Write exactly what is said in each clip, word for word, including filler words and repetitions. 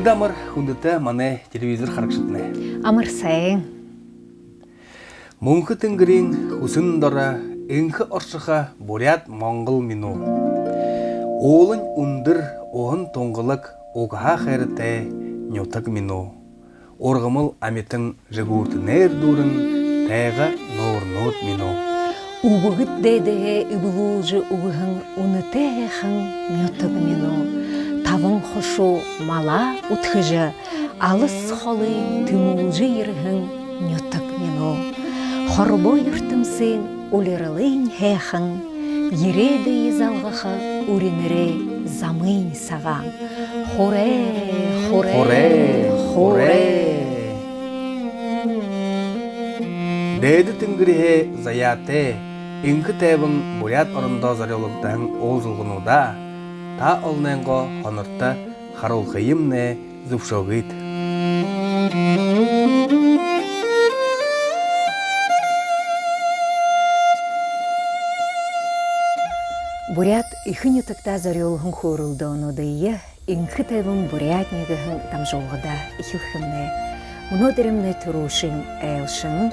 Амар, хүндэтэ манай телевизор харагшаднай. Амар сайн. Мүнхэ тэнгэриин хүсэн доро энхэ оршохо Буряад-Монгол минии. Уулань үндэр, уһан тунгалаг, угһаа хайратай нютаг минии. Ургамал амитан жэгүүртэнээр дүүрэн тайга нуурнууд минии. Үбгэд дээдэһээ эблүүлжэ үгэһэн үнэтэй һайхан нютаг минии. Табан хушуу малаа үдхэжэ, алас холые тэмүүлжэ ерэһэн нютаг минии. Хорбоо юртэмсын улиралынь һайхан, ерээдүйе залгаха уринарай замынь сагаан. Хурай, хурай, хурай, хурай. Дээдэ тэнгэриһээ заяатай, энхэ тайбан Буряад орондоо зорюулагдаһан уулзалгануудаа та олониингоо һонорто харуулхыемнай зүбшөөгыт. Буряад эхэ нютагтаа зорюулһан хөөрэлдөөнүүдые «Энхэ тайбан Буряадни» гэһэн дамжуулгада эхилхэмнай. Мүнөөдэрэймнай түрүүшын айлшан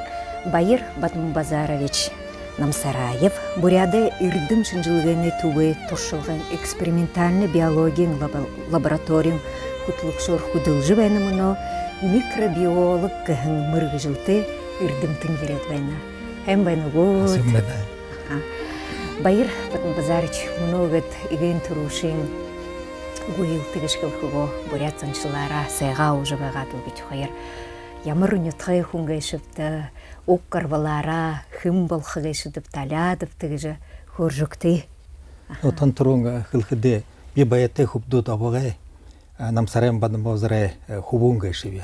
Баир Бадмабазарович Намсараев, Буряадай эрдэм шэнжэлгээнэй түбэй туршалгын экспериментальна биологиин лабо-, лабораториин хүтэлэгшөөр хүдэлжэ байна, мүнөө микробиолог гэһэн мэргэжэлтэй эрдэмтэн ерээд байна. Һайн байна гүт? Һайн байна. Аха. Баир Бадмабазарович, мүнөө гээд эгээн түрүүшын гүйлтэ гэжэ хэлэхэ гү, буряад заншалаараа сайгаа уужа байгаадал бидэ хоёр. Ямар нютагай хүн гээшэбта, уг гарбалаараа хэн болохо гээшэбта, алиадабта гэжэ хөөрэжэ үгыт. Аха. Тон түрүүн хэлэхэдээ, би баяртай хүбдүүд обогой, Намсараев Бадмабазарай хүбүүн гээшэб.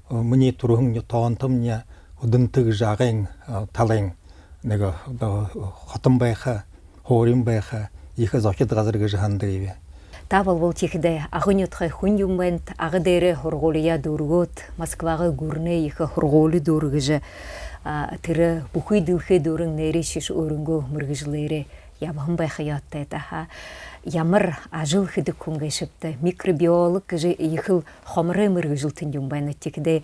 Минии түрэһэн ню-, тоонтомни Һүдэнтэ гэжэ Агын талын нэгэ, одоо, хотон байха, һуурин байха, ехэ зохид газар гэжэ һанадагби. Та болбол тиихэдээ Агын нютагай хүн юм байнат, Ага дээрээ һургуулияа дүүргээд, Москвагай гүрэнэй ехэ һургуули дүүргэжэ, а, тэрэ бүхы дэлхэй дүүрэн нээрээшье өөрынгөө мэргэжэлээрээ ябаһан байха ёһотойт, аха. Ямар ажал хэдэг хүн гээшэбта? Микробиолог гэжэ ехэл хомор мэргэжэлтэн юм байна. Тиихэдээ,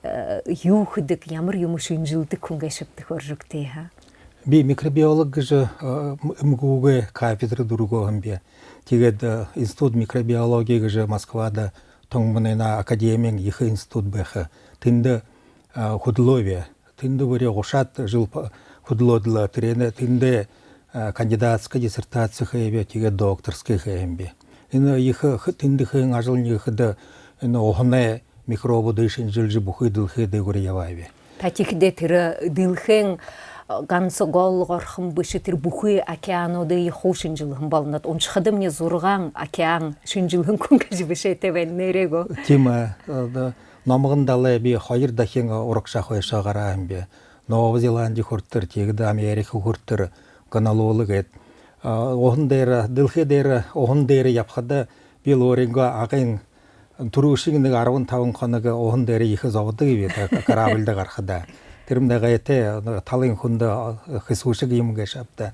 э, юу хэдэг, ямар юумэ шэнжэлдэг хүн гээшэбта, хөөрэжэ үгыт, аха. Би микробиолог гэжэ, э, эм-, эмгэгүйгөө кафедра дүүргөөһэм би. Тиигээд, э, институт микробиологии гэжэ Москвада тон манай энэ академиин ехэ институт байха. Тэндэ, э, хүдэлөөб. Тэндэ бүри гушаад жэл п-, хүдэлөөд лэ, тэрэнээ тэндэ, э, кандидатска диссертаци хээб, тиигээд докторска хээһэмби. Энэ ехэ х-, тэндэ хэһэн ажални гэхэдэ, энэ уһанай микробуудые шэнжэлжэ, бүхы дэлхэй дээгүүр ябааб. Та тиихэдээ тэрэ дэлхэйн, э, ганса гол горхон бэшэ, тэрэ бүхы океануудые хуу шэнжэлһэн болонот. Уншахадамни зургаан океан шэнжэлһэн хүн гэжэ бэшээтэй байна, нээрээ гү? Тиимэ, э, да, номгон далай би хоёр дахин урагшаа хойшоо гарааһэмби. Новая Зеландия хүрэтэр, тиигээд Америка хүрэтэр, Гонолулу гээд. А, уһан дээрэ, дэлхэй дээрэ уһан дээрэ ябахада би лэ өөрынгөө Агын түрүүшын нэгэ арбан табан хоног уһан дээрэ ехэ зободогби, та, корабльда гарахада. Тэрэмнай гайтай, талын хүндэ, а, хэсүүшэг юм гээшэ ааб даа.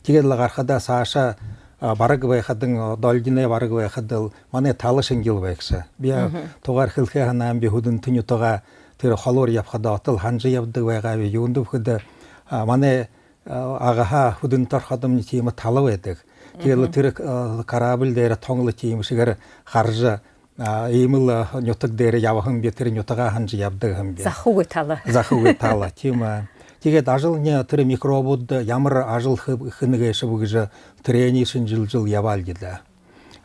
Тиигээд лэ гарахада саашаа, а, бараг байхадань, а, долгиной бараг байхадал манай тала шэнжэл байгша. Би, а, тугаар хэлэхэ һанаамби, Һүдэнтэ нютагаа тэрэ холуур ябахада отол һанажа ябадаг байгааб, юундэб гэхэдэ, а, манай, а, Агаһаа Һүдэнтэ ороходомни тиимэ тала байдаг. Тиигээд лэ тэрэ, а, корабль дээрэ тон лэ тиимэшэгээр хаража, а, иимэл, а, нютаг дээрэ ябаһамби, тэрэ нютагаа һанажа ябадаг һэмби. Захагүй тала. Захагүй тала, тиимэ. Тиигээд ажални тэрэ микробуудта ямар ажал хэ-, хэнэ гээшэб гэжэ тэрэниие шэнжэлжэл ябаал даа.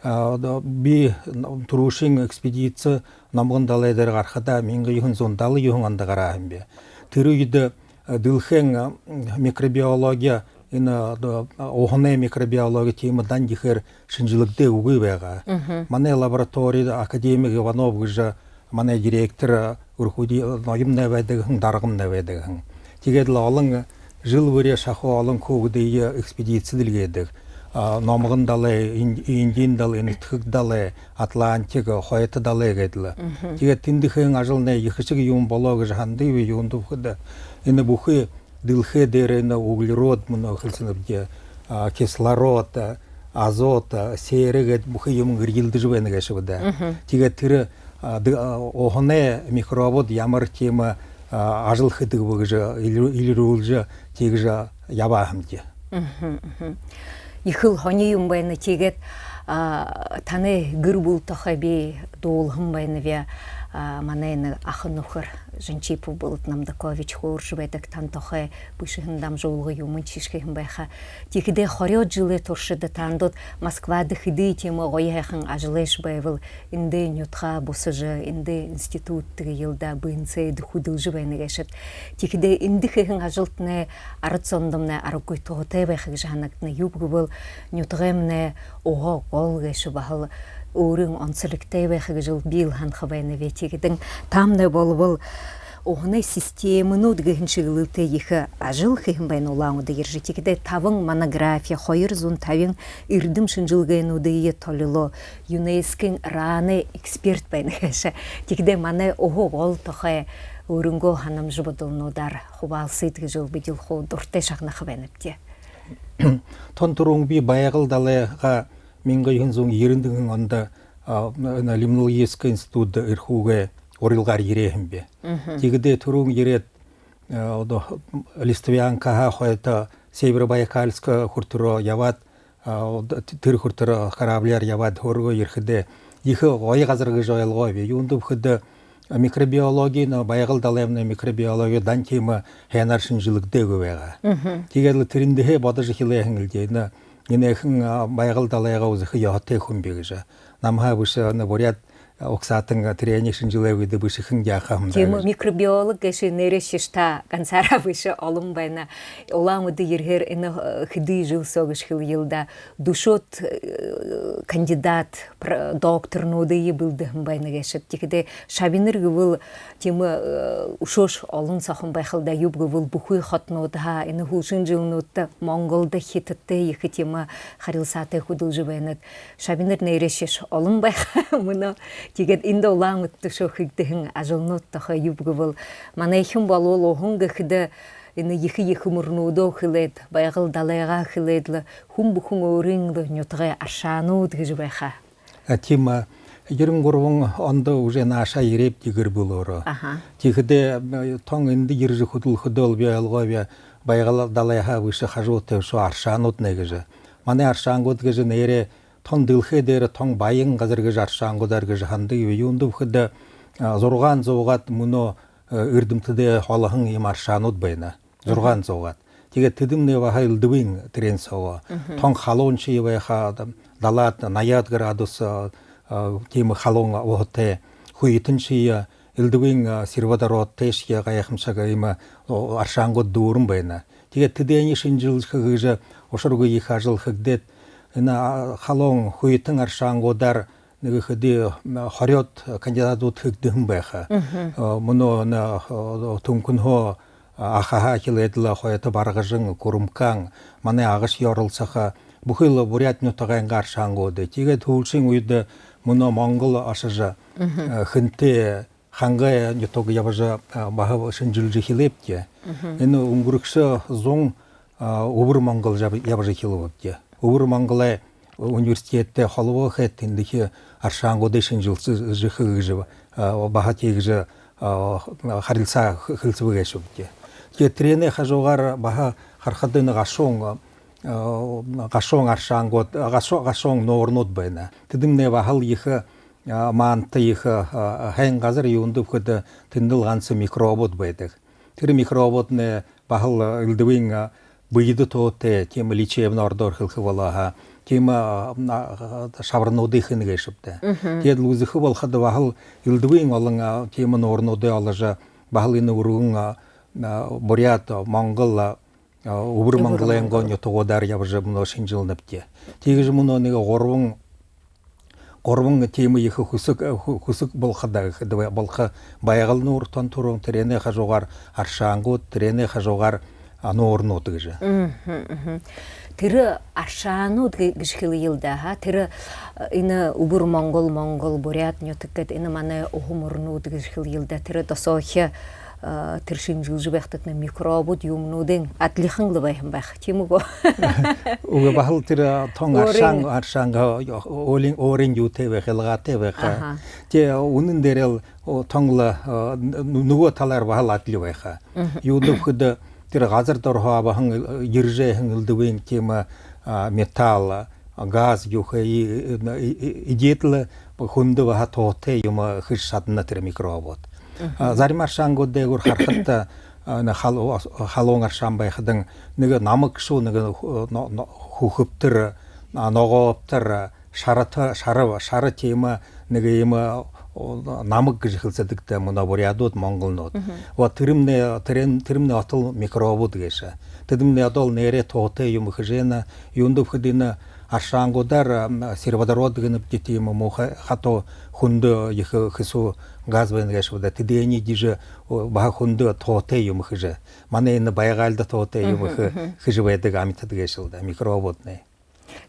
А, одоо би н-, түрүүшын экспедици номгон далай дээрэ гарахада мянга юһэн зуун далан юһэн ондо гарааһамби. Тэрэ үедэ, э, дэлхэйн, э, микробиологи, энэ, э, одоо, э, уһанай микробиологи тиимэ дан ехээр шэнжэлэгдээ үгы байгаа. Манай лабораторида академик Иванов гэжэ манай директор, э, үрхүүдэй, э, ноёмнай байдаг һэн, даргамнай байдаг һэн. Тиигээд лэ олон жэл бүри шахуу олон хүүгэдые экспедици дэлгээдэг. А, номгон далай, Ин-, Индиин далай, Энэдхэг далай, Атлантик, Хойто далай гээд лэ. Тиигээд тэндэ хэһэн ажалнай ехэшэг юм болоо гэжэ һанадагби, юундэб гэхэдэ энэ бүхы дэлхэй дээрэ энэ углерод, мүнөө хэлсэнэбди, а, кислород, а, азот, а, сээрэ гээд бүхы юумэн эрьелдэжэ байна гээшэб даа. Тиигээд тэрэ, а, д-, а, уһанай микробууд ямар тиимэ, а, ажал хэдэг бэ гэжэ элирүү-, элирүүлжэ, тиигэжэ ябаа һэмди. Мгм, мгм. Ехэл һонин юм байна. Тиигээд, а, танай гэр бүлэ тухай би дуулаһан байнаб. А, манай нэгэ аха нүхэр Жанчипов Болот Намдакович хөөржэ байдаг, тан тухай бэшэһэн дамжуулга юумэншье хэһэн байха. Тиихэдээ хорёод жэлэй туршада таанадууд Москвада хэды тиимэ гоё һайхан ажалайш байбал, эндэ нютагаа бусажа, эндэ институт, тиигээд лэ даа, бээнсэдэ хүдэлжэ байна гээшэт. Тиихэдээ эндэ хэһэн ажалтнай арад зондомнай аргагүй туһатай байха гэжэ һанагдана. Юуб гэбэл, нютагаймнай уһа гол гээшэ баһал өөрын онсологтой байха гэжэл би лэ һанаха байнаб. Тиихэдэнь таамнай болбол уһанай системэнүүд гэһэн шэглэлтэй ехэ ажал хэһэн байна Улаан-Үдэ ержэ. Тиихэдээ табан монографи, хоёр зуун табин эрдэм шэнжэлгээнүүдые толилоо. ЮНЕСКО-гой РАН-ай эксперт байна гээшэ. Тиихэдээ манай уһа гол тухай өөрынгөө һанамжа бодолнуудаар хубаалсыт гэжэл бидэл хуу дуратай шагнаха байнабди. Тон түрүүн би Байгал далайһаа мянга юһэн зуун ерэн нэгэн ондо, а, на Лимнологическэ институдта Эрхүүгэй урилгаар ерээ һэм би. Мгм. Тиихэдээ түрүүн ерээд, а, одоо Листвянкаһаа хойто Северобайкальска хүрэтэрөө ябаад, а, одоо т-, тэрэ хүрэтэрөө корабляар ябаад, һөөргөө ерэхэдээ, ехэ гоё газар гэжэ ойлгооб би. Юундэб гэхэдэ, а, микробиологинь, Байгал далаймнай микробиологи дан тиимэ һайнаар шэнжэлэгдээгүй байгаа. Мгм. Тиигээд лэ тэрэндэһээ бодожо эхилээ һэн лэ даа. Энэ, энэхэн, а, Байгал далайгаа үзэхэ ёһотой хүн би гэжэ. Намһаа бэшэ, энэ буряад, а, угсаатан, а, тэрээниие шэнжэлээгүй даа, бэшэхэн яаха юм даа гэжэ. Тиимэ, микробиолог гээшэ нэрээшье та гансаараа бэшэ, олон байна. Улаан-Үдэ ерэхээр энэ, э, хэды жэл соо гэжэ хэлэел даа, дүшөөд, э, кандидат, пр-, докторнуудые бэлдэһэн байна гээшэт. Тиихэдээ шабинар гэбэл тиимэ, э, үшөөшье олон соохон байхал даа, юуб гэбэл бүхы хотонуудһаа, энэ һүүлшын жэлнүүдтэ Монголдо Хитадтай ехэ тиимэ харилсаатай хүдэлжэ байнат. Шабинар нэрээшье олон байха мүнөө. Тиигээд эндэ Улаан-Үдэ тээшээ хэгдэһэн ажалнууд тухай юуб гэбэл, манайхин болбол уһан гэхэдэ, энэ ехэ-ехэ моринуудаа хэлээд, Байгал далайгаа хэлээд лэ, хүн бүхэн өөрын лэ нютагай аршаанууд гэжэ байха. А, тиимэ, а, ерэн гурбан ондо уже наашаа ерээбди гэр бүлөөрөө. Аха. Тиихэдээ, а, тон эндэ ерэжэ хүдэлхэдөө лэ би ойлгооб, Байгал далайһаа бэшэ, хажуу тээшээ аршаанууднай гэжэ. Манай аршаангууд гэжэ нээрээ тон дэлхэй дээрэ тон баян газар гэжэ аршаангуудаар гэжэ һанадагби. Юундэб гэхэдэ, а, зургаан зуугаад мүнөө, э, эрдэмтэдэй олоһон иимэ аршаанууд байна. Зургаан зуугаад. Тиигээд тэдэмнай баһа элдэбын тэрээн соогоо. Мгм. Тон халууншье байха, далаад, наяад градус, а, а, тиимэ халуун уһатай, хүйтэншье, элдэбын, а, сероводородтойшье гайхамшаг иимэ, о, аршаангууд дүүрэн байна. Тиигээд тэдээниие шэнжэлжэ хэхэ гэжэ ушаргүй ехэ ажал хэгдээд, энэ, а, халуун хүйтэн аршаангуудаар нэгэ хэды, м, хорёод кандидатууд хэгдэһэн байха. Мгм. Э, мүнөө энэ, э, Түнхэнһөө, а, Ахаһаа эхилээд лэ хойто Баргажан, Курумкан, манай Агашье оролсохо, бүхы л буряад нютагайнгаа аршаангууд. Тиигээд һүүлшын үедэ мүнөө Монгол ошожо, мгм, э, Хэнтэй, Хангай нютаг ябажа, а, баһа шэнжэлжэ эхилээбди. Мгм. Энэ үнгэрэгшэ зун, а, Үбэр Монгол яб-, ябажа эхилээбди. Үбэр Монголой университедтэй холбоо хээд, эндэхи аршаангуудые шэнжэлжэ хэхэ гэжэ, а, баһа тиигэжэ, а, харилсаа хэ-, хэлсэбэ гээшэбди. Тиигээд тэрээнэй хажуугаар баһа харахада, энэ гашуун, а, гашуун аршаангууд, гашуу-, гашуун нуурнууд байна. Тэдэмнай баһал ехэ, а, маанадта ехэ, а, һайн газар. Юундэб гэхэдэ, тэндэл ганса микробууд байдаг. Тэрэ микробууднай баһал, а, элдэбын, а, бэедэ туһатай, тиимэ лечебно ородоор хэлэхэ болоо һаа, тиимэ, а, а, шабарнуудые хэнэ гээшэбди. Мгм. Тиигээд лэ үзэхэ болоходо, баһал элдэбын олон, а, тиимэ нуурнуудые оложо, баһал энэ үргэн, а, а, буряад, монгол, а, а, Үбэр Монголойнгоо нютагуудаар ябажа мүнөө шэнжэлнэбди. Тиигэжэ мүнөө нэгэ гурбан, гурбан тиимэ ехэ хүсэг, э, хү-, хүсэг болохо даа гэхэдэ, бай-, болохо Байгал нуур тон түрүүн, тэрээнэй хажуугаар аршаангууд, тэрээнэй хажуугаар, а, нуурнууд гэжэ. Мгм, мгм. Тэрэ аршаанууд гэ-, гэжэ хэлэел даа, ха? Тэрэ, э, энэ Үбэр Монгол, Монгол, Буряад нютаг гээд, энэ манай уһа моринууд гэжэ хэлэел даа. Тэрэ досоохи Э, тэрэ шэнжэлжэ байхадатнай микробууд юумэнүүдынь адлихан лэ байһан байха, тиимэ гү? Үгы, баһал тэрэ, э, тон Өөрын аршаан, аршаангаа, өөрын, өөрын юутэй байха, илгаатай байха. Аха. Тэ, үнэн дээрээл, о, тон лэ, э, нү-, нүгөө талаар баһал адли байха. Мгм. Юундэб гэхэдэ, тэрэ газар доро абаһан, э, ерэжэһэн элдэбын тиимэ, а, металл, газ юухэ, и, и, и, и, эдеэд лэ хүндэ баһа туһатай юумэ хэжэ шадана тэрэ микробууд. Мгм. А, зарим аршаангууд дээгүүр харахада, а, нэ хал-, халуун аршаан байхадань нэгэ намаг шуу, нэгэ, э, но-, но-, хүхэбтэр, а, ногообтор, шарата, шара, шара тиимэ нэгэ иимэ, о, намаг гэжэ хэлсэдэг даа мүнөө буряадууд, монголнууд. Мгм. Вот тэрэмнай, тэрэн-, тэрэмнай отол микробууд гээшэ. Тэдэмнай одоол нээрээ туһатай юумэ хэжэ байна. Юундэб гэхэдэ, энэ аршаангуудаар, ам, сероводород гэнэбди, тиимэ муухай хатуу хүндэ ехэ хэсүү газ байна гээшэ бэ даа. Тэдэниие эдижэ, о, баһа хүндэ туһатай юумэ хэжэ. Манай энэ байгаалида туһатай юумэ хэ-, Мгм, мгм. хэжэ байдаг амитад гээшэл даа, микробууднай.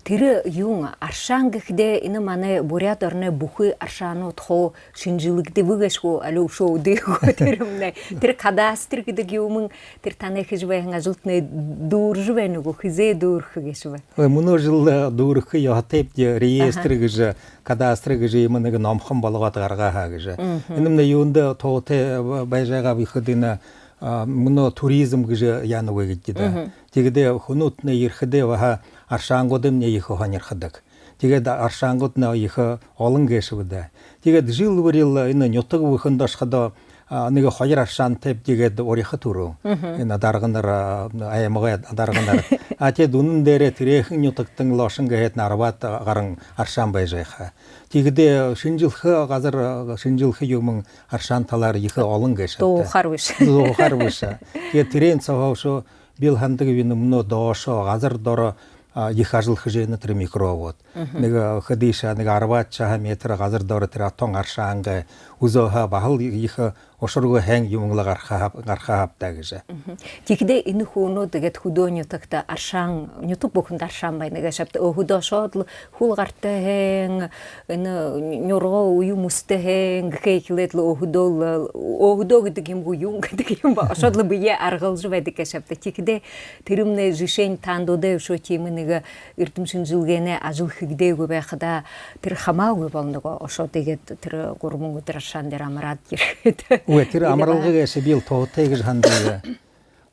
Тэрэ юун, аршаан гэхэдээ, энэ манай Буряад ороной бүхы аршаанууд хуу шэнжэлэгдэбэ гээшэ гү, али үшөө үдэ гү тэрэмнай? Тэрэ кадастр гэдэг юумэн, тэрэ танай хэжэ байһан ажалтнай дүүрэжэ байна гү, хэзээ дүүрэхэ гээшэб? Ой, мүнөө жэл, э, дүүрэхэ ёһотойбди, реестр Аха. гэжэ, кадастр гэжэ иимэ нэгэ номхон болгоод гаргаа һаа гэжэ. Мгм. Энэмнай юундэ туһатай, э, байжа байгааб гэхэдэ, энэ, а, мүнөө туризм гэжэ яана үгы гэдэг даа. Мгм. Тиигээд хүнүүднай ерэхэдээ баһа аршаангуудымнай ехэ һонирходог. Тиигээд аршаангууднай ехэ олон гээшэб даа. Тиигээд жэл бүриил энэ нютаг бүхэндэ ошоходоо, а, нэгэ хоёр аршаантайбди гээд уряха түрүүн. Мгм. Энэ Дарганар, а, аймагай Дарганар. А, тиигээд үнэн дээрээ тэрээхэн нютагтань лэ ошонь гэхэдэнь арбаад гаран аршаан байжа байха. Тиихэдээ шэнжэлхэ газар, шэнжэлхэ юумэн аршаан талаар ехэ олон гээшэ. Дуухаар бэшэ. Дуухаар бэшэ. Тиигээд тэрээн соогоо үшөө би лэ һанадагби, мүнөө доошоо газар доро, а, ехэ ажал хэжэ байна тэрэ микробууд. Мгм. Нэгэ хэды шаа, нэгэ арбаад шаа метр газар доро тэрэ тон аршаангай үзөө һаа, баһал ехэ ушаргүй һайн юумэн лэ гараха һааб-, гараха һааб даа гэжэ. Мгм. Тиихэдээ энэ хүнүүд гээд хүдөө нютагта аршаан, нютаг бүхэндэ аршаан байна гээшэ ааб даа. Өөһэдөө ошоод лэ хүл гартай һэн, энэ нюрга үе мүстэй һэн гэхэ эхилээд лэ өөһэдөө лэ, өөһэдөө гэдэг юм гү, юун гэдэг юм бэ? Ошоод лэ бэеэ аргалжа байдаг гээшэ ааб даа. Тиихэдээ тэрэмнай жэшээнь тандуудай үшөө тиимэ нэгэ эрдэм шэнжэлгэнэй ажал хэгдээгүй байхада, тэрэ хамаагүй болоно гү, ошоод иигээд тэрэ гурбан үдэр аршаан дээрэ амараад ерэхэдэ? Үгы, тэрэ амаралга гээшэ би лэ туһатай гэжэ һанадагби.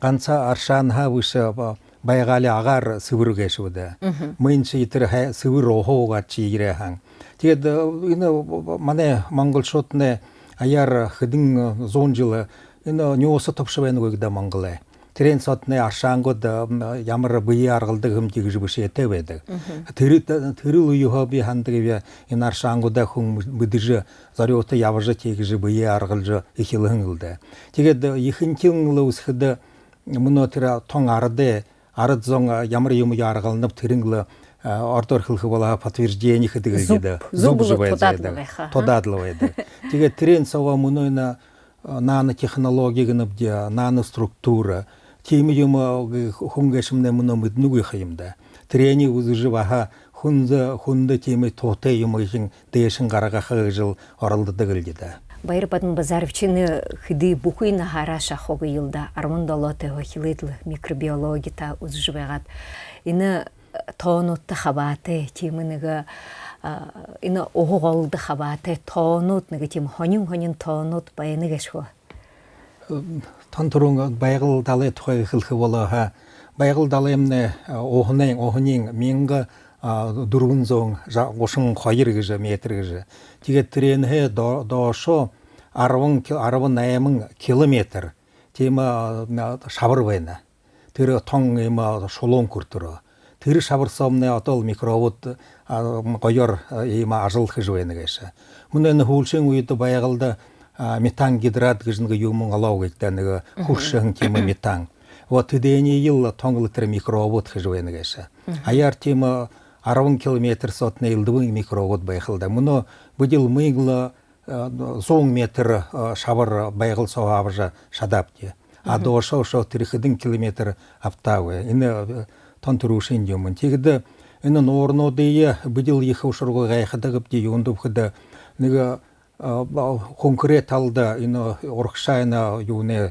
Ганса аршаанһаа бэшэ, ба-, байгаали агаар сэбэр гээшэ бэ даа. Мгм. Мүнөө ши тэрэ һай-, сэбэр уһа уугаад ши ерээ һаань. Тиигээд, э, энэ, э, манай монголшууднай аяар хэдэн, э, зуун жэл, э, энэ нюуса тобшо байна гү даа Монголой. Тэрээн соотнай аршаангууд, э, ямар бэеэ аргалдаг юм гэжэ бэшээтэй байдаг. Мгм. Тэрэ, тэрэл үеһөө би һанадагби, энэ аршаангуудаа хүн мэдэжэ, зорюута ябажа, тиигэжэ бэеэ аргалжа эхилһэн лэ даа. Тиигээд, э, ехэнхинь лэ үзэхэдэ, мүнөө тэрэ тон арадай, арад зон, э, ямар юумэ аргалнаб, тэрэнь лэ, э, ородоор хэлэхэ болоо һаа, подтверждение хэдэг лэ даа. Зүб, зүб лэ тудаад лэ байха. Тудаад лэ байдаг. Тиигээд тэрээн соогоо мүнөө энэ, э, нанотехнологи гэнэбди, наноструктура. Тиимэ юумэ, э, хүн гээшэмнай мүнөө мэдэнэгүй ха юм даа. Тэрээниие үзэжэ баһа хүндэ, хүндэ тиимэ туһатай юумэ ехэнь дээшэнь гаргаха гэжэл оролдодог лэ даа. Баир Бадмабазарович, энэ хэды бүхы наһаараа шахуу гээл даа, арбан долоотойһоо эхилээд лэ микробиологи та үзэжэ байгаад. Энэ тоонуудта хабаатай, тиимэ нэгэ, а, энэ уһа голдо хабаатай тоонууд, нэгэ тиимэ һонин-һонин тоонууд байна гээшэ гү? Тон түрүүн Байгал далай тухай хэлэхэ болоо һаа, Байгал далаймнай, а, уһанай, уһаниинь мянга, а, дүрбэн зуун жа-, гушан хоёр гэжэ метр гэжэ. Тиигээд тэрээнһээ до-, доошоо арбан ки-, арбан найман километр тиимэ, а, шабар байна. Тэрэ тон иимэ шулуун хүрэтэрөө. Тэрэ шабар соомнай одоол микробууд, а, гоёор, а, иимэ ажал хэжэ байна гээшэ. Мүнөө энэ һүүлшын үедэ Байгалда, а, метангидрат гэжэ нэгэ юумэн олоо гээл даа, нэгэ хүршэһэн тиимэ метан. Вот тэдэниие лэ тон лэ тэрэ микробууд хэжэ байна гээшэ. Аяар тиимэ арбан километр соотнай элдэбын микробууд байха лэ даа. Мүнөө бидэл мынг лэ э, зуун метр, э, шабар Байгал соогоо абажа шадаабди. А доошоо үшөө тэрэ хэдэн километр абтаагүй. Энэ, э, тон түрүүшын юумэн. Тиигээд энэ нуурнуудые бидэл ехэ ушаргүй гайхадагбди, юундэб гэхэдэ, нэгэ а, ба-, хүнхэрэй талада энэ урагшаа энэ юунэй,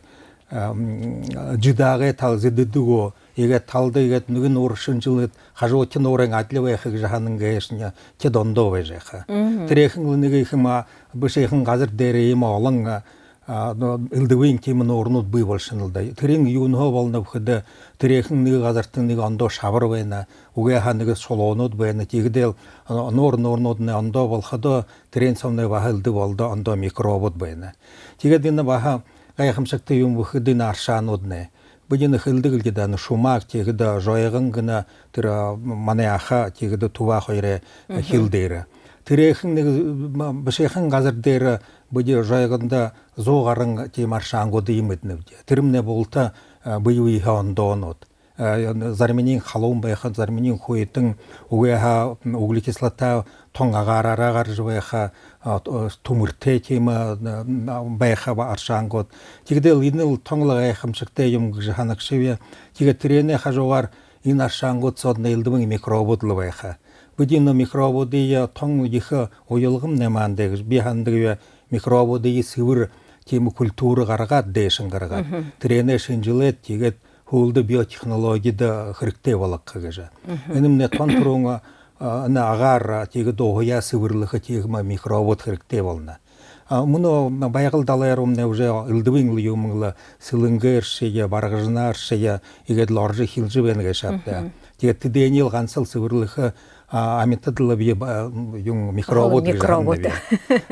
ам, жэдаагай тал зэдэдэг гү, иигээд талада иигээд нэгэн нуур шэнжэлээд, хажуудахи нуурынь адли байха гэжэ һанан гээшэнь тэдэ ондоо байжа байха. Мгм. Тэрээхэн лэ нэгэ иимэ бэшэхэн газар дээрэ иимэ олон, а, а, но, элдэбын тиимэ нуурнууд бии болошоно лэ даа. Тэрэнь юунһээ болоноб гэхэдэ, тэрээхэн нэгэ газарта нэгэ ондоо шабар байна, үгы һаа нэгэ шулуунууд байна. Тиигээд лэ, а, нуур нуурнуудынь ондоо болоходоо, тэрээн соомнай баһа элдэб олдо ондоо микробууд байна. Тиигээд энэ баһа гайхамшагтай юумэн гэхэдэ, энэ аршаануудынь. Бидэ энэ хэлэдэг лэ даа, энэ шумаг, тиихэдэ жойгон гэнэ, тэрэ, а, манай аха, тиихэдэ түбэ хоёрой, э, Мгм. хил дээрэ. Тэрээхэн нэгэ, м, бэшэхэн газар дээрэ бидэ жойгондо зуу гаран тиимэ аршаангуудые мэдэнэбди. Тэрэмнай булта, а, бэе бэеһээ ондоонууд. А, зариманиинь халуун байха, зариманиинь хүйтэн, үгы һаа, м, углекислота тон агаараараа гаража байха, а, т-, э, түмэртэй тиимэ, а, м, байха ба-, аршаангууд. Тиигээд лэ энэ лэ тон лэ гайхамшагтай юумэн гэжэ һанагшаб. Тиигээд тэрээнэй хажуугаар энэ аршаангууд сооднай элдэбын микробууд лэ байха. Бидэ энэ микробуудые тон ехэ уялгамнай маанадые гэжэ би һанадагби, микробуудые сэбэр тиимэ культура гаргаад, дээшэнь гаргаад. Мгм. Тэрээнээ шэнжэлээд, тиигээд һүүлдэ биотехнологида хэрэгтэй болгохо гэжэ. Мгм. Энэмнай тон түрүүн, а, энэ агаар, а, тиигээд уһаяа сэбэрлэхэ тиимэ микробууд хэрэгтэй болоно. А, мүнөө Байгал далай руумнай уже элдэбын лэ юумэн лэ Сэлэнгээршье, Баргажанааршье, иигээд лэ орожо эхилжэ байна гээшэ ааб даа. Мгм. Тиигээд тэдэниие лэ гансал сэбэрлэхэ, а, амитад лэ бии ба-, юун, микробууд гэжэ һананаб. Микробууд.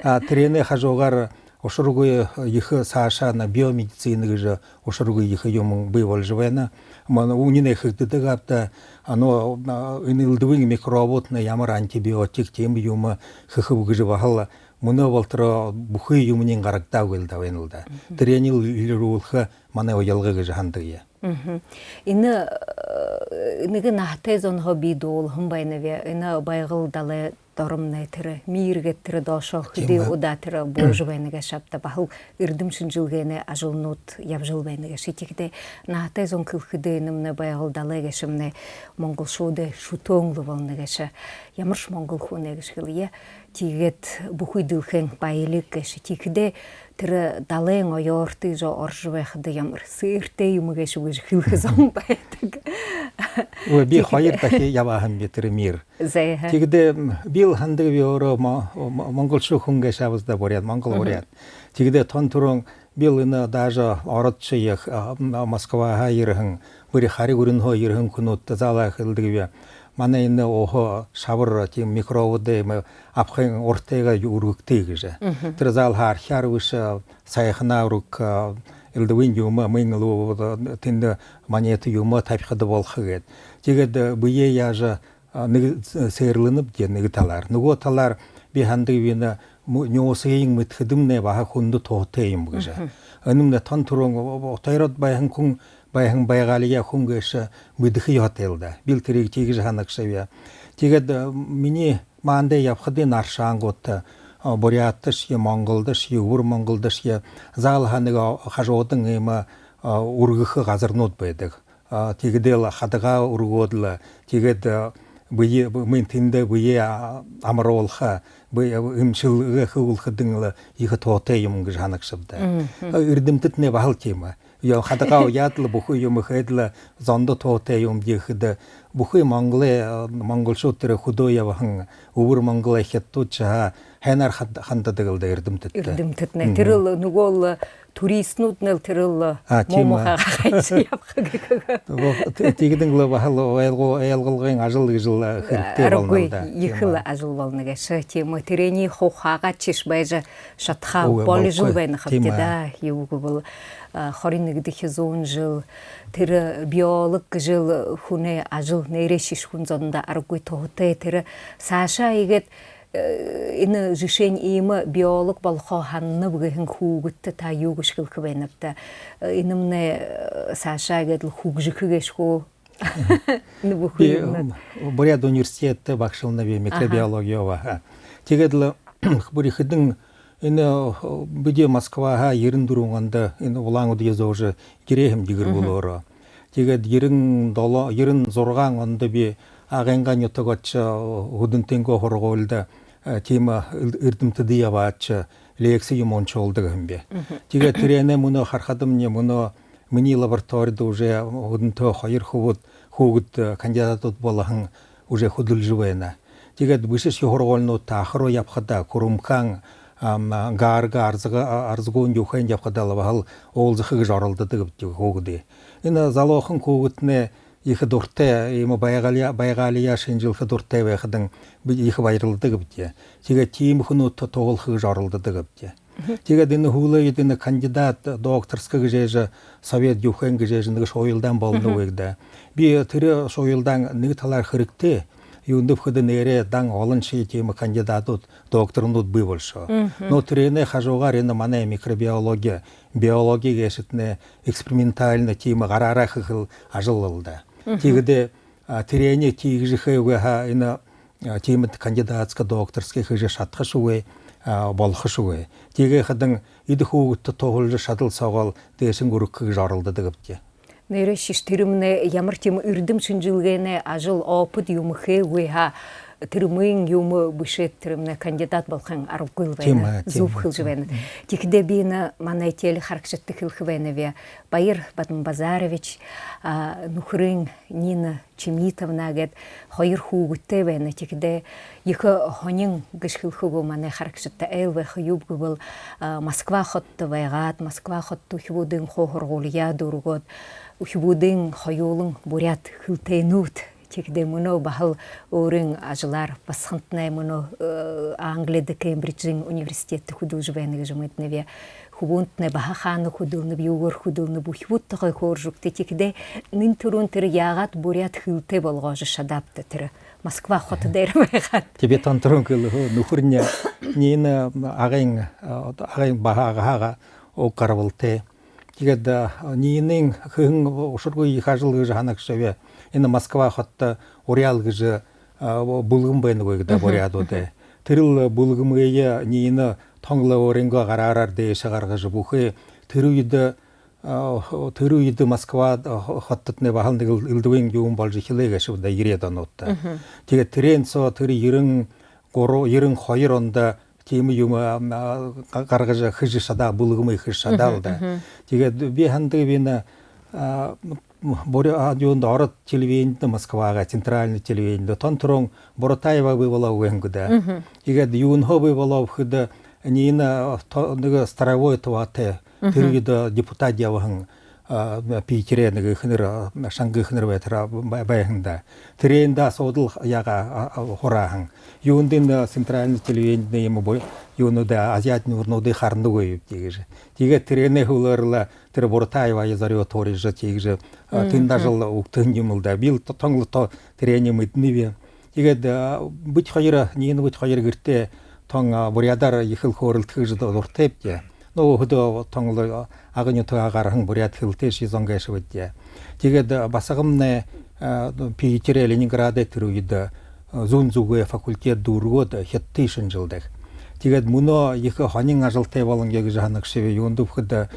А, тэрээнэй хажуугаар ушаргүй ехэ саашаа энэ биомедицина гэжэ ушаргүй ехэ юумэн бии боложо байна. Манай үнинэй хэгдэдэг ааб даа, а, но, а, энэ элдэбын микробуудтнай ямар антибиотик, тиимэ юумэ хэхэб гэжэ баһал мүнөө болотор бүхы юумэниинь гарагдаагүй лэ даа, байна лэ даа. Мгм. Тэрэниие лэ элирүүлхэ манай уялга гэжэ һанадагби. Мгм. Энэ, э, нэгэ наһатай зонһоо би дуулаһан байнаб. Энэ Байгал далай доромнай тэрэ МИР гээд тэрэ доошоо хэды удаа тэрэ буужа байна гээшэ ааб даа. Баһал эрдэм шэнжэлгэнэй ажалнууд ябажал байна гээшэ. Тиихэдээ наһатай зон хэлэхэдээ, энэмнай Байгал далай гээшэмнай монголшуудай шүтөөн лэ болоно гээшэ. Ямаршье монгол хүнэй гэжэ хэлэе. Тиигээд бүхы дэлхэйн баялиг гээшэ. Тиихэдээ тэрэ далайн оёорто иигэжэ орожо байхада ямар сээртэй юм гээшэб гэжэ хэлэхэ зон байдаг. Үгы, би Тиихэдээ хоёр дахин ябаһан би тэрэ МИР. Зай, аха. Тиихэдээ, м, би лэ һанадагби өөрөө мо-, мо-, монголшуу хүн гээшэ ааб даа, буряад, монгол Мгм. буряад. Тиихэдээ тон түрүүн би лэ энэ даже ородшье, а, м, Москваһаа ерэһэн, бүри хари гүрэнһөө ерэһэн хүнүүдтэ заал хэлэдэгби. Манай энэ уһа шабар тиимэ микробуудые, м, абахын уртыгаа үргэгты гэжэ. Мгм. Тэрэ заал архяар бэшэ, а, сайханаар үргэгты, а, элдэбын юумэ, мынга лэ, а, тэндэ монета юумэ табихада болохо гээд. Тиигээд, а, бэеэ яажа, а, нэгэ, э, сээрлэнэбди нэгэ талаар. Нүгөө талаар би һанадагби, энэ му-, нюусыень мэдэхэдэмнай баһа хүндэ туһатай юм гэжэ. Мгм. Энэмнай тон түрүүн, о-, о-, тойроод байһан хүн, байһан байгаалияа хүн гээшэ мэдэхэ ёһотой лэ даа. Би лэ тэрэ тиигэжэ һанагшаб. Тиигээд, э, минии маанадые ябахада энэ аршаангуудта, а, буряадташье, монголдошье, Үбэр Монголдошье заал һаа нэгэ, а, хажуудань иимэ, а, үргэхэ газарнууд байдаг. А, тиигээд лэ хадагаа үргөөд лэ, тиигээд, а, бэе, б-, мэн тэндэ бэеэ, а, амаруулха, бэе, эмшэлгэ хэгүүлхэдэнь лэ ехэ туһатай юм гэжэ һанагшаб даа. Мгм. А, эрдэмтэднай баһал тиимэ. Ёо, хадагаа уяад лэ, бүхы юумэ хээд лэ, зондо туһатай юм гэхэдэ, бүхы монголой, а, монголшууд тэрэ хүдөө ябаһан, Үбэр Монголой хитадууд шье һаа, һайнаар ханд-, хандадаг лэ даа эрдэмтэдтэ. Эрдэмтэднай. Мгм. Тэрэл нүгөөл туристнууднай лэ тэрэл А, муу тиимэ. Муухайгаа хайжа ябаха гэхэ. Во, т-, тиигэдэнь лэ баһал ойлгу-, ойлгуулгын ажал гэжэ лэ хэрэгтэй болоно лэ даа. Аргагүй ехэл ажал болоно гээшэ. Тиимэ, тэрэниие хуу хаагаашье байжа шадаха Үгы, болижол болохогүй. Байна хабди Тиимэ. Даа. Юу гэбэл, а, хорин нэгэдэхи зуун жэл тэрэ биолог гэжэл хүнэй ажал нээрээшье хүн зондо аргагүй туһатай. Тэрэ саашаа иигээд, э, энэ жэшээнь иимэ биолог болохоо һананаб гэһэн хүүгэдтэ та юу гэжэ хэлэхэ байнабта? Э, энэмнай, э, саашаа иигээд лэ хүгжэхэ гээшэ гү? Энэ бүхы Би, юумэнүүд. М, Буряад университедтэ багшалнаб, Аха. Микробиологиһаа. Тиигээд лэ бүри хэдэн энэ, э, бидэ Москваһаа ерэн дүрбэн ондо энэ Улаан-Үдэ зөөжэ ерээ һэм Дэгэргүүлөөрөө. Тиигээд ерэн долоо, ерэн зургаан ондо би Агынгаа нютаг ошожо, э, Һүдэнтэйнгөө һургуулида, э, тиимэ, э, эр-, эрдэмтэдые абаашажа, лекци юумэ уншуулдаг һэм би. Тиигээд тэрээнээ мүнөө харахадамни, мүнөө минии лабораторида уже хүдэлтөө хоёр хүбүүд, хүүгэд, э, кандидатууд болоһон уже хүдэлжэ байна. Тиигээд бэшэшье һургуулинуудта, Аха руу ябахада, Курумкан, ам, Гарга, Арзага, а, Арзагун юухэн ябахада лэ баһал уулзаха гэжэ оролдодогбди хүүгэдые. Энэ залуухан хүүгэднай ехэ дуратай, иимэ байгаалияа, байгаалияа шэнжэлхэ дуратай байхадань, би ехэ баярладагбди. Тиигээд тиимэ хүнүүдтэ туһалха гэжэ оролдодогбди. Тиигээд энэ һүүлээр энэ кандидат докторска гэжэ, совет юухэн гэжэ нэгэ шууялдаан болоно гү даа. Би тэрэ шууялдаан нэгэ талаар хэрэгтэй. Юундэб гэхэдэ, нээрээ дан олоншье тиимэ кандидатууд, докторнууд бии болошоо. Но тэрээнэй хажуугаар энэ манай микробиология, биология гээшэтнай экспериментальна тиимэ гараараа хэхэл ажал лэ даа. Тиигэдэ, а, тэрэниие тиигэжэ хээгүй һаа, энэ, а, тиимэ кандидатска, докторска хэжэ шадахашьегүй, а, болохошьегүй. Тиигээ хадань эдэ хүүгэдтэ туһалжа, шадал соогоо дээшэнь үргэхэ гэжэ оролдодогбди. Нээрээшье тэрэмнай ямар тиимэ эрдэм шэнжэлгэнэй ажал, опыт юумэ хээгүй һаа, тэрэмнай юумэ бэшээд, тэрэмнай кандидат болохын аргагүй байна. Зүб хэлэжэ байна. Тиихэдээ би энэ манай телехарагшадта хэлэхэ байнаб: Баяр Бадмабазарович, а, нүхэрынь Нина Чимитовна гээд хоёр хүүгэдтэй байна. Тиихэдээ ехэ һонин гэжэ хэлэхэ гү, манай харагшадта айл байха юуб гэбэл, а, Москва хотодо байгаад, Москва хотодо үхибүүдынь хуу һургуулияа дүүргээд, үхибүүдынь хоюулан буряад хэлэтэйнүүд. Тиихэдээ мүнөө баһал өөрын ажалаар басагантнай мүнөө, э, Англида, Кембриджын университедтэ хүдэлжэ байна гэжэ мэдэнэб. Хүбүүнтнай баһа хаана хүдэлнэб, юугээр хүдэлнэб, үхибүүдтэеэ хөөрэжэ үгыт. Тиихэдээ нэн түрүүн тэрэ яагаад буряад хэлэтэй болгожо шадаабта, тэрэ Москва хото дээрэ байгаад? Тиигээд тон түрүүн хэлэхэ, нүхэрни Нина Агын, а, Агын баһа Агын уг гарбалтай. Тиигээд, а, Нинын хэһэн ушаргүй ехэ ажал гэжэ һанагшаб. Энэ Москва хотодо «Уряал» гэжэ, а, бүлгэм байна гү даа, буряадуудай. Тэрэл бүлгэмые Нина тон лэ өөрынгөө гараараа дээшээ гаргажа, бүхы тэрэ үедэ, а, тэрэ үедэ Москва, а, хотодотнай баһал нэгэл элдэбын юумэн болжо эхилээ гээшэ даа, ерээд онуудта. Тиигээд тэрээн соо тэрэ ерэн гурба, ерэн хоёр ондо тиимэ юумэ, а, га-, гаргажа, хэжэ шадаа, бүлгэмые хэжэ шадаал даа. Тиигээд би һанадагби, энэ, а, м, бури-, а, юундэ, ород телевиденидэ, Москвагай центральна телевиденидэ тон түрүүн Буратаева бии болоо гү һэн гү даа. Тиигээд юунһээ бии болооб гэхэдэ, Нина, а, то-, нэгэ строевой туваатай, тэрэ үедэ депутат ябаһан, а, Питерэй нэгэ эхэнэр, а, шанга эхэнэр байтараа бай-, байһан даа. Тэрээндэ асуудал яагаа, а, а, һурааһан. Юундэ энэ центральна телевиденидэ иимэ бу-, юунүүдые, азиад нюурнуудые харанагүйбди гэжэ. Тиигээд тэрээнэй һүүлээр лэ тэрэ Буратаевые зорюутуулжа, тиигэжэ, а, тэндэ ажал үгтэһэн юм лэ даа. Бил то-, тон лэ то-, тэрэниие мэдэнэб. Тиигээд, а, бидэ хоёр, Нина, бидэ хоёр гэртээ тон, а, буряадаар ехэл хөөрэлдэхэ гэжэ ду-, дуратайбди. Нүгөө хүдөө тон лэ, а, Агын нютагһаа гараһан буряад хэлэтэйшье зон гээшэбди. Тиигээд, а, басагамнай, а, Питерэй, Ленинградай тэрэ үедэ, а, зүүн зүгэй факультет дүүргээд, а, хитадые шэнжэлдэг. Тиигээд мүнөө ехэ һонин ажалтай болонхой гэжэ һанагшаб. Юундэб гэхэдэ,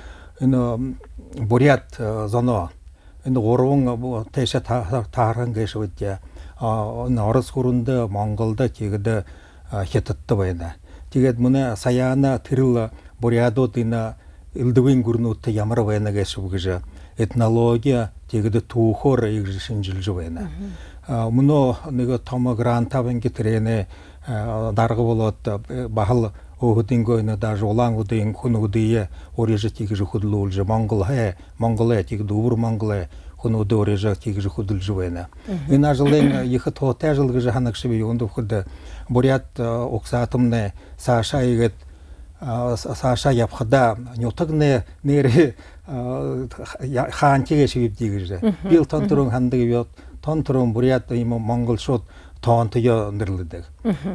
энэ, м, буряад, а, зоноо энэ гурбан, а, бу-, тээшээ та-, та-, таһарһан гээшэбди. А, энэ Ород гүрэндэ, Монголдо, тиигээд, а, Хитадта байна. Тиигээд мүнөө саяана тэрэл буряадууд энэ элдэбын гүрэнүүдтэ ямар байна гээшэб гэжэ этнологи, тиигээд түүхөөр иигэжэ шэнжэлжэ байна. А, мүнөө нэгэ томо грант абаанхай, тэрээнэй, а, дарга болоод, а, баһал өөһэдынгөө энэ даже Улаан-Үдын хүнүүдые урижа, тиигэжэ хүдэлүүлжэ, Монголһоо, Монголой, тиигээд Үбэр Монголой хүнүүдые урижа, тиигэжэ хүдэлжэ байна. Энэ ажалынь ехэ туһатай ажал гэжэ һанагшаб. Юундэб гэхэдэ, буряад, а, угсаатамнай саашаа иигээд, а, са-, саашаа ябахадаа нютагнай нээрээ, а, я-, хаанахи гээшэбибди гэжэ. Бил тон түрүүн һанадагби, тон түрүүн буряад иимэ монголшууд тоонтоёо нэрлэдэг.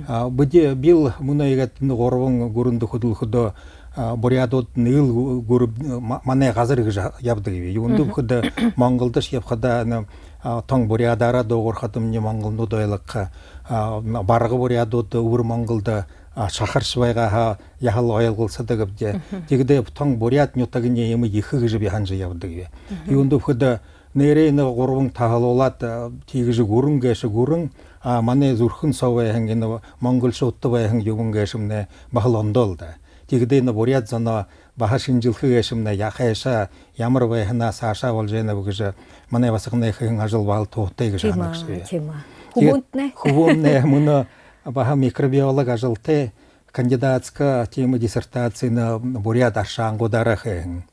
А, бидэ, бил мүнөө иигээд энэ гурбан гүрэндэ хүдэлхэдөө, а, буряадууд нэгэл гү-, гүрэн, ма-, манай газар гэжэ ябадагби. Юундэб гэхэдэ, Монголдошье ябахадаа, энэ, а, тон буряадаараа дуугархадамни, монголнууд ойлгохо, а, барга буряадууд Үбэр Монголдо, а, шахаршье байгаа һаа, яһала ойлголсодогбди. Тиигэхэдээ тон буряад нютагни иимэ ехэ гэжэ би һанажа ябадагби. Юундэб гэхэдэ, нээрээ нэгэ гурбан таһалуулаад, а, тиигэжэ гүрэн гээшэ гүрэн, а, манай зүрхэн соо байһан, энэ монголшуудта байһан юумэн гээшэмнай баһал ондоо лэ даа. Тиигээд энэ буряад зоноо баһа шэнжэлхэ гээшэмнай, яа, хайшаа, ямар байһанаа саашаа боложо байнаб гэжэ манай басаганай хэһэн ажал баһал туһатай гэжэ һанагша. Тиимэ, тиимэ. Хүбүүнтнай? Хүбүүмнай мүнөө баһа микробиолог ажалтай, кандидатска тиимэ диссертаци энэ буряад аршаангуудаараа хэһэн.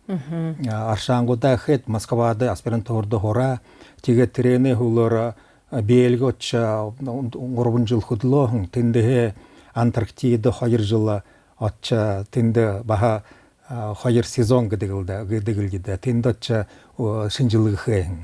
А, аршаангуудаа хээд, Москвада аспирантурада һураа. Тиигээд тэрэнэй һүүлээр, а, Бельги ошоо, а, гурбан жэл хүдэлөө һэн. Тэндэһээ Антарктида хоёр жэл ошоо, тэндэ баһа, а, хоёр сезон гэдэг лэ даа, гэдэг лэ даа. Тэндэ ошоо, о, шэнжэлгэ хэһэн.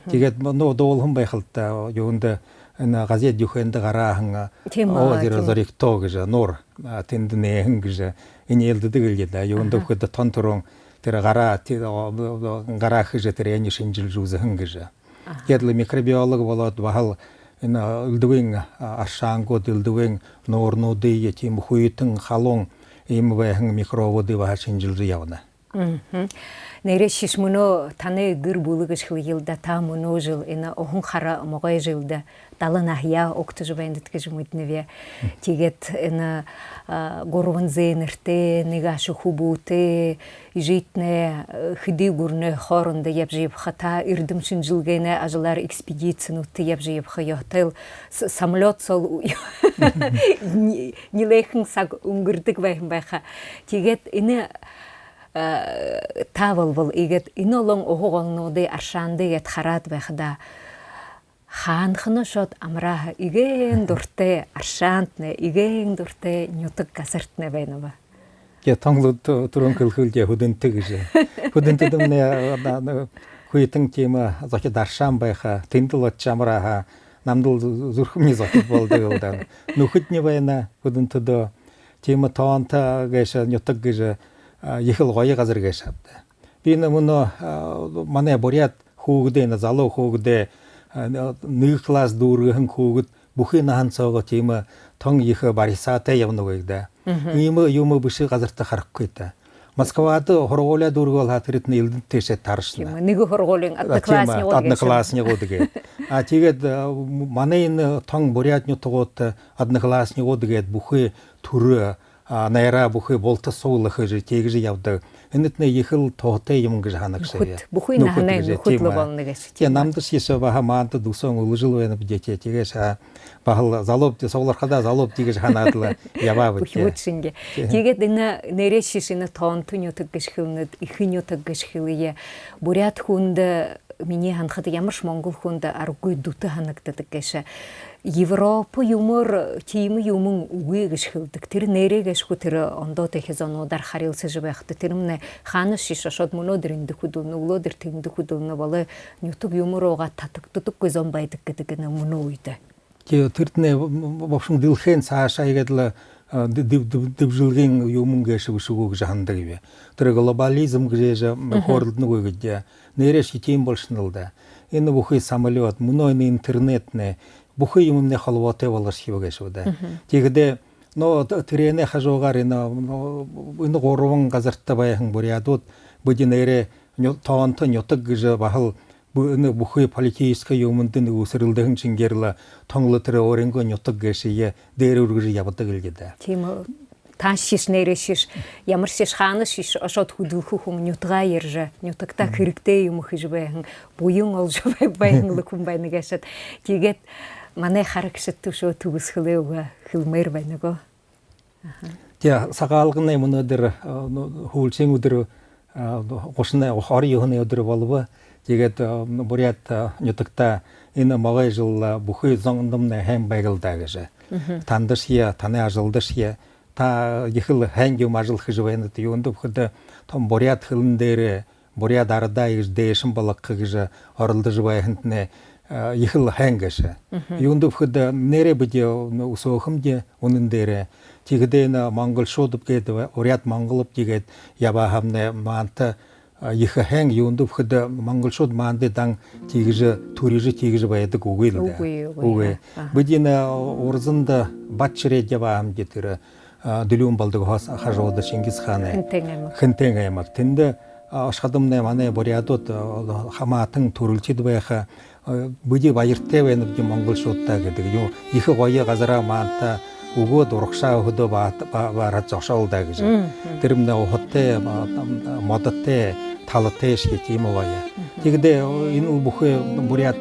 Тиигээд, ну, дуулаһан байха л даа, юундэ, энэ газет юухэндэ гараһан, а, тиимэ, озеро Зоригто гэжэ, нуур, а, тэндэ нээһэн гэжэ энеэлдэдэг лэ даа. Юундэ гэхэдэ, тон түрүүн тэрэ гараа, ти-, о, о, гараа хэжэ, тэрэниие шэнжэлжэ үзэһэн гэжэ. Тиигээд лэ микробиолог болоод, баһал энэ элдэбын, а, аршаангууд, элдэбын нуурнуудые, тиимэ хүйтэн, халуун иимэ байһан микробуудые баһа шэнжэлжэ ябана. Нээрээшье мүнөө танай гэр бүлэ гэжэ хэлэел даа, та мүнөө жэл энэ уһан хара могой жэлдэ далан наһаяа угтажа байнат гэжэ мэдэнэб. Тиигээд энэ, а, гурбан зээнэртэй, нэгэ аша хүбүүтэй, эжытнай, э, хэды гүрэнэй хоорондо ябажа ябаха, та эрдэм шэнжэлгэнэй ажалаар экспедицинүүдтэ ябажа ябаха ёһотойл, с-, самолёт соол нилээхэн саг үнгэрдэг байһан байха. Тиигээд энэ, э, та болбол иигээд энэ олон уһа голнуудые, аршаандые иигээд хараад байхадаа, хаанахинь ошоод амараа, эгээн дуратай аршаантнай, эгээн дуратай нютаг газартнай байна бэ? Тээ, тон лэ тө-, түрүүн хэлэхэл даа, Һүдэнтэ гэжэ. Һүдэнтэдэмнай, а, на-, на-, хүйтэн тиимэ зохид аршаан байха. Тэндэл ошожо амараа һаа, намдал зү-, зүрхэмни зохид болодог лэ даа. Нүхэдни байна Һүдэнтэдэ. Тиимэ тоонто гээшэ нютаг гэжэ, а, ехэл гоё газар гээшэ ааб даа. Би энэ мүнөө, а, манай буряад хүүгэдэй, энэ залуу хүүгэдэй, а, нэгэ класс дүүргэһэн хүүгэд бүхы наһан соогоо тиимэ тон ехэ барисаатай ябана гү даа. Иимэ юумэ бэшэ газарта харахагүйт. Москвада һургуулияа дүүргэбэл һаа, тэрэтнай элдэнтэ тээшээ тарашана. Тиимэ, нэгэ һургуулиин, а, тиимэ, однокласснигууд гээшэ. Однокласснигууд гээд. А, тиигээд, а, м-, манай энэ тон буряад нютагуудта однокласснигууд гээд бүхы түрэ, а, найраа, бүхы булта суглаха гэжэ, тиигэжэ ябадаг. Энэтнай ехэл туһатай юм гэжэ һанагша. Нүхэд, бүхы наһанай нүхэд лэ болоно гээшэ. Тиимэ, тиимэ. Намдашье баһа манда дүүрэн үлэжэл байнабди, тиигээшье, а, баһал залуубди, суглархадаа залуубди гэжэ һанаад лэ ябаабди. Үхибүүд шэнги. Тиигээд энэ нээрээшье энэ тоонто нютаг гэжэ хэлэнэт, эхэ нютаг гэжэ хэлэе. Буряад хүндэ, минии һанахада, ямаршье монгол хүндэ аргагүй дүтэ һанагдадаг гээшэ. Европо юумээр тиимэ юумэн үгы гэжэ хэлэдэг. Тэрэ нээрээ гээшэ гү, тэрэ ондоо тэхэ зонуудаар харилсажа байхада, тэрэмнай хаанашье ошоод, мүнөөдэр эндэ хүдэлнэ, үглөөдэр тэндэ хүдэлнэ, болой нютаг юумэ руугаа татагдадаггүй зон байдаг гэдэг энэ мүнөө үедэ. Тээ, тэрэтнай, в общем, дэлхэйн саашаа иигээд лэ, а, д-, дэб-, дэб-, дэбжэлгын юумэн гээшэ бэшэ гү гэжэ һанадаг би. Тэрэ глобализм гэжэ, м, хөөрэлдэнэ гү гээд. Нээрээшье тиимэ болошоно лэ даа. Энэ бүхы самолёт, мүнөө энэ интернетнай, бүхы юумэмнай холбоотой болошоо гээшэ даа. Тиихэдээ, но, т-, тэрэнэй хажуугаар энэ, но, энэ гурбан газарта байһан буряадууд, бидэ нээрээ ню-, тоонто нютаг гэжэ баһал Бү-, энэ бүхы политическа юумэндэнь үүсэрэлдэһэн шэнгеэр лэ тон лэ тэрэ өөрынгөө нютаг гээшые дээрэ үргэжэ ябадаг лэ даа. Тиимэ. Таашье, нээрээшье, ямаршье, хаанашье ошоод хүдэлхэ хүн нютагаа ерэжэ, нютагтаа хэрэгтэй юумэ хэжэ байһан, буян олжо бай-, байһан лэ хүн байна гээшэт. Тиигээд манай харагшадта үшөө түгэсхэлэй үгэ хэлмээр байна гү? Тээ, Сагаалганай мүнөөдэр, а, ну, һүүлшын үдэр, а, гушанай, хорин юһэнэй үдэр болобо. Тиигээд, а, буряад, а, нютагта энэ могой жэл, а, бүхы зондомнай һайн байг лэ даа гэжэ. Тандашье, танай ажалдашье, та ехэл һайн юумэ ажал хэжэ байнат. Юундэб гэхэдэ, тон буряад хэлэн дээрэ буряад арадаа иигэжэ дээшэнь болгохо гэжэ оролдожо байһантнай, а, ехэл һайн гээшэ. Юундэб гэхэдэ, нээрээ бидэ, ну, үсөөхэм даа, үнэн дээрээ. Тиихэдээ энэ монголшуудаб гээд, буряад монголбди гээд ябаһамнай маанадта, а, ехэ һайн. Юундэб гэхэдэ, монголшууд маанадые дан тиигэжэ түрижэ, тиигэжэ байдаг үгы лэ даа. Үгы, үгы. Үгы. Аха. Бидэ энэ Урзанда баатаржа ябаһамди, тэрэ а, Дүлюун Болдогоһоо хажууда Чингис хаанай. Хэнтэйн аймаг. Хэнтэйн аймаг. Тэндэ, а, ошоходомнай манай буряадууд, а, хамаатан түрэлшэд байха, а, бидэ баяртай байнабди монголшуудта гэдэг. Юу, ехэ гоё газараа маанадта үгөөд урагшаа өөһэдөө ба-, ба-, бараад зогшоол даа гэжэ. Мгм. Тэрэмнай уһатай, ба-, там, модотой, талатай шэгэ тиимэ гоё. Мгм. Тиигээд энэл бүхы буряад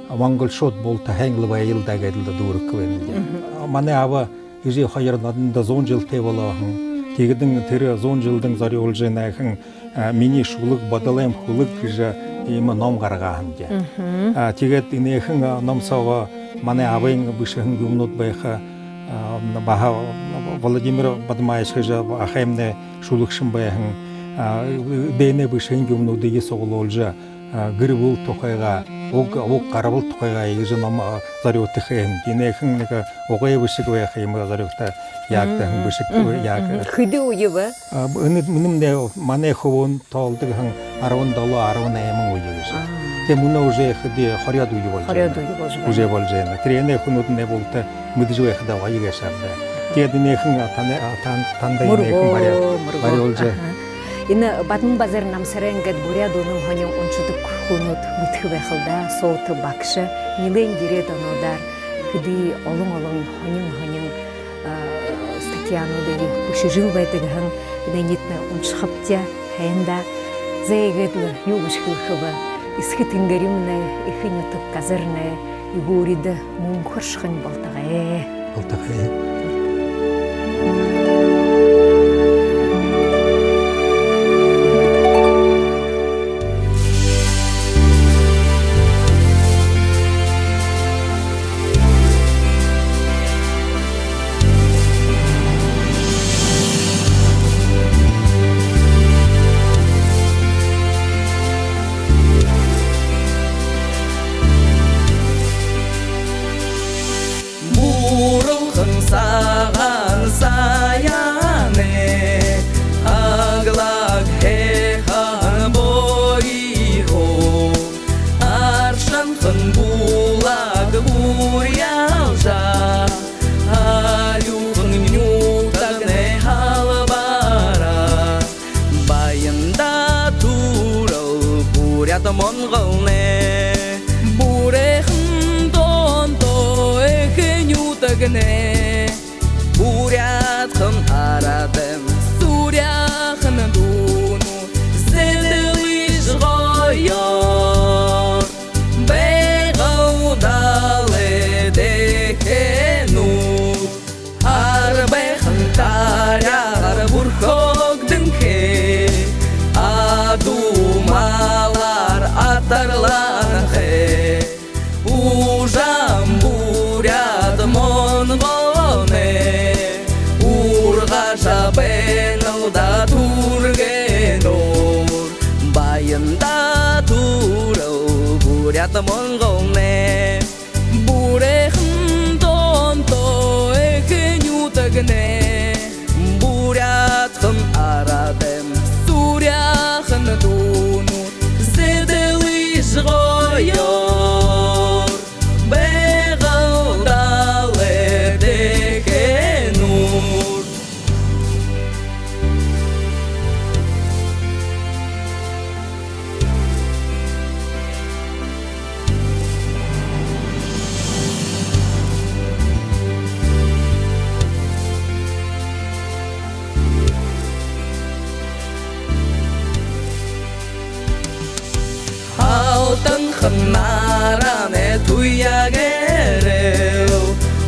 монголшууд булта һайн лэ байял даа гээд лэ дүүргэхэ байнаб. Мгм. Манай аба эжы хоёр нааданда зуун жэлтэй болоо һэн. Тиигээд тэрэ зуун жэлдэнь зорюулжа энээхэн, а, «Минии шүлэг, бодолойм хүлэг» гэжэ иимэ ном гаргаа һэн даа. Мгм. А, тиигээд энээхэн, а, ном соогоо манай абын бэшэһэн юумэнүүд байха, а, баһа Владимир Бадмаевич гэжэ ахаймнай шүлэгшэн байһан, а, эдээнэй бэшэһэн юумэнүүдые суглуулжа, а, гэр бүлэ тухайгаа, уг, уг гарбал тухайгаа иигэжэ ном, а, зорюута хэһэн. Энээхэн нэгэ угай бэшэг байха юм, зорюута яагдаһан бэшэг. Мгм. Яаг-, мгм. Хэды үе бэ? А, энэ, энэмнай манай хүбүүн тоолдог һэн арбан долоо, арбан найман үе гэжэ. Аа. Тиимэ, мүнөө уже хэды, хорёод үе болжо байна. Хорёод үе болжо байна. Уже болжо байна. Тэрэнээ хүнүүднай булта мэдэжэ байха даа, гоё гээшэ ааб даа. Тиигээд энээхэн, а, танда, а, тан-, танда энээхэн бари-, мүргөө, мүргөө. Бариулжа. Аха. Энэ Бадма-Базар Намсарайн гээд буряад үнэн һонин уншадаг хүнүүд мэдэхэ байха л даа. Суута багша нилээн ерээд онуудаар хэды олон-олон һонин-һонин, а, статьянуудые бэшэжэл байдаг һэн. Энээниитнай уншахабди, һайн даа. Зай, иигээд лэ юу гэжэ хэлэхэб: Эсэгэ тэнгэримнай, эхэ нютаг газарнай, эгэшэдэ мүнхэршэхэнь болтогой. Болтогой. Бууралхан сагаан Саяанай аглаг һайхан бөөригөө, аршанхан булаг буряалжа, арюухан нютагнай һалбараа баянда түрэл буряад монголнай. Буряадхан тоонто эхэ нютагнай, буряадхан арадайм суряахан дуунууд, зэдэлыш гоёор Байгал далай дээхэнүүд, арбайхан таряар бүрхэгдэнхэй, адуу малаар атарланхай. Уужам буряад монголнай ургажа байнал даа түргэнөөр. Баянда түрэл буряад монголнай, буряадхан тоонто эхэ нютагнай, буряадхан арадайм суряахан дуунууд, зэдэлыш гоёор Байгал далай дээхэнүүд. Алтанхан наранай туяа гэрэл,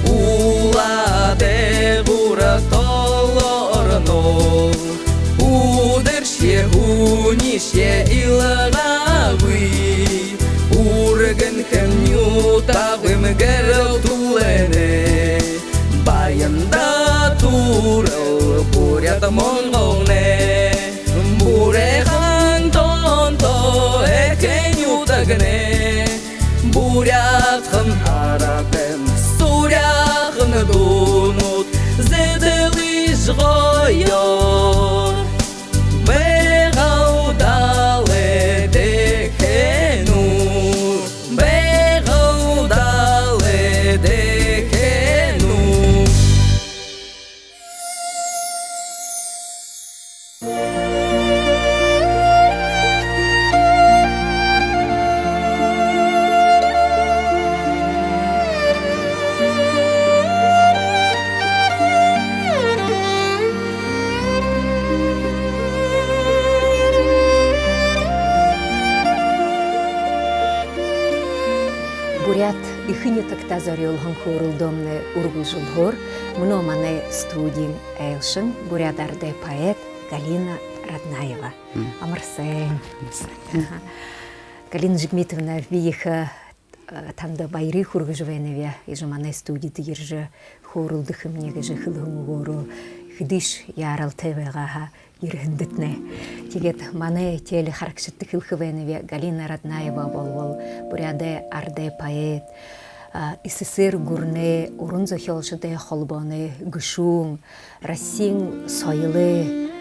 уулын гура толорно. Үдэршье, һүнишье илгаагүй, үргэнхэн нютагайм гэрэл түлээнэй. Баянда түрэл буряад монголнай, буряадхан тоонто эхэ нютагнай, буряадхан арадайм суряахан дуунууд, зэдэлыш гоёор Байгал далай дээхэнүүд. Байгал далай дээхэнүүд. Эхэ нютагтаа зорюулһан хөөрэлдөөнэй үргэлжэлһөөр мүнөө манай студиин айлшан, буряад арадай поэт Галина Раднаева. Мм. Амар сайн. Амар сайн. Аха. Галина Жигмитовна, би ехэ, э, танда баярые хүргэжэ байнаб, иигэжэ манай студидо ерэжэ хөөрэлдэхэмни гэжэ хэлэһэн үгөөрөө хэдышье яаралтай байгаа һаа, ерэһэндэтнай. Тиигээд манай телехарагшадта хэлэхэ байнаб, Галина Раднаева болбол буряадай арадай поэт, а, СССР гүрэнэй уран зохёолшодой холбооной гэшүүн, Россиин соёлой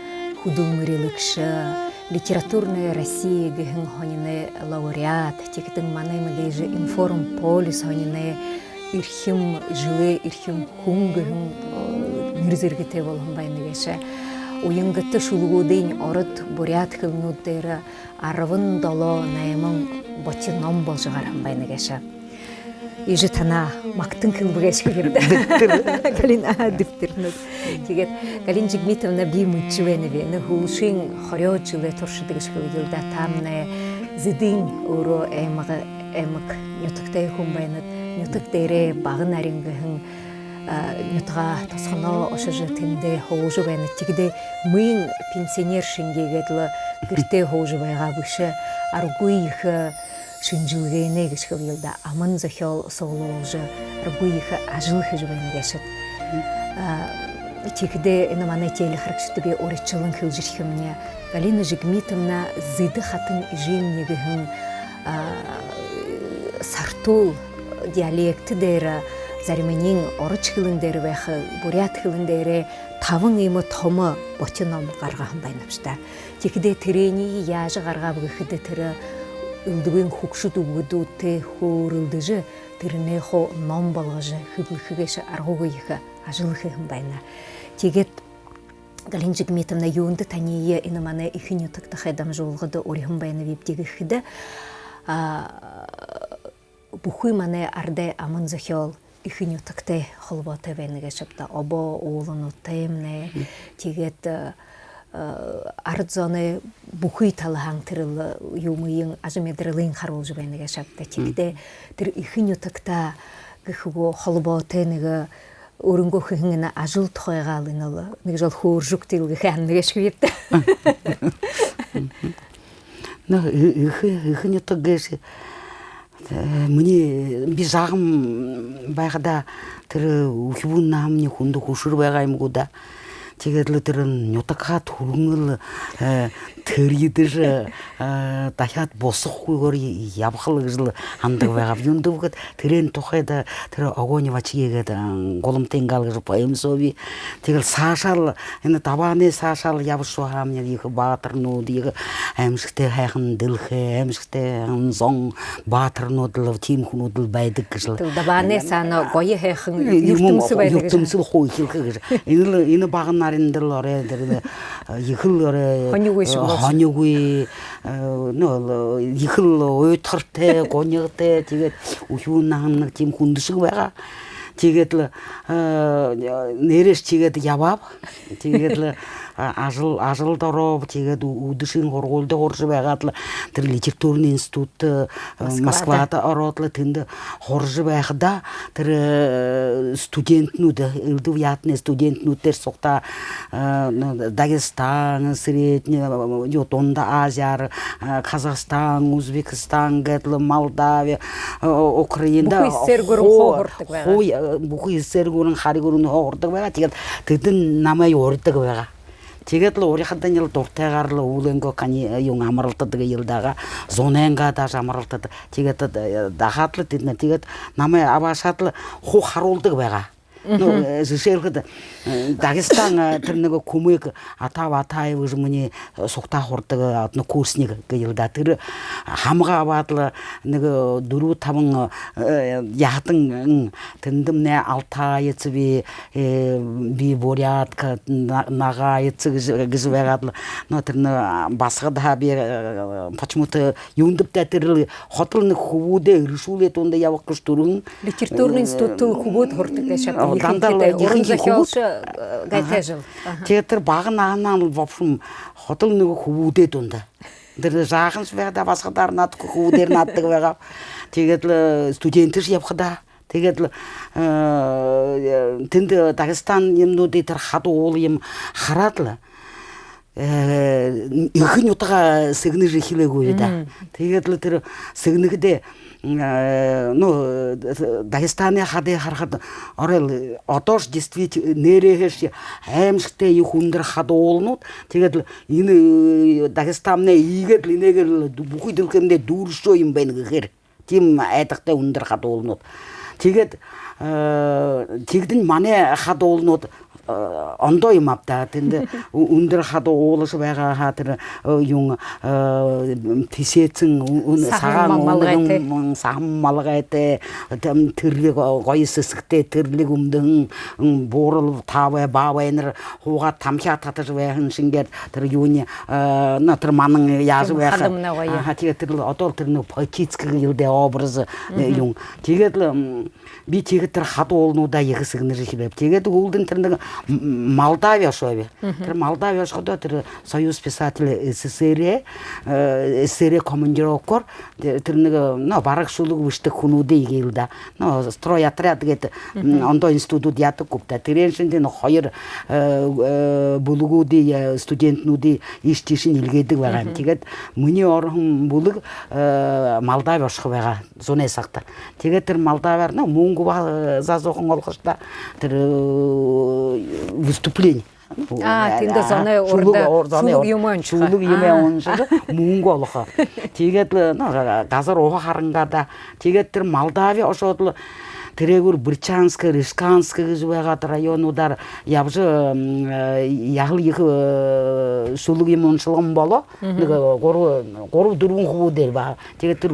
хүдэлмэрилэгшэ, Литературная Россия гэһэн һониной лауреат, тиихэдэнь манай мэдээжэ Информполис һониной эрхим жэлэй эрхим хүн гэһэн, э, нэрэ зэргэтэй болоһон байна гээшэ. Уянгата шүлэгүүдынь ород, буряад хэлэнүүд дээрэ арбан долоо-найман боти ном боложо гараһан байна гээшэ. Иигэжэ танаа магтан хэлэбэ гээшэ гэб даа. Дэбтэр. Галина, аа, дэбтэрнүүд. Тиигээд, Галина Жигмитовна, би мэдэжэ байнаб, энэ һүүлшын хорёод жэлэй туршада гэжэ хэлэел даа, таамнай Зэдын өөрөө аймаг, аймаг нютагтай хүн байнат. Нютаг дээрээ Бага Нарин гэһэн, а, нютагаа тосхоноо ошожо, тэндээ һуужа байнат. Тиигэдэ мүн пенсионер шэнги гээд лэ гэртээ һуужа байгаа бэшэ, аргагүй ехэ шэнжэлгэнэй гэжэ хэлэел даа, аман зохёол суглуулжа, аргагүй ехэ ажал хэжэ байна гээшэт. А, тиихэдээ энэ манай телехарагшадта би уридшалан хэлэжэрхэмни, Галина Жигмитовна Зэдэ хатан эжымни гэһэн, а, сартуул диалект дээрэ, зариманиинь ород хэлэн дээрэ байха, буряад хэлэн дээрэ табан иимэ томо боти ном гаргаһан байна бшуу даа. Тиихэдээ тэрэниие яажа гаргааб гэхэдэ, тэрэ элдэбын хүгшэд үбгэдүүдтэй хөөрэлдэжэ, тэрэнээ хуу ном болгожо хэблэхэ гээшэ, аргагүй ехэ ажал хэһэн байна. Тиигээд, Галина Жигмитовна, юундэ таниие энэ манай Эхэ нютагтахай дамжуулгада уряаһан байнабибди гэхэдэ, а, бүхы манай арадай аман зохёол Эхэ нютагтай холбоотой байна гээшэ бшуу даа. Обоо уулануудтаймнай, тиигээд, э, арад зоной бүхы талаһаань тэрэл юумыень, ажамидаралыень харуулжа байна гээшэ бшуу даа. Тиигэдэ тэрэ Эхэ нютагтай гэхэ гү, холбоотой нэгэ өөрынгөө хэһэн энэ ажал тухайгаал, энэл нэгэ жэл хөөрэжэ үгыт гэхэ һанана гээшэ бибди. Но, э-, Эхэ, Эхэ нютаг гээшэ, э, минии, би жаахан байхадаа тэрэ үхибүүн наһамни хүндэ хүшэр байгаа юм гү даа. Тиигээд лэ тэрэ нютагһаа түргэн лэ, э, тэрьедэжэ, э, дахяад бусахагүйгөөр ябахал гэжэл һанадаг байгааб. Юундэб гэхэдэ, тэрээн тухайда тэрэ «Огонь в очаге» гээд, э, Гуламтайн Гал гэжэ поэма сообии. Тиигээл саашаал, энэ Дабаанай саашаал ябашоо һаамни, ехэ баатарнууд, ехэ аймшагтай һайхан дэлхэй, аймшагтай һайхан зон, баатарнууд лэ, тиимэ хүнүүд лэ байдаг гэжэл. Тэрэ Дабаанай саана гоё һайхан юртэмсэ байдаг гэжэ. Юртэмсэл хуу эхилхэ гэжэ. Энэл, энэ Бага Нарин дээрэл орой, тэрэ, э, ехэл орой, хонигүй, э, шүлэг, хонигүй, э, но, ехэл уйдхартай, гунигтай, тиигээд үхибүүн наһамни нэгэ тиимэ хүндэшэг байгаа. Тиигээд лэ, э, нээрээшье тиигээд ябааб. Тиигээд лэ, а, ажал, ажалда орооб, тиигээд ү-, үдэшын һургуулида һуража байгаад лэ, тэрэ литературный институт, э, Москвада. Москвада ороод лэ, тэндэ һуража байхадаа, тэрэ, э, студентнүүд, элдэб яһатанай студентнүүд дээрэ сугтаа, э, но, Дагестан, Средний, э, юу, Дунда Азияар, э, Казахстан, Узбекистан гээд лэ, Молдавия, э, Украина. Бүхы СССР гүрэн хуу һурадаг байгаа. Хуу, э, бүхы СССР гүрэн, хари гүрэн һурадаг байгаа. Тиигээд тэдэнь намайе уряадаг байгаа. Тиигээд лэ уряахадань лэ дуратайгаар лэ үүлэнгөө кани-, юун, амаралтадаг гээл даа. Зунайнгаа даже амаралтадаг. Тиигээд, э, дахаад лэ тэдэнь, тиигээд намайе абаашаад лэ хуу харуулдаг байгаа. Ну, э, жэшээлхэдэ, э, Дагестан, э, тэрэ нэгэ Кумык Ата Батаев гэжэ минии, э, сугтаа һурадаг, э, однокурсник гээл даа. Тэрэ һамга абаад лэ нэгэ дүрбэ-табан, э, яһатан, м, тэндэмнай алтаец би, э, би бурятка, на-, нагаец гэжэ, гэжэ байгаад лэ. Но тэрэнь басагадһаа би, э, почему-то юундэб даа, тэрэл ходол нэгэ хүбүүдээ эрэшүүлээд, ондоо ябаха гэжэ түргэн. Литературный институт хүбүүд һурадаг гээшэ бшуу даа. Дандаа л ехэнхи, ехэнхи хүбүүд. Уран зохёолшо, э, гайтай жэл. Аха. Тиигээд тэрэ бага наһанһаань лэ, в общем, ходол нэгэ хүбүүдэй дунда. Тэрэ жаахан байхадаа басагадаар нааддаг, хүбүүдээр нааддаг байгаа. Тиигээд лэ студентшье ябахадаа. Тиигээд лэ тэндэ Дагестан юумэнүүдые, тэрэ хада уула юумэ хараад лэ, ехэ нютагаа сэгнэжэ эхилээгүй даа. Тиигээд лэ тэрэ сэгнэхэдээ, ну, Дагестанай хадые харахада, орой лэ, одоошье действительно нээрээһээшье аймшагтай ехэ үндэр хада ууланууд. Тиигээд лэ энэ Дагестанмнай иигээд лэ, энээгээр лэ бүхы дэлхэймнай дүүрэшөө юм байна гэхээр. Тиимэ айдагтай үндэр хада ууланууд. Тиигээд тиигэдэнь манай хада ууланууд ондоо юм ааб даа. Тэндэ үндэр хада уулашье байгаа һаа, тэрэ юун, тэсээсэн, сагаан малгайтай, сагаан малгайтай, тэрэ гоё сэсэгтэй, тэрэ лэ үмдэһэн, буурал таабай, баабайнар һуугаад, тамхяа татажа байһан шэнгеэр, тэрэ юуниинь, на, тэрэ манан яажа байха. Хадамнай гоё. Аха, тиигээд тэрэ лэ одоол тэрэ нэгэ поэтическэ гээл даа образ юун. Тиигээд лэ би тиигээд тэрэ хада уулануудаа ехэ сэгнэжэ эхилээб. Тиигээд һүүлдэнь тэрэ нэгэ Молдавия ошооб. Тэрэ Молдавия ошоходоо, тэрэ Союз писателей СССР, СССР командировкоор, тэрэ нэгэ, ну, бараг шүлэг бэшэдэг хүнүүдые гээл даа. Ну, стройотряд гээд ондоо институтууд яадаг гүб даа. Тэрээн шэнги нэгэ хоёр бүлэгүүдые, студентнүүдые иишэ тиишэнь эльгээдэг байгаа юм. Тиигээд минии ороһон бүлэг Молдавия ошохо байгаа зунай сагта. Тиигээд тэрэ Молдавияар, ну, мүнгэ баһа заасуухан олохо ш даа. Тэрэ выступление. А, тэндэ зоной урда шүлэг юумэ уншаха. Шүлэг юумэ уншаха, мүнгэ олохо. Тиигээд лэ, ну, газар уһа харан гээд. Тиигээд тэрэ Молдавия ошоод лэ, тэрээгүүр Бричанск, Решканск гэжэ байгаад районуудаар ябажа, яһала ехэ шүлэг юумэ уншалган болоо. Нэгэ гурба, гурба-дүрбэн хүбүүдээр баһа. Тиигээд тэрэ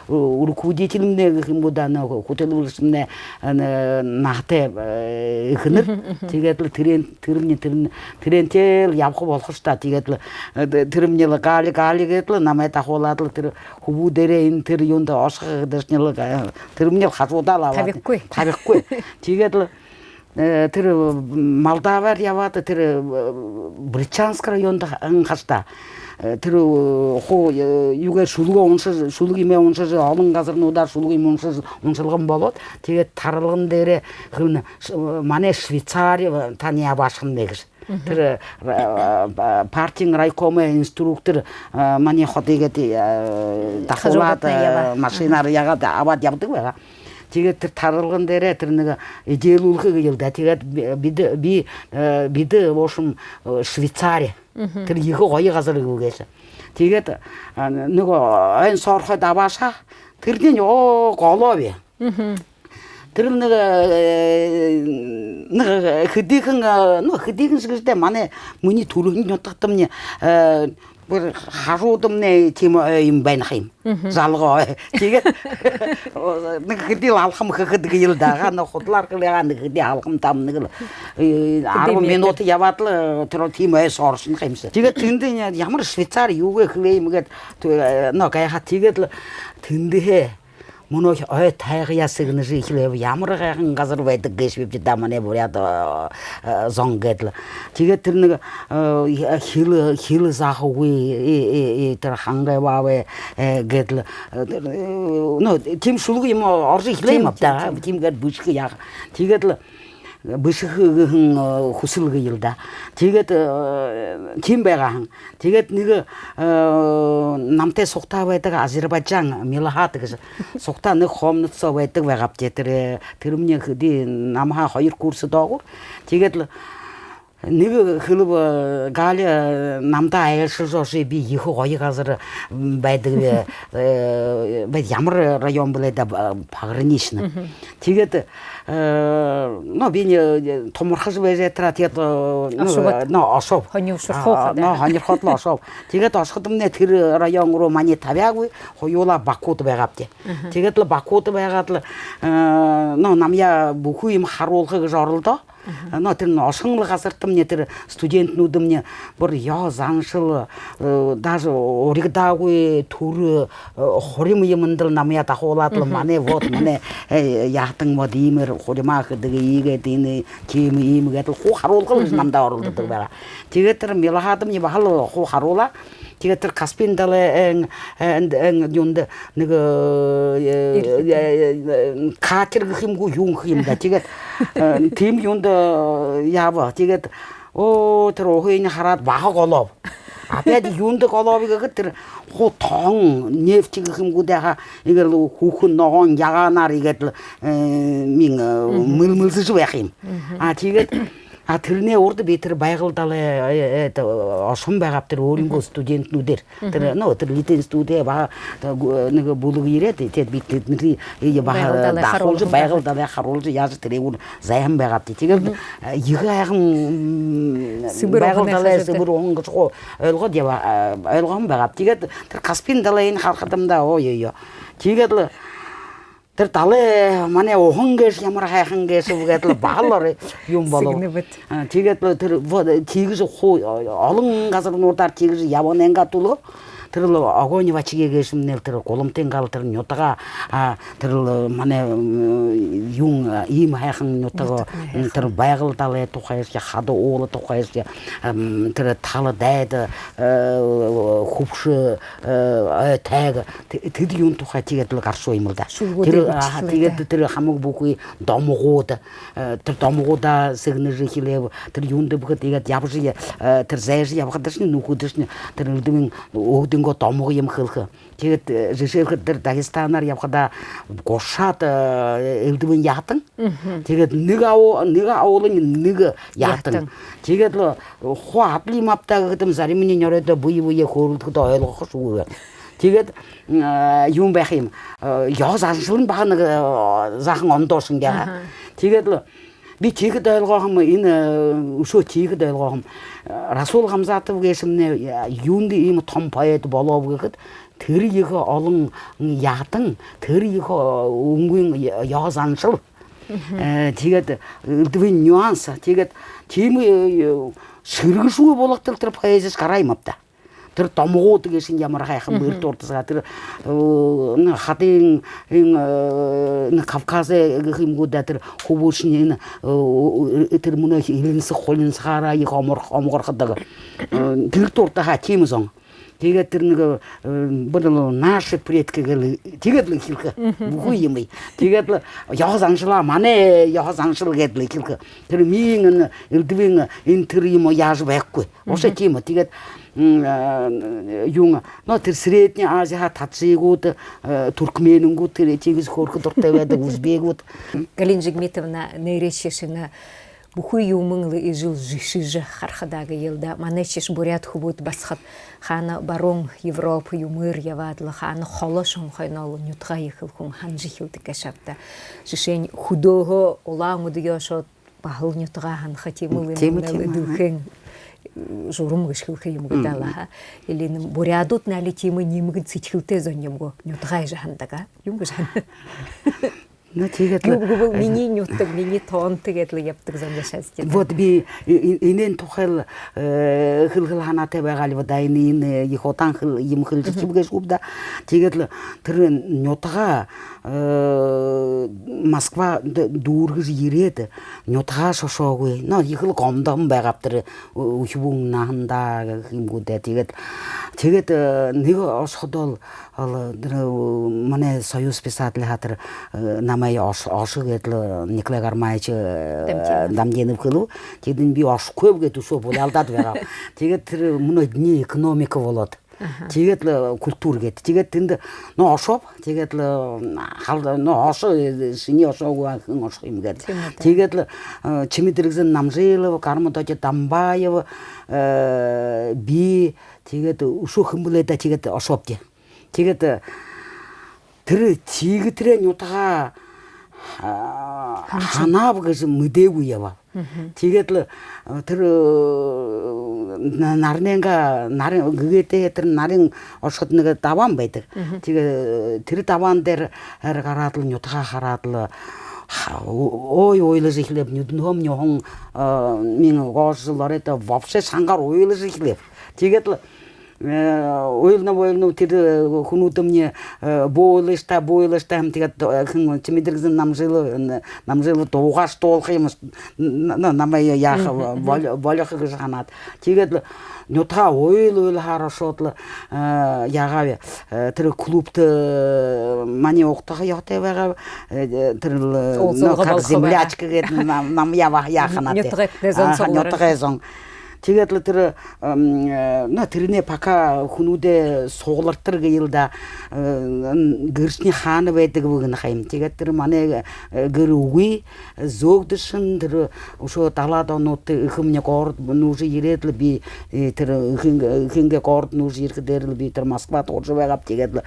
руководительмнай гэхэ юм гү даа, нэгэ хүтэлбэрилэгшэмнай наһатай эхэнэр. Тиигээд лэ тэрээн, тэрэмни, тэрэн, тэрээнтэй лэ ябаха болохо ш даа. Тиигээд лэ тэрэмни лэ Галя, Галя гээд лэ намайе дахуулаад лэ, тэрэ хүбүүдээрээ энэ тэрэ юундэ ошохо гэжэ, тэрэмни лэ, тэрэмни лэ хажуудаа лэ абаад. Табихагүй. Табихагүй. Тиигээд лэ тэрэ Молдавияар ябаад, тэрэ Бричанск районда һэн ха ш даа. Тэрэ хуу юугээр шүлэгөө уншажа, шүлэг юумэ уншажа, олон газарнуудаар шүлэг юумэ уншажа, уншалган болоод, тиигээд таралган дээрээ хэлэнэ: «Манай Швейцари таниие абаашахамнай», — гэжэ. Тэрэ партиин райкомой инструктор манай ходо иигээд дахуулаад, машинаар яагаад, абаад ябадаг байгаа. Тиигээд тэрэ таралган дээрээ тэрэ нэгэ эдеэлүүлхэ гээл даа. Тиигээд би, бидэ, би, бидэ, в общем, Швейцари. Тэрэ ехэ гоё газар гээл гээшэ. Тиигээд нэгэ ойн соорхойдо абаашаа. Тэрэнь, оо, голоо бэ. Тэрэ нэгэ, нэгэ хэдыхэн, ну, хэдыхэн шэг гэжэ даа, манай, минии түрэһэн нютагтамни, бүри хажуудамни тиимэ ой юм байна ха юм. Залгаа ой. Тиигээд нэгэ хэды лэ алхам хэхэдэ гээл даа. Нэгэ худалаар хэлээ һаа, нэгэ хэды алхам, там нэгэ арбан минута ябаад лэ, тэрэ тиимэ ой сооршоно ха юм шэ. Тиигээд тэндэнь ямар Швейцари, юугээ хэлээ юм гээд, ну, гайхаад, тиигээд лэ тэндэһээ мүнөө ой тайгаяа сэгнэжэ эхилээб. Ямар гайхаһан газар байдаг гээшэбибди даа манай буряад зон гээд лэ. Тиигээд тэрэ нэгэ хилэ, хилэ заахагүй, тэрэ хангай баабай гээд лэ, ну, тиимэ шүлэг юумэ орожо эхилээ юм ааб даа. Тиимэ гээд бэшэхэ яаха. Тиигээд лэ бэшэхэ гэһэн хүсэл гээл даа. Тиигээд тиимэ байгаа һэн. Тиигээд нэгэ намтай сугтаа байдаг азербайджан, Милхат гэжэ сугтаа нэгэ комната соо байдаг байгаабди. Тэрэ, тэрэмни хэды намһаа хоёр курс доогуур. Тиигээд лэ нэгэ хэлэбэ: «Галя, намда айлшалжа ошоё, би ехэ гоё газар байдаг бэ». Бай, ямар район бэлэй даа, пограничный. Тиигээд, ну, би томорхожо байжа ятараа, тиигээд, ну, ошооб. Һонирхохо, ну, һонирхоод лэ ошооб. Тиигээд ошоходомни тэрэ район руу маниие табяагүй, хоюулаа Бакуда байгаабди. Тиигээд лэ Бакуда байгаад лэ, ну, намайе бүхы юумэ харуулха гэжэ оролдоо. Но тэрэнь ошоһон лэ газартамни тэрэ студентнүүдэмни бүри ёһо заншал, даже уригдаагүй түрэ, хурим юумэндэл намайе дахуулаад лэ: «Манай, вот, манай яһатан вот иимээр хуримаа хэдэг, иигээд энэ тиимэ, иимэ», — гээд лэ хуу харуулха гэжэ намда оролдодог байгаа. Тиигээд тэрэ Милхатамни баһал хуу харуулаа. Тиигээд тэрэ Каспийн далай, э, э, юундэ нэгэ, э, э, э, катер гэхэ юм гү, юун гэхэ юм даа. Тиигээд, э, тиимэ юундэ, э, ябаа. Тиигээд, оо, тэрэ уһыень хараад, баһа голооб. Опять юундэ голооб гэхэдэ, тэрэ хуу тон, нефть гэхэ юм гү даа, иигээд лэ хүхэ ногоон ягаанаар иигээд лэ, э, мин, э, мэлмэлзэжэ байха юм. А тиигээд, а тэрэнэй урда би тэрэ Байгал далай, э, э, это, ошоһон байгааб, тэрэ өөрынгөө студентнүүдээр. Тэрэ, ну, тэрэ литинстудэ баһа, э, гү-, нэгэ бүлэг ерээд, тиигээд би тэдэнэрые, э, баһа Байгал далай дахуулжа, харуулһан Байгал далай харуулжа, яажа тэрэ өөр зайһан байгаабди. Тиигээд, э, ехэ һайхан, м, Сибирь Байгал уһанай далай, хажууда. Сибирь уһан гэжэ хуу ойлгоод ябаа, э, ойлгоһон байгааб. Тиигээд тэрэ Каспийн далайень харахадам даа, ой-ой-ой. Тиигээд лэ тэрэ далай манай уһан гээшэ ямар һайхан гээшэб гээд лэ баһал орой юм болоо. Сэгнэбэт. А, тиигээд лэ тэрэ во-, тиигэжэ хуу, олон газарнуудаар тиигэжэ ябаһанайнгаа түлөө тэрэл огонь в очаге гээшэмнай лэ тэрэ гуламтын гал тэрэ нютагаа, а, тэрэл манай, м, юун, а, иимэ һайхан нютаг, нютаг, м, һайхан. Тэрэ Байгал далай тухайшье, хада уула тухайшье, м, тэрэ тала дайда, э, хүбшэ, э, ой тайга, тэ-, тэдэ юун тухай тиигээд лэ гаршоо юм лэ даа. Шүлэгүүдые бэшэжэ лэ. Тиигээд тэрэ хамаг бүхы домогууд, э, тэрэ домогуудаа сэгнэжэ эхилээб, тэрэ юундэб гэхэдэ, тиигээд ябажа, э, тэрэ зайжа ябахадашни, нүхэдэшни, тэрэ элдэбын өөһэдынгөө домог юм хэлэхэ. Тиигээд, э, жэшээлхэдэ, тэрэ Дагестанаар ябахадаа гушаад, э, элдэбын яһатан. Тиигээд нэгэ аб-, нэгэ абалынь нэгэ яһатан. Яһатан. Тиигээд лэ хуу адли юм ааб даа гэхэдэм, зариманиинь оройдоо бэе бэеэ хөөрэлдэхэдөө ойлгохошьегүй. Тиигээд, м, а, юун байха юм, э, ёһо заншалынь баһа нэгэ, э, заахан ондоо шэнги байгаа. Тиигээд лэ би тиихэдэ ойлгоһом, энэ, э, үшөө тиихэдэ ойлгоһом. Э, Расул Гамзатов гээшэмнай, э, юундэ иимэ томо поэт болооб гэхэдэ, тэрэ ехэ олон яһатан, тэрэ ехэ, э, үнгын ёһо заншал. Э, тиигээд элдэбын нюанс, тиигээд тиимэ, э, сэргэшэгүй болготол тэрэ поэзиишье гараа юм ааб даа. Тэрэ домогууд гээшэнь ямар һайхан бэрхэ дурдасагаа, тэрэ, э, нэгэ хадын, э, нэгэ Кавказай гэхэ юм гү даа, тэрэ хүбүүшни, э, э, тэрэ мүнөө элинсэг хулинсагаараа ехэ омор-, омогорходог. Э, тэрэ дурдаһаа тиимэ зон. Тиигээд тэрэ нэгэ, э, бүри лэ наши предки гээд лэ, тиигээд лэ эхилхэ. Бүхы юумые. Тиигээд лэ ёһо заншалаа, манай ёһо заншал гээд лэ эхилхэ. Тэрэ минии энэ элдэбын энэ тэрэ юумэ яажа байхагүй. Ошоо тиимэ. Тиигээд, м, э, юун, но тэрэ Средний Азиһаа таджигууд, э, туркменэнгүүд тэрэ тиигэжэ хөөрхэ дуратай байдаг, узбегүүд. Галина Жигмитовна, нээрээшье шэнэ бүхы юумэн лэ иигэжэл жэшэжэ харахадаа гээ лэ даа. Манайшье буряад хүбүүд басагад хаана баруун Европо юумээр ябаад лэ, хаана холо шонхойноол нютагаа ехэл хүн һанажа эхилдэг гээшэ ааб даа. Жэшээнь, хүдөөһөө Улаан-Үдэеэ ошоод, баһал нютагаа һанаха, тиимэл юм. Тиимэ, тиимэ. Эдэлхэйн журам гэжэ хэлэхэ юм гү даа, али буряадууд, нали тиимэ нимгэн сэдьхэлтэй зон юм гү, нютагаа иигэжэ һанадаг, а? Юун гэжэ һанана? Ну, тиигээд лэ, юу гэбэл, минии нютаг, минии тоонто гээд лэ ябадаг зон гээшэ ааб даа. Вот би э-, э-, энээн тухай лэ, э, хэлэхэл һанаатай байгаалби даа, энэ, энэ ехэ удаан хэл-, юм хэлэжэ ябадаг гээшэ гүб даа. Тиигээд лэ тэрэ нютагаа, э, Москва д-, дүүргэжэ ерээд, нютагаа ошоогүйб. Но ехэл гомдоһон байгааб тэрэ ү-, үхибүүн наһандаа гэхэ юм гү даа. Тиигээд, тиигээд, э, нэгэ ошоходоол, ол, тэрэ, э, манай Союз писателиһаа тэрэ, э, намайе ош-, ошо гээд лэ Николай Гармаевич, э, Дамдинов. Дамдинов хэлэбэ. Тиигээд би ошохогүйб гээд үшөө буляалдаад байгааб. Тиигээд тэрэ мүнөө Дни экономики болоод. Тиигээд лэ, э, культура гээд. Тиигээд тэндэ, ну, ошооб. Тиигээд лэ, э, хал-, ну, ошо, э, шинии ошоогүй хэн ошохо юм гээд. Тиимэ даа. Тиигээд лэ, э, Чимит-Эргэн Намжилов, Гарма-Доди Дамбаев, э, би, тиигээд үшөө хэн бэлэй даа, тиигээд ошообди. Тиигээд, э, тэрэ тиигэ тэрэ нютагаа, а, һанааб гэжэ мэдээгүй ябааб. Тиигээд лэ, э, тэрэ, э, на-, наранайнгаа, нарын, гэгээдэ тэрэ нарын ошоходо нэгэ дабаан байдаг. Тиигээ, э, тэрэ дабаан дээрэ гараад лэ, нютагаа хараад лэ, ха-, о-, ой, ойлажа эхилээб, нюдэнһөө нюһан, э, мин гоожо лэ оройдоо вообще шангаар ойлажа эхилээб. Тиигээд лэ Уйланаб, уйланаб, тэрэ хүнүүдэмни: буулыш даа, буулыш даа, һэм. Тиигээд хэн, Чимит-Эргэзэн Намжилов, Намжилов дуугааршье дуулаха юм, намайе яаха, болихо гэжэ һанаад. Тиигээд лэ нютагаа уйл-уйлаһаар ошоод лэ, яагааб, тэрэ клубта манай угтаха ёһотой байгаа, тэрэл, как землячка гээд, намайе баһа яаха һанаад. Нютагай зон. Тиигээд лэ тэрэ, но, тэрэнээ пока хүнүүдээ суглартар гээл даа, гэршни хаана байдаг бэ гэнэ ха юм. Тиигээд тэрэ манай гэр үгы, зөөгдэшэн, тэрэ үшөө далаад онуудта эхэмни город нүүжэ ерээд лэ, би тэрэ эхынгээ город нүүжэ ерэхэдээрэл би тэрэ Москвада һуужа байгааб. Тиигээд лэ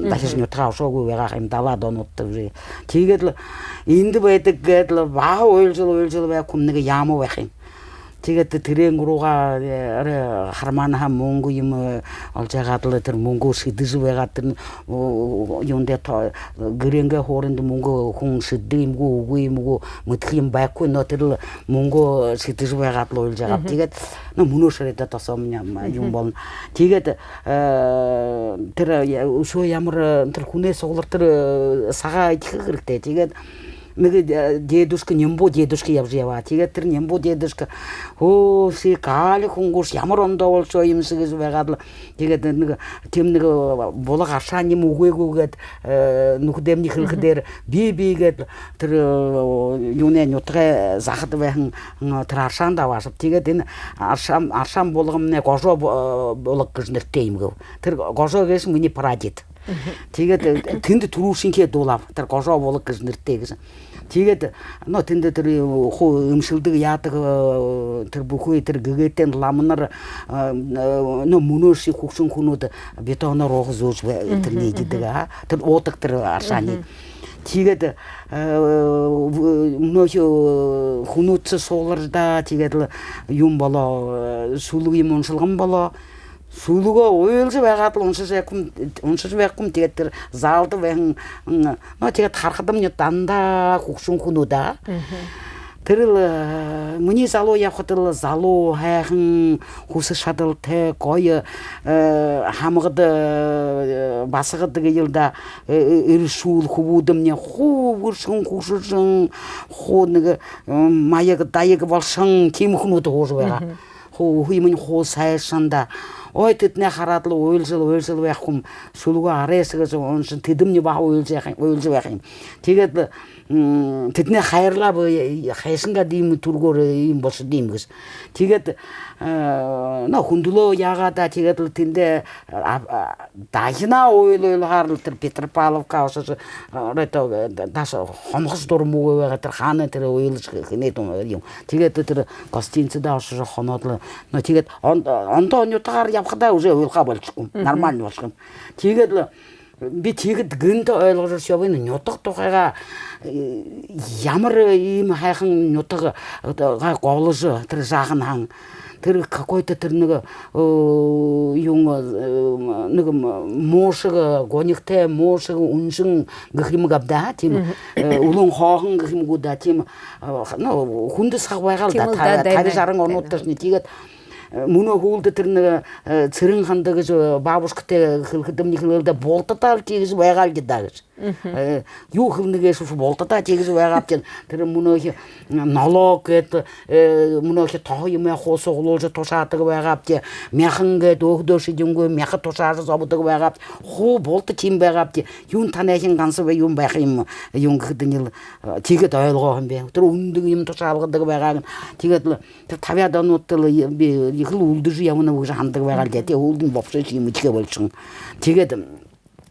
дахяжа нютагаа ошоогүй байгаа ха юм, далаад онуудта уже. Тиигээд лэ эндэ байдаг гээд лэ баһа уйлажал, уйлажал байха хүм, нэгэ яама байха юм. Тиигээд тэрээн уруугаа, э, хармаанаһаа мүнгэ юумэ олжо байгаад лэ, тэрэ мүнгөө шэдэжэ байгаад, тэрэ юундэ, гэрэнгээ һууринда мүнгэ хүн шэдэдэг юм гү, үгы юм гү, мэдэхэ юм байхагүй, но тэрэл мүнгөө шэдэжэ байгаад лэ уйлажа байгааб. Тиигээд, но, мүнөө шэрэдэ тосоомни юм болоно. Тиигээд тэрэ үшөө ямар, тэрэ хүнэй суглартар, сагаа эдихэ хэрэгтэй. Тиигээд нэгэ дедушка, Нимбуу дедушка ябажа ябаа. Тиигээд тэрэ Нимбуу дедушка: «Оо, ши Галя хүн гүш, ямар ондоо болошоо юмши», — гэжэ байгаад лэ. Тиигээд нэгэ тиимэ нэгэ булаг аршаан юумэ үгы гү гээд, нүхэдэймни хэлэхэдээр, би, би гээд лэ тэрэ юунэй, нютагай захада байһан тэрэ аршаанда абаашаб. Тиигээд энэ аршаан, аршаан булагнай Гожо булаг гэжэ нэрэтэй юм гээб. Тэрэ Гожо гээшэ минии прадед. Тиигээд тэндэ түрүүшынхиеэ дуулааб, тэрэ Гожо булаг гэжэ нэрэтэй гэжэ. Тиигээд, но, тэндэ тэрэ хуу эмшэлдэг яадаг, тэрэ бүхы тэрэ гэгээтэйнь ламанар, но, мүнөөшье хүгшэн хүнүүд бетоноор ууха зөөжэ, тэрэ эдидэг, а, тэрэ уудаг тэрэ аршааниие. Тиигээд мүнөөхи хүнүүдшье сугларжа даа, тиигээд лэ юм болоо, сүлэг юумэ уншалган болоо. Сүлэгөө уйлажа байгаад лэ уншажа байхам, уншажа байхам, тиигээд тэрэ залда байһан, но, тиигээд харахадамни дандаа хүгшэн хүнүүд, а. Тэрэл минии залуу ябахадал залуу, һайхан хүсэ шадалтай, гоё, һамгад, басагад гээл даа, эрэшүүл, хүбүүдэмни хуу үбэршэн, хүшэржэн, хуу нэгэ маяг даяг болошон тиимэ хүнүүд һуужа байгаа. Хуу үхэмни хуу сайшан даа. Ой, тэдэнээ хараад лэ уйлажал, уйлажал байхам, сүлэгөө арай сагаа уншан, тэдэмни баһа уйлажа байха, уйлажа байха юм. Тиигээд лэ тэдэнээ хайрлааб, хайшан гээд иимэ түргөөр иимэ болошоод юм гэжэ. Тиигээд, но, хүндэлөө яагаа даа, тиигээд лэ тэндээ дахинаа уйл-уйлаһаар лэ тэрэ Петропавловка ошожо, это, дааша хонохо дурмагүй байгаа, тэрэ хаана тэрэ уйлажа хэнэй юм. Тиигээд тэрэ гостиницада ошожо хоноод лэ, но, тиигээд ондоо нютагаар ябахадаа уже уйлахаа болишохом, нормально болишохом. Тиигээд лэ би тиигээд гэнтэ ойлгожорхёоб, энэ нютаг тухайгаа, ямар иимэ һайхан нютаг, голожо, тэрэ жаахан һаань. Тэрэ какой-то тэрэ нэгэ, юун, нэгэ муушаг, гунигтай муушаг, үнжэн гэхэ юм гү даа, тиимэ, үлэн хооһон гэхэ юм гү даа, тиимэ, но, хүндэ саг байгаал даа, таби жаран онуудташни. Тиигээд мүнөө һүүлдэ тэрэ нэгэ Цырен-Ханда гэжэ бабушкатай хэлэхэдэмни хэлээл даа, бултадаа лэ тиигэжэ байгаал даа гэжэ. Юу хэлэнэ гээшэбши, бултадаа тиигэжэ байгаабди. Тэрэ мүнөөхи налог гээд, мүнөөхи тоһо юумэ хуу суглуулжа тушаадаг байгаабди. Мяхан гээд өөһэдөө шэдингүй мяха тушаажа зободог байгаабди. Хуу булта тиимэ байгаабди. Юун, танайхин гансаба юун байха юм, юун гэхэдэнь лэ, тиигээд ойлгоо һэм бэ. Тэрэ үнэндэг юумэ тушаалагдадаг байгаа гэнэ. Тиигээд лэ тэрэ табяад онуудта лэ би ехэл үлдэжэ ябанаб гэжэ һанадаг байгаал даа. Тиигээд һүүлдэнь вообще юумэ эдихэ болишоһон. Тиигээд,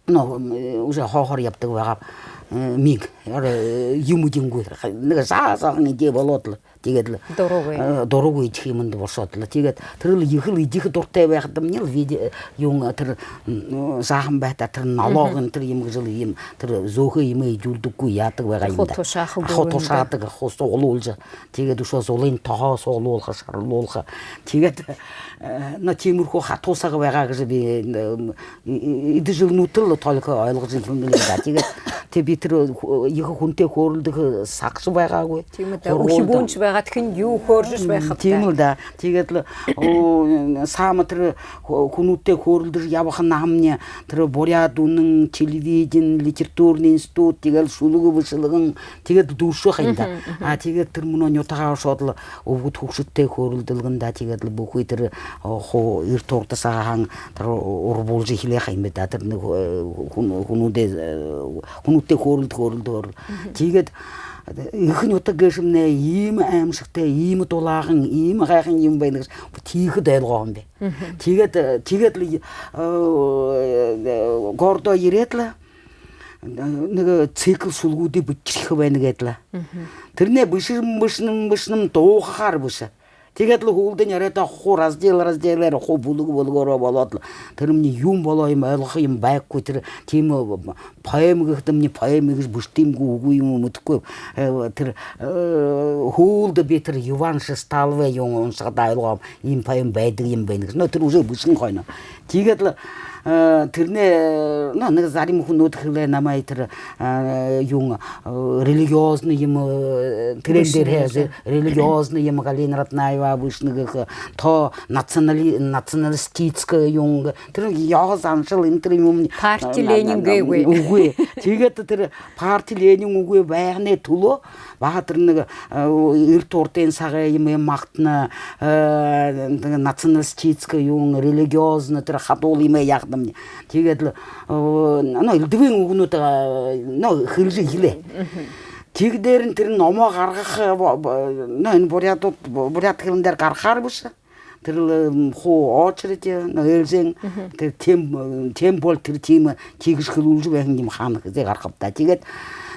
но, уже һооһоор ябадаг байгааб. Миг, юумэ эдингүй, нэгэ жаа жаахан эдеэ болоод лэ. Тиигээд лэ дурагүй, дурагүй эдихэ юумэндэ болошоод лэ. Тиигээд тэрэл ехэл эдихэ дуратай байхадамни лэ, виде-, юун, тэрэ жаахан байхадаа тэрэ налогынь, тэрэ юумэ гэжэл юм, тэрэ зөөхэй юумэ эдюулдэггүй яадаг байгаа юм даа. Хуу тушаахагүй. Хуу тушаадаг, хуу суглуулжа. Тиигээд үшөө зулын тоһо суглуулха, шарлуулха. Тиигээд, но, тиимэрхүү хатуу саг байгаа гэжэ би эдэ жэлнүүдтэ лэ только ойлгожо эхилнэб даа. Тиигээд Би тэрэ ху-, ехэ хүнтэй хөөрэлдэхэ сагша байгаагүй. Тиимэ даа. Һургуулида. Үхибүүншье байгаад, хэн юу хөөрэжэ байхаб даа. Тиимэл даа. Тиигээд лэ, оо, саама тэрэ ху-, хүнүүдтэй хөөрэлдэжэ ябаха наһамни, тэрэ буряад үнэн, телевидени, литературный институт, тиигээд лэ шүлэг бэшэлгэн, тиигээд лэ дүүршэ ха юм даа. Мгм, мгм. А, тиигээд тэрэ мүнөө нютагаа ошоод лэ үбгэд хүгшэдтэй хөөрэлдэлгэн даа, тиигээд лэ бүхы тэрэ, оо, хуу эртэ урда сагһаа тэрэ урбуулжа эхилээ ха юм бэ даа. Тэрэ нэгэ, э, хүн-, хүнүүдэй, э, хүнүүдтэй хөөрэлдэ, хөөрэлдэ, хөөрэлдэ. Мгм. Тиигээд, э, эхэ нютаг гээшэмнай иимэ аймшагтай, иимэ дулаахан, иимэ гайхан юм байна гэжэ тиихэдэ ойлгоо һэм би. Мгм. Тиигээд, э, тиигээд лэ, э, городоо ерээд лэ, э, нэгэ цикл шүлэгүүдые бэшэжэрхихэ байна гээд лэ. Мгм. Тэрэнээ бэшэнэм, бэшэнэм, бэшэнэм, дуухаар бэшээ. Тиигээд лэ һүүлдэнь оройдоо хуу раздел, разделээр, хуу бүлэг, бүлэгөөрөө болоод лэ, тэрэмни юун болоо юм, ойлгохо юм байхагүй, тэрэ тиимэ поэма гэхэдэмни, поэма гэжэ бэшэдэг юм гү, үгы юм гү, мэдэхэгүй. Э, тэрэ, э, һүүлдэ би тэрэ Иван Шесталовай юун уншахадаа ойлгоом, иимэ поэма байдаг юм байна гэжэ. Но тэрэ уже бэшэһэн хойно. Тиигээд лэ, э, тэрэнээ, но, нэгэ зарим хүнүүд хэлээ намай, тэрэ, э, юун, э, религиозный юм, э, тэрээн дээрэ, религиозный юм Галина Раднаева бэшэнэ гэхэ, то национали-, националистическая юун, тэрэ ёһо заншал, энэ тэрэ юм. Парти, э, Ленин гээгүй. Үгы. Тиигээд тэрэ парти, Ленин үгы байхын түлөө баһа тэрэ нэгэ, э, эртэ урдын сагай юумые магтана, э, националистическая юун, религиозный, тэрэ хадуул юумые яагаадамни. Тиигээд лэ, э, но, элдэбын үгэнүүдые, э, но, хэлэжэ эхилээ. Мгм. Тиигэдээрэнь тэрэ номоо гаргаха, э, бо-, бо-, но, энэ буряадууд, буряад хэлэн дээрэ гаргахаар бэшэ. Тэрэл, м, хуу очередь, но, ээлжээн, мгм, тэрэ тем, э, тем более тэрэ тиимэ, тиигэжэ хэлүүлжэ байһан юм хаана хэзээ гарахаб даа. Тиигээд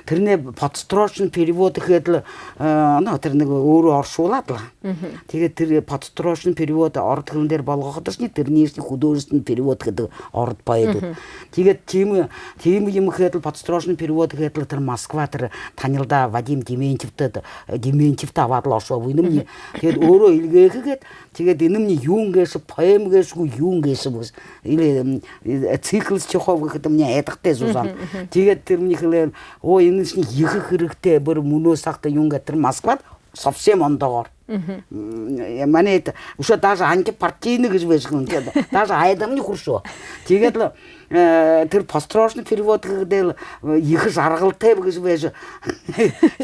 тэрэнээ подстрочный перевод хээд лэ, э, но, тэрэ нэгэ өөрөө оршуулаад лэ. Мгм. Тиигээд тэрэ подстрочный перевод ород хэлэн дээрэ болгоходошни, тэрэнэйшни художественный перевод хэдэг ород поэдүүд. Мгм. Тиигээд тиимэ, тиимэ юм хээд лэ, подстрочный перевод хээд лэ, тэрэ Москва, тэрэ танилдаа Вадим Дементьевтэ, Дементьевтэ абаад лэ ошооб, энэмни. Мгм. Тиигээд өөрөө эльгээхэ гээд, тиигээд энэмни юун гээшэб, поэма гээшэ гү, юун гээшэб гэжэ. Или, м, э, цикл стихов гэхэдэмни айдахатай зузаан. Мгм, мгм. Тиигээд тэрэмни хэлээ: «Ой, энэшни ехэ хэрэгтэй, бүри мүнөө сагта юун гээд», тэрэ Москвада совсем ондоогоор. Мгм. М, э, манай это, үшөө даже антипартийный гэжэ байжа һэн, даже айдамни хүршөө. Тиигээд лэ, э, тэрэ подстрочный перевод хэгдэл, э, ехэ жаргалтай гэжэ байжа.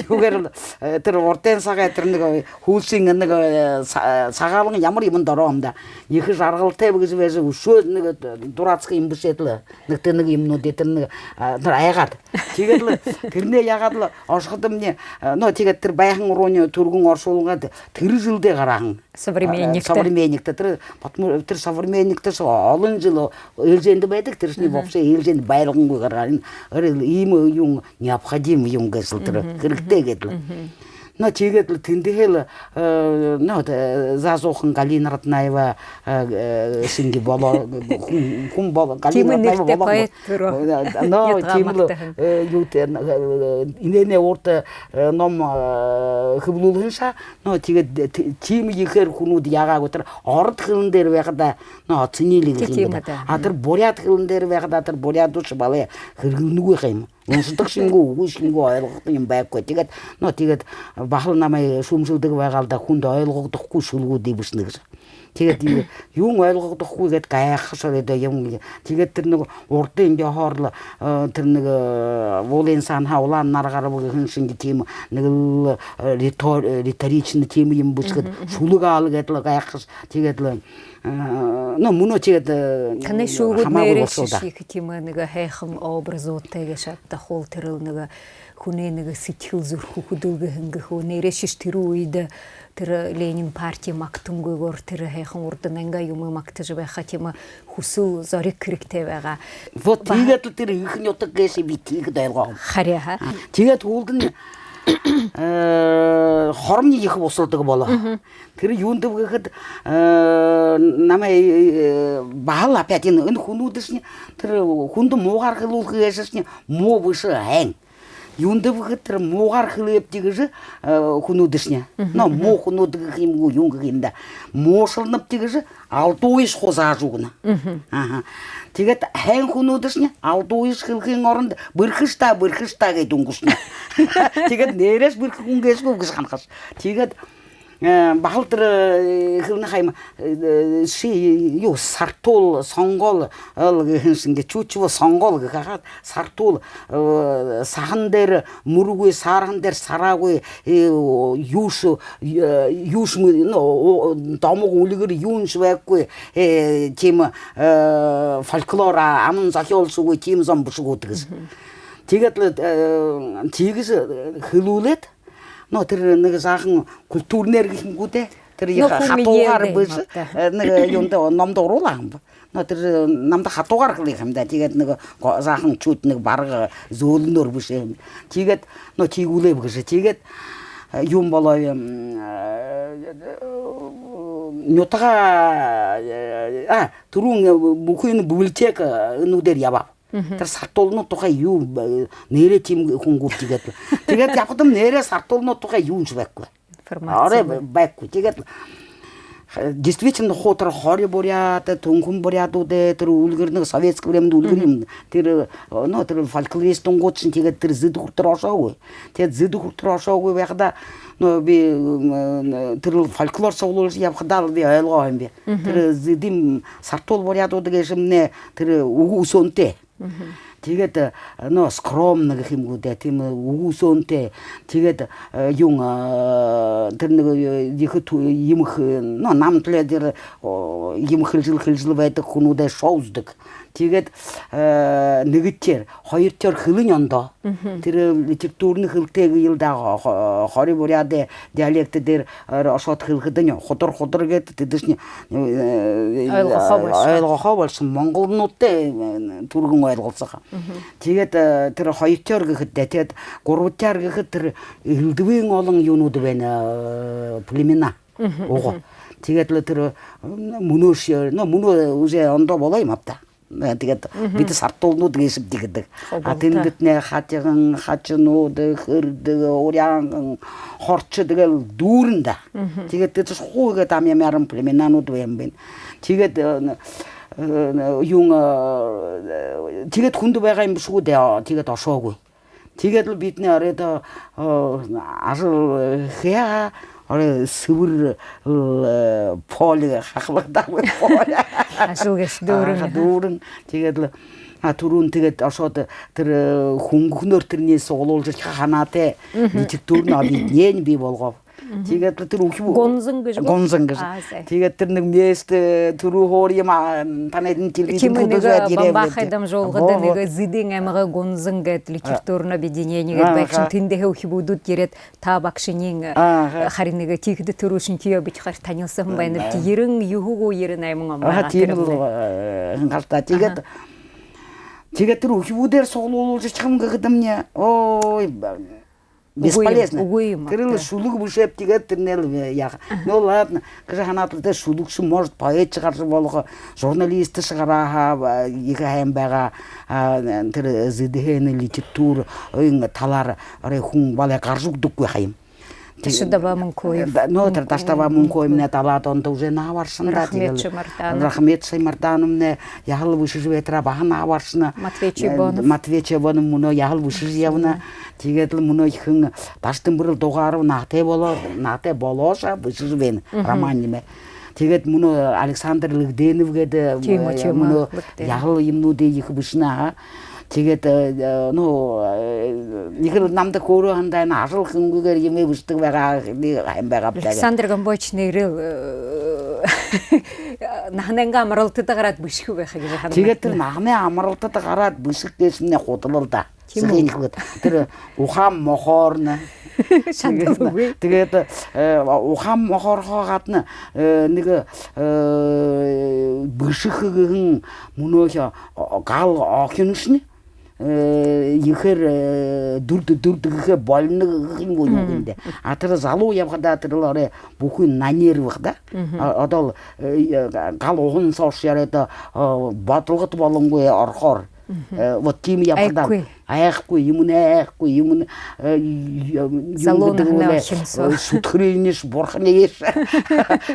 Юугээр лэ, э, тэрэ урдын сагай тэрэ нэгэ һүүлшын нэгэ, э, са-, э, Сагаалган ямар юумэндэ ороо юм даа. Ехэ жаргалтай гэжэ байжа, үшөө нэгэ дурацкий юм бэшээд лэ. Нэгэ тэрэ нэгэ юумэнүүдые тэрэ нэгэ, а, тэрэ айгаад. Тиигээд лэ, тэрэнээ яагаад лэ ошоходомни, а, но, тиигээд тэрэ байһан урууни түргэн оршуулга тэрэ жэлдээ гараһан. Современникта. А, Современникта. Тэрэ, потому, тэрэ Современникта шо олон жэл ээлжээндэ байдаг, тэрэшни, мгм, вообще ээлжээндэ байлгангүй гараһан. Иимэ юун необходим юм гээшэл тэрэ. Мгм, хэрэгтэй, мгм, гээд лэ. Мгм. Но, тиигээд лэ тэндэһээ лэ, э, но, э, заазуухан Галина Раднаева, э, э, шэнги болоо, хүн, хүн болоо, Галина Раднаева болоо. Тиимэ нэрэтэй поэт түрүү. Э, но, ятагаа тиимэл, магтаһан. Э, юутэй, э, энээнэй урда, э, ном, э, хэблүүлһэн шаа. Но, тиигээд, э, ти-, тиимэ ехээр хүнүүд яагаа гү, тэрэ ород хэлэн дээрэ байхада, но, оценили гэхэ юм даа. Тиимэ даа. А тэрэ буряад хэлэн дээрэ байхада, тэрэ буряадууд шье балай хэрэглэнэгүй ха юм. Уншадагшье гү, үгышье гү, ойлгоходошье юм байхагүй. Тиигээд, но, тиигээд баһал намайе шүүмжэлдэг байгаал даа, хүндэ ойлгогдохогүй шүлэгүүдые бэшэнэ гэжэ. Тиигээд иимэ юун ойлгогдохогүй гээд гайхашье оройдоо юм. Тиигээд тэрэ нэгэ урдын ёһоор лэ, э, тэрэ нэгэ, э, уулын саанаһаа улаан нар гараба гэһэн шэнги тиимэ нэгэл, э, ритор-, э, риторичный тиимэ юм бэшэхэдэ, мгм, мгм, шүлэг аал гээд лэ гайхашье. Тиигээд лэ, э, но, мүнөө тиигээд, э, танай шүлэгүүд хамаагүй нээрээшье болошоо даа. Ехэ тиимэ нэгэ һайхан образуудтай гээшэ ааб даа, хуу тэрэл нэгэ хүнэй нэгэ сэдьхэл зүрхэ хүдэлгэһэн гэхэ гү, нээрээшье тэрэ үедэ тэрэ Ленин партия магтангүйгөөр, тэрэ һайхан урданайнгаа юумые магтажа байха тиимэ хүсэл зориг хэрэгтэй байгаа. Вот, ба- тиигээд лэ тэрэ эхэ нютаг гээшые би тиигээд ойлгоом. Харин, ха? А, тиигээд һүүлдэнь, э, хоромни ехэ бусалдаг болоо. Мгм. Тэрэ юундэб гэхэдэ, э, намайе, э, баһал опять энэ, энэ хүнүүдшни, тэрэ хүндэ муугаар хэлүүлхэ гээшэшни муу бэшэ һайн. Юундэб гэхэдэ, тэрэ муугаар хэлээбди гэжэ, э, хүнүүдшни. Но муу хүнүүд гэхэ юм гү, юун гэхэ юм даа. Муушарнабди гэжэ алдууешни хуу заажа үгэнэ. Аха. Тиигээд һайн хүнүүдшни алдууешни хэлэхын орондо бэрхэш даа, бэрхэш даа гээд үнгэршэнэ. Тиигээд нээрээшье бэрхэ хүн гээшэ гү гэжэ һанахаш. Тиигээд Э, баһал тэрэ, э, хэлэнэ ха юм, э, ши юу, сартуул, сонгоол, ол гэһэн шэнги, чучего сонгоол гэхэ ха, сартуул, э, саһан дээрэ мүргүй, саарһан дээрэ сараагүй, э, юушье, э, юушье, ну, домог үльгэр юуншье байхагүй, э, тиимэ, э, фольклор, а, аман зохёолшьегүй тиимэ зон бэшэ гүт гэжэ. Тиигээд лэ, э, тиигэжэ, э, хэлүүлээд, но, тэрэ нэгэ жаахан культурнай гэхэ юм гү даа. Тэрэ ехэ хатуугаар бэшэ, э, нэгэ юундэ, номдо оруулаа һэм бэ. Но, тэрэ намда хатуугаар хэлээ һэм даа. Тиигээд нэгэ го-, жаахан чуть нэгэ бараг зөөлэнөөр бэшээ һэм. Тиигээд, но, тиигүүлээб гэжэ. Тиигээд, э, юун болоо, м, э, нютагаа, э, а, түрүүн, э, бүхы энэ библиотеканүүдээр ябааб. Тэрэ сартуулнууд тухай юу, э, нээрээ тиимэ хүн гүб, тиигээд лэ. Тиигээд ябахадам нээрээ сартуулнууд тухай юуншье байхагүй. Информация. Орой байхагүй. Тиигээд лэ, э, действительно, хуу тэрэ хори буряад, Түнхэн буряадууд, э, тэрэ үльгэр, нэгэ советское времяда үльгэр юм. Тэрэ, э, но, тэрэ фольклористнуудшни, тиигээд тэрэ Зэдэ хүрэтэр ошоогүй. Тиигээд Зэдэ хүрэтэр ошоогүй байхадаа, но, би, м, э, тэрэ фольклор суглуулжа ябахадаа лэ би ойлгоо һэм би. Тэрэ Зэдын сартуул буряадууд гээшэмнай тэрэ үгэ үсөөнтэй. Тиигээд, э, но, скромно гэхэ юм гү даа, тиимэ, э, үгэ үсөөнтэй. Тиигээд, э, юун, э, тэрэ нэгэ, э, ехэ ту-, юумэ хэ-, но, нам тулаа дээрэ, о, юумэ хэлэжэл, хэлэжэл байдаг хүнүүдэй шоу үзэдэг. Тиигээд, э, нэгэдэхеэр, хоёрдохёор хэлэн ондоо. Тэрэ литературна хэлэтэй гээл даа, хо-, хо-, хори буряадай диалект дээрэ, э, ошоод хэлэхэдэнь, худар-худар гээд тэдэшни, э, ойлгохоо болошоо. Ойлгохоо болошоо. Монголнуудтай, э, түргэн ойлголсохо. Тиигээд, э, тэрэ хоёрдохёор гэхэдэ, тиигээд гурбадахяар гэхэдэ, тэрэ элдэбын олон юунүүд байна, э, племена. Угаа. Тиигээд лэ тэрэ, м, мүнөөшье, но, мүнөө уже ондоо болоо юм ааб даа. Э, тиигээд бидэ сартуулнууд гээшэбди гэдэг. А тэндэтнай хатиган, хажанууд, хэрдэг, урянган, хорчо, тиигээл дүүрэн даа. Тиигээд тэдэшни хуу иигээд ам ямаараа племенанууд байһан байна. Тиигээд, э, э, юун, э, тиигээд хүндэ байгаа юм бэшэ гү даа, тиигээд ошоогүй. Тиигээд лэ бидэнэй оройдоо, э, ажал, э, хэе, орой сэбэр, э, поле, хахалагдаагүй поле. Ажал гээшэ дүүрэн. Аха, дүүрэн. Тиигээд лэ, а, түрүүн тиигээд ошоод тэрэ, э, Хүнгэхэнөөр тэрэниие суглуулжархиха һанаатай литературна объединени бии болгооб. Тиигээд лэ тэрэ үхибүү... Гунзан гэжэ гү? Гунзан гэжэ. А, зэ. Тиигээд тэрэ нэгэ место, э, түрүү һуури юм, а, танай энэ телевиденидэ нэгэ тулдажа байгаад ерээ бамбаа бэлэйбди. Дамжуулгада нэгэ Зэдын аймагай Гунзан гээд литературна объединени гээд байһан шэнги, тэндэһээ үхибүүдүүд ерээд, та багшань, э, харин нэгэ тиихэдэ түрүүшынхиеэ бидэ хоёр танилсаһан байнабди. Ерэн юһэ гү, ерэн найман он байгаа. Аха, тиимэ лэ, э, һэн гал даа. Тиигээд, тиигээд тэрэ үхибүүдээр суглуулжархихам гэхэдэмни, ой, ба-, бесполезно. Үгы юм, үгы юм. Тэрэл шүлэг бэшээб, тиигээд тэрэнээл, э, яаха. Ну ладно, гэжэ һанаад лэ, тэ, шүлэгшэ, может, поэтшэ гаража болохо, журналистшэ гараа һаа, ба, ехэ һайн байгаа, а, тэрэ Зэдэһээнэй литературын талаар орой хүн балай гаража үгэдэггүй ха юм. Дашидова Мункуев. Да, ну, тэрэ Дашидова Мункуевнай далаад ондо уже наһа баршана даа, тиигээл. Рахмет Шаймарданов. Рахмет Шаймардановнай яһала бэшэжэ байтараа, баһа наһа баршана. Матвей Чойбонов. Матвей Чойбонов мүнөө яһала бэшэжэ ябана. Тиигээд лэ мүнөө ехэнхи Дашидамбэрэл Дугаров наһатай болоо, наһатай болоошье бэшэжэ байна роман юумэ. Тиигээд мүнөө Александр Лыгденов гээд, тиимэ, э, тиимэ, мүнөө Лыгденов. Яһала юумэнүүдые ехэ бэшэнэ, аха. Тиигээд, э, ну, э, ехэл намда хөөрөө һэн даа, энэ ажал хэнгүйгөөр юумэ бэшэдэг байгаа, би һайн байгааб даа. Александр Гомбоевич нээрэл, э, наһанайнгаа амаралтада гараад бэшэхэ байха гэжэ һанана. Тиигээд тэрэ наһанай амаралтада гараад бэшэхэ гээшэмнай худал даа. Тиимэ. Сэхынь хэлэхэдэ, тэрэ ухаан мохоорно. Шандал үгы. Тиигээд, э, ухаан мохоорхоһоо гадна, э, нэгэ, э, бэшэхэ гэһэн мүнөөхи, о, гал охиншни, э, ехээр, э, дүрдэ, дүрдэ гэхэ болино гэхэ юм гү, юу гэндэ. А тэрэ залуу ябахадаа тэрэл орой бүхы на нервах даа. А, одоол, э, гал уһан соошье оройдоо, э, бодолгото болонгүй орохоор. Э, вот тиимэ ябахадаа. Айхагүй. Айхагүй, юумэнэй айхагүй, юумэнэй, э, ю-, юун залуу гэдэг наһанай лэ, охин соо, э, сүтхэрынь, бурханынь,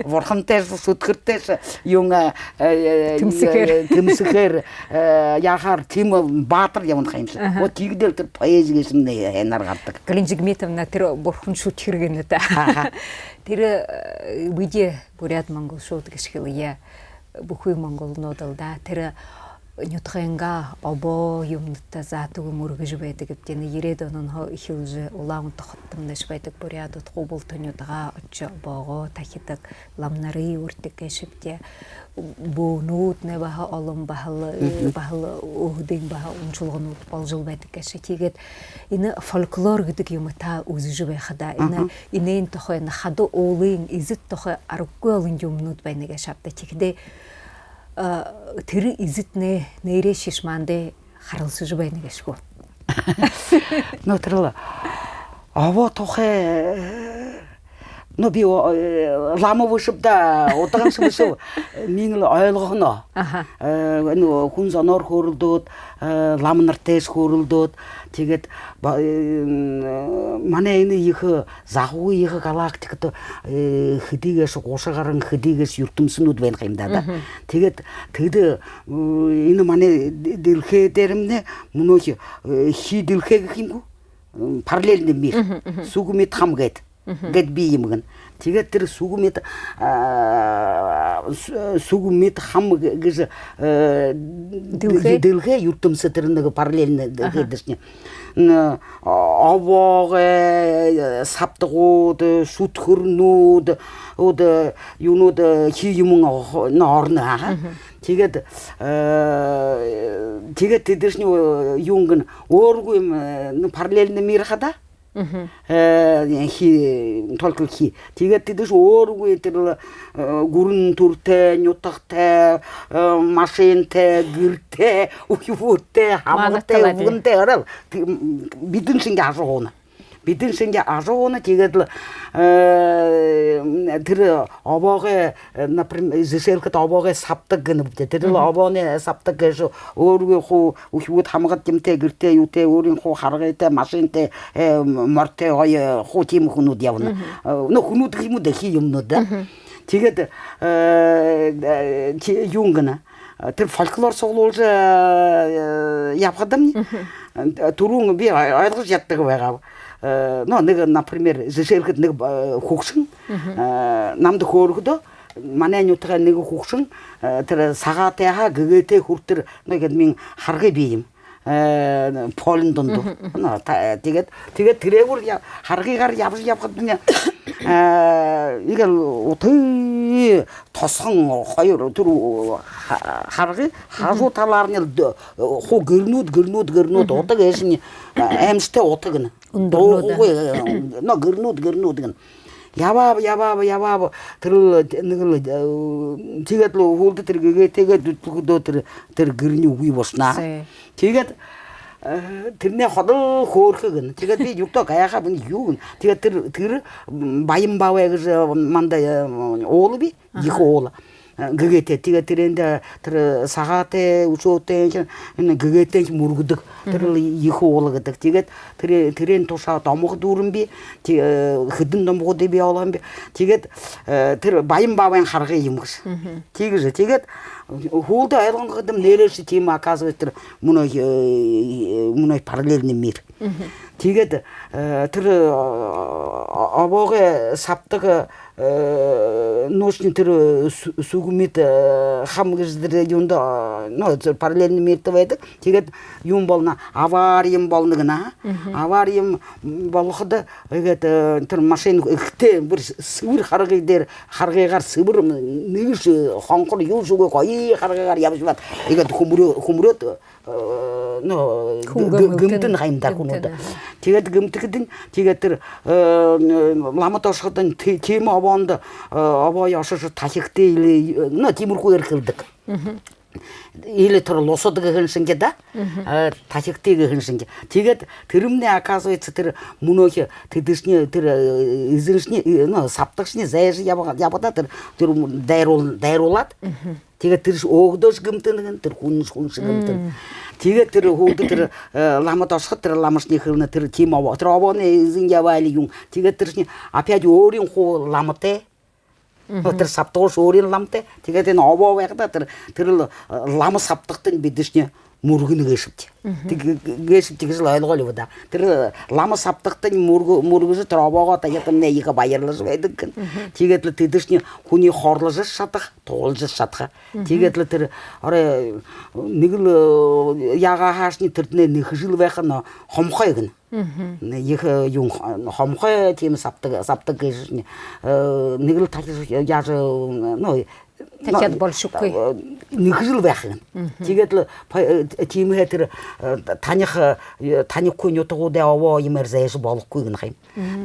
бурхантай, сүтхэртэй, юун, э, э, тэмсэхээр, э, тэмсэхээр, э, яахаар, тиимэ баатар ябана ха юм ши. Аха. Вот тиигэдэл тэрэ поэзи гээшэмнай һайнаар гарадаг. Галина Жигмитовна, тэрэ бурхан шүтхэр гэнэ даа. Аха. Тэрэ, э, бидэ буряад-монголшууд гэжэ хэлэе. Бүхы монголнууд лэ даа. Тэрэ нютагайнгаа обоо юумэнүүдтэ заатагүй мүргэжэ байдаг гээбди. Энэ ерээд онһоо эхилжэ Улаан-Үдэ хотодомнай байдаг буряадууд хуу булта нютагаа ошожо, обоогоо тахидаг, ламанарые үргэдэг гээшэбди. Бүөнүүднай баһа олон, баһал, баһал өөһэдын баһа уншалганууд боложол байдаг гээшэ. Тиигээд энэ фольклор гэдэг юумэ та үзэжэ байхадаа, энэ, энээн тухай, энэ хада уулын эзэд тухай аргагүй олон юумэнүүд байна гээшэ ааб даа. Тиихэдээ, а, тэрэ эзэднай нээрээшье маанадтай харилсажа байна гээшэ гү? Но, тэрэл обоо тухай, но, би, о, э, лама бэшэб даа, удаганшье бэшэб. Минии лэ ойлгоһоноо. Аха. Э, энэ хүн зоноор хөөрэлдөөд, э, ламанартайшье хөөрэлдөөд, тиигээд ба-, э, м, манай энэ ехэ, захагүй ехэ галактикада, э, хэды гээшэ, гуша гаран хэды гээшэ юртэмсэнүүд байна ха юм даа, даа. Тиигээд тэдэ, э, энэ манай дэ-, дэлхэй дээрэмнай мүнөөхи, э, хии дэлхэй гэхэ юм гү? М, параллельный мир. Сүгмит хам гээд. Гээд бии юм гэнэ. Тиигээд тэрэ Сүгмит, а, Сү-, Сүгмит хам гэ-, гэжэ, э, дэлхэй, юртэмсэ, тэрэ нэгэ параллельный дэлхэй дэшни. Н-, обоогой, э, сабтагууд, э, сүтхэрнүүд, өөдэ, юунүүд, э, хии юумэн охо-, но, орно, аха. Тиигээд, э, тиигээд тэдэшни, э, юун гэнэ, өөргүй юм, э, ну, параллельный мир хадаа. Э, хии, только хии. Тиигээд тэдэшни өөргүй тэрэл, э, гүрэн түрэтэй, нютагтай, э, машинтай, гэртэй, үхибүүдтэй, хамагтай, үбгэнтэй орол. Тэ-, м, бидэн шэнги ажаһууна. Бидэн шэнги ажаһууна, тиигээд лэ, э, тэрэ обоогой, э, например, жэшээлхэдэ, обоогой сабтаг гэнэбди. Тэрэл обоогой сабтаг гээшэ өөргөө хуу үхибүүд, хамагад юумэтэй, гэртэй юутэй, өөрын хуу харгытай, машинтай, э, морьтой, гоё хуу тиимэ хүнүүд ябана. Э, ну, хүнүүд гэхэ юм гү даа, хии юумэнүүд даа. Тиигээд, э, э, ти-, юун гэнэ. Тэрэ фольклор суглуулжа, э, ябахадамни, э, түрүүн би ой-, ойлгожо яддаг байгааб. Э, но, нэгэ, например, жэшээлхэдэ, нэгэ, э, хүгшэн, э, намда хөөрэхэдөө, манай нютагай нэгэ хүгшэн, э, тэрэ Сагаатайһаа Гэгээтэй хүрэтэр, ну, иигээд мин харгы бии юм. Э, полин дундуур. Ну, та-, тиигээд, тиигээд тэрээгүүр я-, харгыгаар ябажа ябахадамни, э, иигээд утын тосхон хоёр, тэрэ ха-, харгы хажуу талаарнь лэ д-, хуу гэрнүүд, гэрнүүд, гэрнүүд, утаг гээшэнь, э, аймшагтай утаг гэнэ. Үндэрнүүд. Дуугүй, э, но, гэрнүүд, гэрнүүд гэнэ. Ябааб, ябааб, ябааб, тэрэл, э, нэгэл, э, тиигээд лэ һүүлдэ тэрэ Гэгэй тиигээд дүтэлхэдөө тэрэ, тэрэ гэрынь үгы болоно. Тиигээд, э, тэрэнээ ходол хөөрэхэ гэнэ. Тиигээд би юртөө гайхааб, энэ юу гэнэ. Тиигээд тэрэ, тэрэ, м, Баян баабай гэжэ манда, э, уула бии. Ехэ уула. Э, Гэгээтэй. Тиигээд тэрээндэ тэрэ Сагаатай, Үшөөтэй, энэ Гэгээтэй мүргэдэг. Тэрэл ехэ уула гэдэг. Тиигээд тэрэ-, тэрээн тушаа домог дүүрэн бии. Ти-, э, хэдэн домогуудые би олоһон би. Тиигээд, э, тэрэ Баян баабайн харгы юм гэжэ. Тиигэжэ. Тиигээд һүүлдэ ойлгоно гэхэдэм, нээрээшье тиимэ, оказывается, тэрэ мүнөө, э, мүнөө параллельный мир. Тиигээд, э, тэрэ, э, обоогой сабтаг, э, нуушни тэрэ, э, Су-, Сүгмит, э, хам гэжэ тэрэ юундэ, э, ну, тэрэ параллельный миртэ байдаг. Тиигээд юун болоно, авари юм болоно гэнэ, а? Авари юм болоходо, иигээд, э, тэрэ машин эхэтэй, бүри сэбэр харгы дээрэ, харгыгаар сэбэр, нэгэшье хонхор юушьегүй гоё харгыгаар ябажа байгаад, иигээд хүмэрөө-, хүмэрөөд, э, ну, хүн гэ-, гэ-, гэмтэнэ. Гэмтэнэ ха юм даа хүнүүдые. Гэмтэнэ. Тиигээд гэмтэхэдэнь, тиигээд тэрэ, э, ламада ошоходонь ти-, тиимэ обоондо, э, обоогой ошожо тахигты или, э, ну, тиимэрхүүгээр хэлэдэг. Или тэрэ лусад гэһэн шэнги даа. Э, тахигты гэһэн шэнги. Тиигээд тэрэмнай, оказывается, тэрэ мүнөөхи тэдэшни, тэрэ, э, эзэншни, э, ну, сабтагшни зайжа ябага-, ябагадаа тэрэ, тэрэ дайруул-, дайруулаад. Тиигээд тэрэш өөһэдөөшье гэмтэнэ гэн, тэрэ хүншье, хүншье гэмтэнэ. Тиигээд тэрэ һүүлдэ тэрэ, э, ламада ошоходо, тэрэ ламашни хэлэнэ, тэрэ тиимэ обоо, тэрэ обооной эзэн ябаа ли юун. Тиигээд тэрэшни опять өөрын хуу ламатай. Тэрэ сабтагуушье өөрын ламатай. Тиигээд энэ обоо байхадаа тэрэ, тэрэл, э, лама сабтагтань бидэшни мүргэнэ гээшэбди. Тиигэжэл ойлгоол бэд даа. Тэрэ лама сабтагтань мүргэ-, мүргэжэ, тэрэ обоогоо табихадамнай ехэ баярлажа байдаг гэн. Тиигээд лэ тэдэшни хүниие хорложо шадаха, тугалжа шадаха. Тиигээд лэ тэрэ орой нэгэл, э, яагаа һаашни тэрэтнай нэхэжэл байха, но хомхой гэнэ. Ехэ, э, юун, х-, хомхой тиимэ сабтаг, сабтаг гээшэшни, э, нэгэл тахижа яажа, ну, тахяад болошогүй. Э, нэхэжэл байха гэн. Тиигээд лэ па-, э, тиимэһээ тэрэ, э, таниха, э, танихагүй нютагуудай обоо юумээр зайжа болохогүй гэнэ ха юм.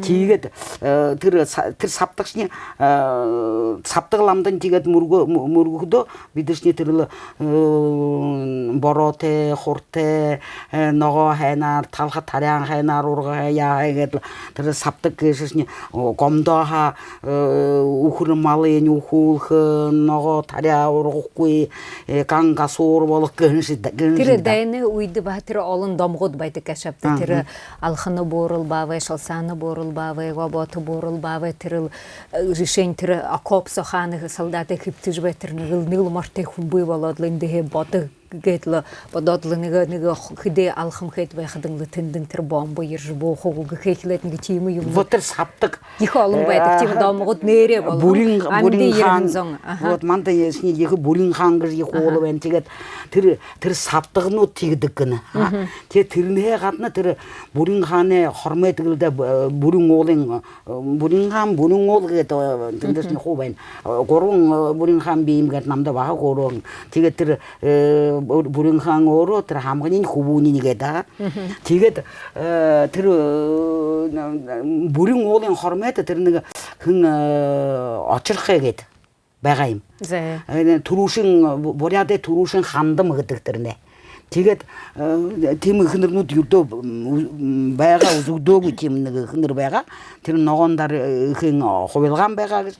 Тиигээд, э, тэрэ са-, тэрэ сабтагшни, э, сабтаг ламадань тиигээд мүргэ-, мү-, мүргэхэдөө, бидэшни тэрэл, э, бороотой, хуртай, э, ногоо һайнаар, талха таряан һайнаар ургаха, яаха гээд лэ, тэрэ сабтаг гээшэшни, о, гомдоо һаа, э, үхэр малынь үхүүлхэ, ногоо таряа ургахагүй, э, ган гасуур болохо гэһэн шэнги даа, гэһэн шэнги даа. Тэрэ дайнай үедэ баһа тэрэ олон домогууд байдаг гээшэ ааб даа. Тэрэ Алхана буурал баабай, Шалсаана буурал баабай, Гобоото буурал баабай, тэрэл, э, жэшээнь, тэрэ окоп соо хаана солдат хэбтэжэ бай, тэрэ нэгэл, нэгэл мортой хүн бии болоод лэ, эндэһээ бодо гээд лэ, бодоод лэ нэгэ, нэгэ х-, хэды алхам хээд байхадань лэ тэндэнь тэрэ бомбо ерэжэ бууха гү гэхэ хэлээд, нэгэ тиимэ юумэн. Вот тэрэ сабтаг. Ехэ олон байдаг, э, тиимэ домогууд нээрээ болоо. Амиды ерэһэн зон. Аха. Вот манда эсни ехэ Бүрин хаан гэжэ ехэ уула байна. Тиигээд тэрэ, тэрэ сабтагнууд тиигэдэг гэнэ. Тиигээд тэрэнһээ гадна тэрэ Бүрин хаанай хормой тиигээл даа, б-, Бүрин уулын, э, Бүрин хаан, Бүрин уул гээд, э, тэндэшни хуу байна. Э, гурбан, э, Бүрин хаан бии юм гээд намда баһа хөөрөөн. Тиигээд тэрэ, э, Бү-, Бүрин хаан өөрөө тэрэ һамганиинь, хүбүүниинь гээд байгаа. Тиигээд, э, тэрэ, э, Бүрин уулын хормойдо тэрэ нэгэ хэн, э, Очирхой гээд байгаа юм. Зэ. Э, түрүүшын, Бу-, Буряадай түрүүшын хандам гэдэг тэрэнэй. Тиигээд, э, тиимэ эхэнэрнүүд юрэдөө, м, ү-, м, байгаа, үзэгдөөгүй тиимэ нэгэ эхэнэр байгаа. Тэрэ ногоон дара, э, эхын, э, хубилгаан байгаа гэжэ.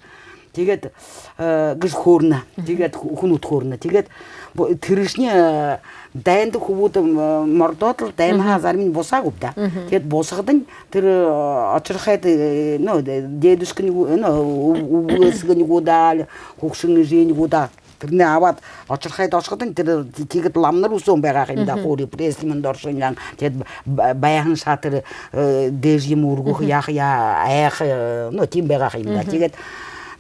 Тиигээд, э, гэжэ хөөрэнэ. Тиигээд хү-, хүнүүд хөөрэнэ. Тиигээд бу-, тэрэшни, э, дайнда хүбүүдээ, э, мордоод лэ, дайнһаа заримань бусаа гүб даа. Тиигээд бусахадань тэрэ, э, Очирхойдо, э, ну, дэ-, дедушкань гү, ну, ү-, үбгэсэгэнь гү даа, али хүгшэн эжынь гү даа. Тэрэнээ абаад Очирхойдо ошоходонь, тэрэ ти-, тиигээд ламанар үсөөн байгаа юм даа, хуу репрессиин доршоньёо. Тиигээд б-, байһан шатар, э, дээжэ юумэ үргэхэ, яаха, яа-, айха, э, ну, тиимэ байгаа юм даа. Тиигээд,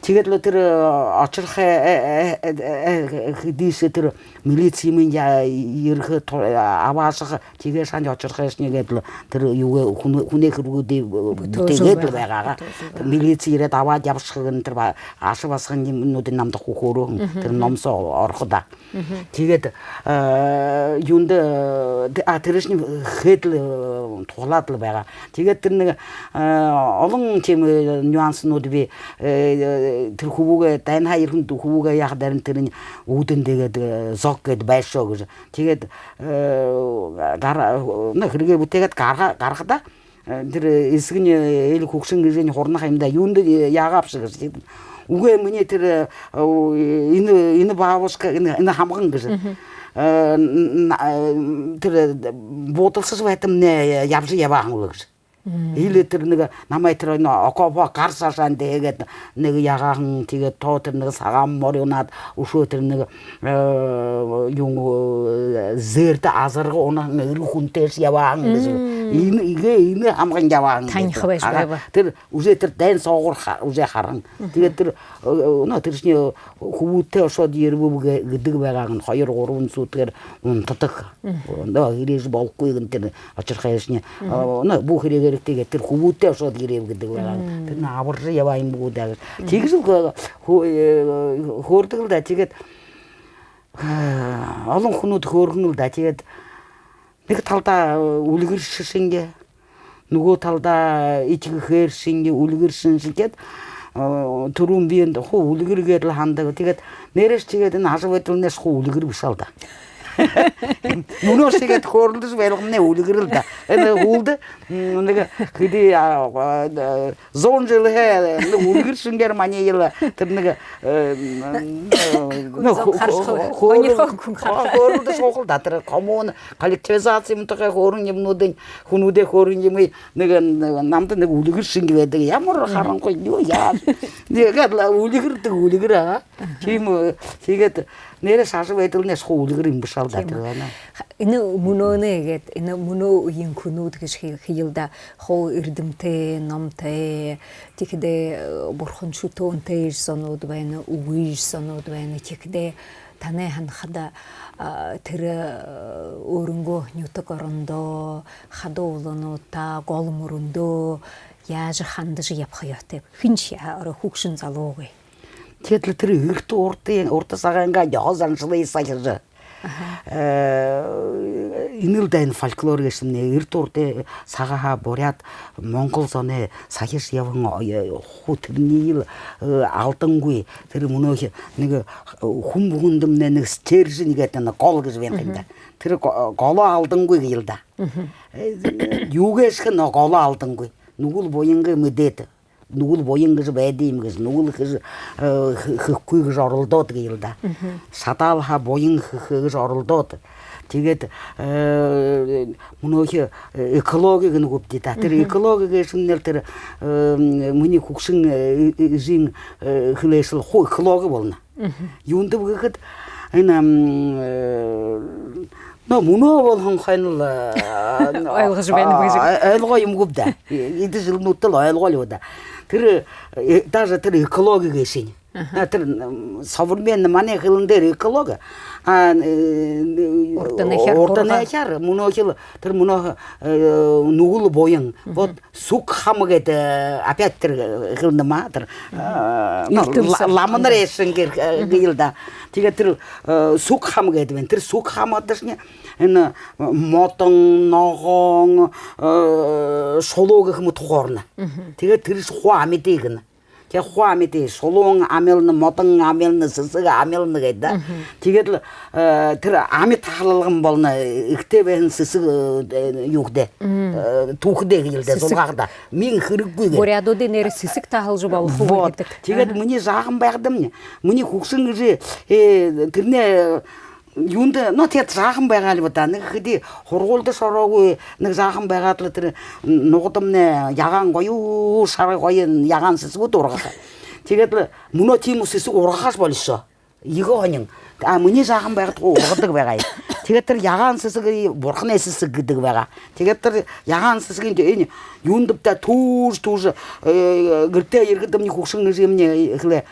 тиигээд лэ тэрэ, э, Очирхой, э, э, э, э, хэдышье тэрэ милици юумэн я-, ерэхэ, ту-, э, абаашаха, тиигээ шанжа Очирхойшни гээд лэ тэрэ юугээ, хүн-, хүнэй хэрэгүүдые, э, бүтээгээд лэ байгаа. Милици ерээд абаад ябашаха гэнэ, тэрэ ба-, аша басаган юумэнүүдынь намда хуу хөөрөөн, тэрэ ном соо орохо даа. Тиигээд, э, юундэ, э, тэ-, а, тэрэшни хээд лэ, э, туһалаад лэ байгаа. Тиигээд тэрэ нэгэ, э, олон тиимэ нюанснууд бии, э, э, тэрэ хүбүүгээ, дайнһаа ерэһэн хүбүүгээ яаха дээрэнь тэрэнь үүдэн тиигээд, э, зог гээд байшоо гэжэ. Тиигээд, э, гар-, ну, хэрэгээ бүтээгээд гар-, гарахадаа, э, тэрэ эсэгэнь, э, или хүгшэн эжынь һурана ха юм даа, юундэ, э, яагаабши гэжэ. Тиигээд, үгы, минии тэрэ, э, энэ, энэ бабушка, энэ, энэ һамган гэжэ. Э, н-, н-, э, тэрэ буудалсажа байтамнай ябажа ябаа һэн лэ гэжэ. Или тэрэ нэгэ намайе тэрэ, ну, окопһоо гар саашань тиигээд нэгэ яагаа һэн, тиигээд тоо тэрэ нэгэ сагаан мори унаад, үшөө тэрэ нэгэ, э, юун, э, зээрдэ азарга унаһан эрэ хүнтэйшье ябаа һэн гэжэ. Энэ, иигээ, энэ һамган ябаа һэн. Таниха гэжэ байжа байгаа. Тэрэ уже тэрэ дайн соогуур ха-, уже харан. Тиигээд тэрэ, э, э, ну, тэрэшни хүбүүдтэй ошоод ерэбэб гэ-, гэдэг байгаа гэн, хоёр-гурбан сутгаар унтадаг. Ондоо ерээжэ болохогүй гэн тэрэ Очирхойшни. Э, ну, бү хэрэгээрэгты гээд тэрэ хүбүүдтэй ошоод ерээб гэдэг байгаа гэн. Тэрэнь абаржа ябаа юм гү даа гэжэ. Тиигэжэл хө-, хө-, э, хөөрдэг лэ даа. Тиигээд, э, олон хүнүүд хөөргэн лэ даа. Тиигээд нэгэ талдаа, э, үльгэршэ шэнги, нүгөө талдаа этигэхээр шэнги, үльгэршэн шэнги гээд, Түрүүн би эндэ хуу үльгэр гээд лэ һанадаг. Тиигээд нээрээшье тиигээд энэ ажабайдалнайшье хуу үльгэр бэшэ аал даа. Мүнөөшье тиигээд хөөрэлдэжэ байлгамнай үльгэр лэ даа. Энэ һүүлдэ нэгэ хэды зуун жэлһээ нэгэ үльгэр шэнгеэр маниие лэ тэрэ нэгэ хөөрэлдэжэ һуухал даа. Тэрэ коммуна, коллективизаци юм тухай хөөрэн юумэнүүдынь, хүнүүдэй хөөрэн юумые нэгэ намда нэгэ үльгэр шэнги байдаг. Ямар харанхуй, юу яа. Нэгэ лэ үльгэр даа, үльгэр аа. Тиимэ. Тиигээд нээрээшье ажабайдалнайшье хуу үльгэр юм бэшэ аал даа. Тиимэ. Тэрэ байна. Энэ мүнөөнэй гээд, энэ мүнөө үеын хүнүүд гэжэ хэ-, хэел даа. Хуу эрдэмтэй, номтой, тиихэдээ бурхан шүтөөнтэй зонууд байна, үгы зонууд байна. Тиихэдээ танай һанахада, тэрэ өөрынгөө нютаг орондоо, хада уулануудта, гол мүрэндөө яажа хандажа ябаха ёһотойб? Хэншье, арай хүгшэн залуугүй. Тиигээд лэ тэрэ эртэ урда, урда сагайнгаа ёһо заншалые сахижа, энэл дайн фольклор гээшэмнай эртэ урда сагһаа буряад, монгол зоной сахижа ябаһан хуу тэрэниие лэ алдангүй, тэрэ мүнөөхи нэгэ хүн бүхэндэмнай нэгэ стержень гээд нэгэ гол гэжэ байна юм даа. Тэрэ го-, голоо алдангүй гээл даа. Юу гээшэхэн голоо алдангүй. Нүгэл буянгаа мэдээд, нүгэл буян гэжэ байдаг юм гэжэ, нүгэл хэжэ, хэ-, хэхэгүй гэжэ оролдоод гээл даа. Шадаал һаа буян хэхэ гэжэ оролдоод. Тиигээд мүнөөхи экологи гэнэ гүбди даа. Тэрэ экологи гээшэмнай лэ тэрэ минии хүгшэн эжын хэлээшэл хуу экологи болоно. Юундэб гэхэдэ, энэ, но мүнөө болоһон хойно лэ ойлгожо байна гү гэжэ, ойлгоо юм гүб даа. Эдэ жэлнүүдтэ лэ ойлгоол даа. Тэрэ даже тэрэ экологи гээшэнь, тэрэ современный манай хэлэн дээрэ экологи, а урданайхяар, урданайхяар мүнөөхил тэрэ мүнөө нүгэл буян. Вот Сүг хама гээд, опять тэрэ хэлэнэ маа, тэрэ ламанар ээшэн гээл даа. Тиигээд тэрэ сүг хама гээд байна. Тэрэ сүг хамадашни энэ модон, ногоон, шулуу гэхэ мэтэ хуу ороно. Тиигээд тэрэшни хуу амиды гэнэ. Тиигээд хуу амиды, шулуун амилна, модон амилна, сэсэг амилна гээд даа. Тиигээд лэ тэрэ амид халалган болоно, эгтэй байһан сэсэг, юу хэдэ, түүхэдэ гээл даа, зулгаахада. Мүн хэрэггүй гээд. Буряадуудай нэрэ сэсэг таһалжа болохогүй гэдэг. Тиигээд минии жаахан байхадамни, минии хүгшэн эжы тэрэнэй юундэ, но тиигээд жаахан байгаа лэ даа. Нэгэ хэды һургуулидашье ороогүй, нэгэ жаахан байгаад лэ тэрэ нугадамнай ягаан, гоё шара гоё ягаан сэсэгүүд ургаха. Тиигээд лэ мүнөө тиимэ сэсэг ургахашье болишоо. Ехэ һонин. А минии жаахан байхада хуу ургадаг байгаа юм. Тиигээд тэрэ ягаан сэсэг бурханай сэсэг гэдэг байгаа. Тиигээд тэрэ ягаан сэсэгынь энэ юундэб даа, түүжэ, түүжэ гэртээ ерэхэдэмни хүгшэн эжымни хэлээ: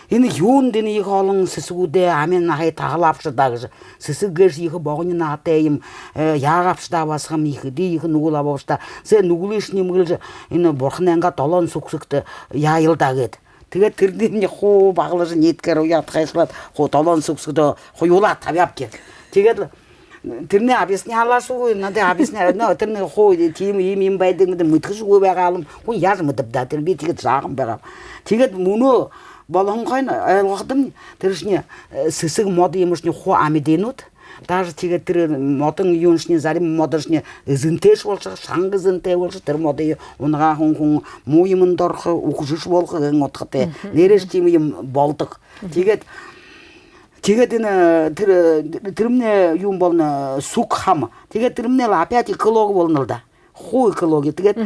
«Энэ юундэ энэ ехэ олон сэсэгүүдэй амин наһые таһалаабши даа», — гэжэ. «Сэсэг гээшэ ехэ богони наһатай юм, яагаабши даа басагамни, хэды ехэ нүгэл абаабши даа. Зэ, нүгэлыешни эмгэлжэ, энэ бурханайнгаа долоон сүгсэгтэ яаял даа», — гээд. Тиигээд тэрэнэймни хуу баглажа, ниидэхээр уяад хайшалаад, хуу долоон сүгсэгтэ хуюулаад табяабди. Тиигээд лэ тэрэнээ объясняла шуу, надаа объясняла, но тэрэнээ хуу тиимэ юм, юм байдаг юм даа, мэдэхэшьегүй байгаа юм. Хүн яажа мэдэб даа, тэрэ би тиигээд жаахан байгааб. Тиигээд мүнөө болоһон хойно ойлгоходомни, тэрэшни сэсэг модо юумэшни хуу амидынууд. Даже тиигээд тэрэ модон юуншни, зарим модошни эзэнтэйшье болошохо, шанга эзэнтэй болошохо, тэрэ модые унагааһан хүн муу юумэндэ орохо, үхэжэшье болохо гэһэн удхатай. Нээрээшье тиимэ юм болодог. Тиигээд, тиигээд энэ тэрэ, тэрэмнай юун болоно, сүг хама. Тиигээд тэрэмнай лэ опять экологи болоно лэ даа. Хуу экологи. Тиигээд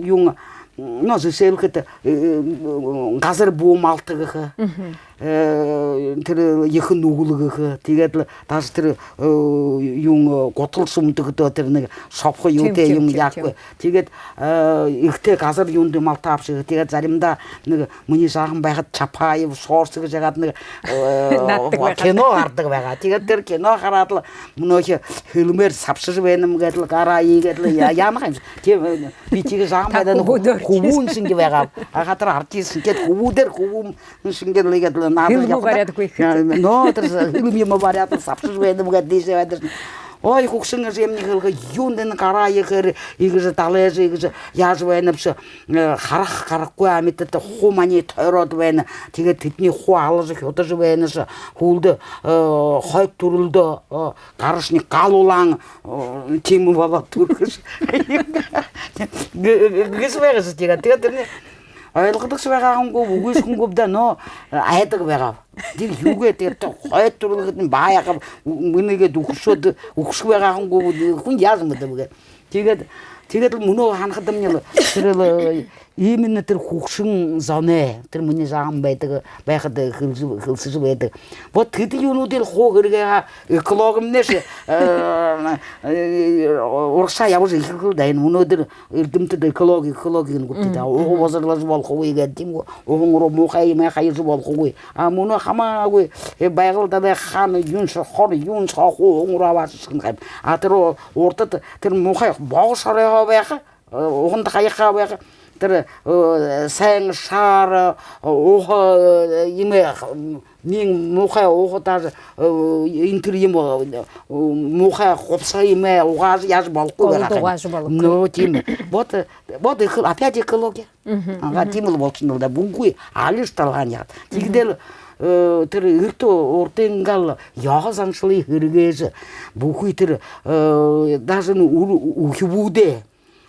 юун, но жэшээлхэдэ, газар бү малта гэхэ, тэрэ ехэ нүгэл гэхэ. Тиигээд лэ даже тэрэ юун, гутал шүмэдэ гэхэдэ, тэрэ нэгэ шобхо юутэй юм, яахагүй. Тиигээд эгтэй газар юундэ малтаабши гэхэ. Тиигээд заримдаа нэгэ минии жаахан байхада Чапаев, Шорс гэжэ яагаад нэгэ кино гарадаг байгаа. Тиигээд тэрэ кино хараад лэ, мүнөөхи хэлмээр сабшажа байнам гээд лэ, гараа иигээд лэ, яанаха юм. Тиимэ, би тиигээд жаахан байхада хүбүүн шэнги байгааб. Хатар артист шэнги гээд, хүбүүдээр хүбүүн шэнги гээд лэ, иигээд лэ наадажа ябахада. Но тэрэ хэлмэ юумэ баряад лэ, сабшажа байнам гээд дээшээ байдаг. Ой, хүгшэн эжымни хэлэхэ, юундэ энэ гараа ехээр иигэжэ далайжа, иигэжэ яажа байнабши, э, хараха гарахагүй амитад хуу маниие тойроод байна. Тиигээд тэдэниие хуу алажа, хюдажа байнаш. Һүүлдэ, э, хойто түрэлдөө, э, гарашни гал улаан, э, тиимэ болоод түрэхэш. Гэ-, гэ-, гэжэ байгааш тиигээд. Тиигээд тэрэнээ ойлгодогшье байгаа һэн гүб, үгышье һэн гүб даа, но, э, айдаг байгааб. Тэрэ юугээ, тэрэ хойто түрэлгэдэнь баһа яахаб, мүнөө иигээд үхэшөөд, үхэшэхэ байгаа һэн гүб, хүн яажа мэдэб гээд. Тиигээд, тиигээд лэ мүнөө һанахадамни лэ, тэрэл, э, именно тэрэ хүгшэн зоной, тэрэ минии жаахан байдаг, байхада хэлэжэ, хэлсэжэ байдаг. Вот тэдэ юунуудые лэ хуу һэргээгээ, экологмнайшье, э, э, урагшаа ябажа эхилхэл даа. Энэ мүнөөдэр эрдэмтэд экологи, экологи гэнэ гүб даа. Уһа бузарлажа болохогүй гээд, тиимэ гү? Уһан руу муухай юумэ хаяжа болохогүй. А мүнөө хамаагүй, э, Байгал далай хаана юуншье хор, юуншье хоо, уһан руу абаашаха юм. А тэрэ урдада тэрэ муухай богошоройхоо байха, э, уһанда хаяхаа байха. Тэрэ, э, һайн шара, э, уһа, э, юумэ, м, мин муухай уһа даже, э, энэ тэрэ юумэ, э, муухай хубсаһа юумэ угаажа яажа болохогүй байха. Голод угаажа болохогүй. Ну, тиимэ. Вот, э, вот, эко-, опять экология. Ага, тиимэл болошоно лэ даа. Бүхы алишье талаһаань яагаад. Тиигээд лэ, э, тэрэ эртэ урдын гал ёһо заншалые һэргээжэ, бүхы тэрэ, э, даже үр-, үхибүүдэй,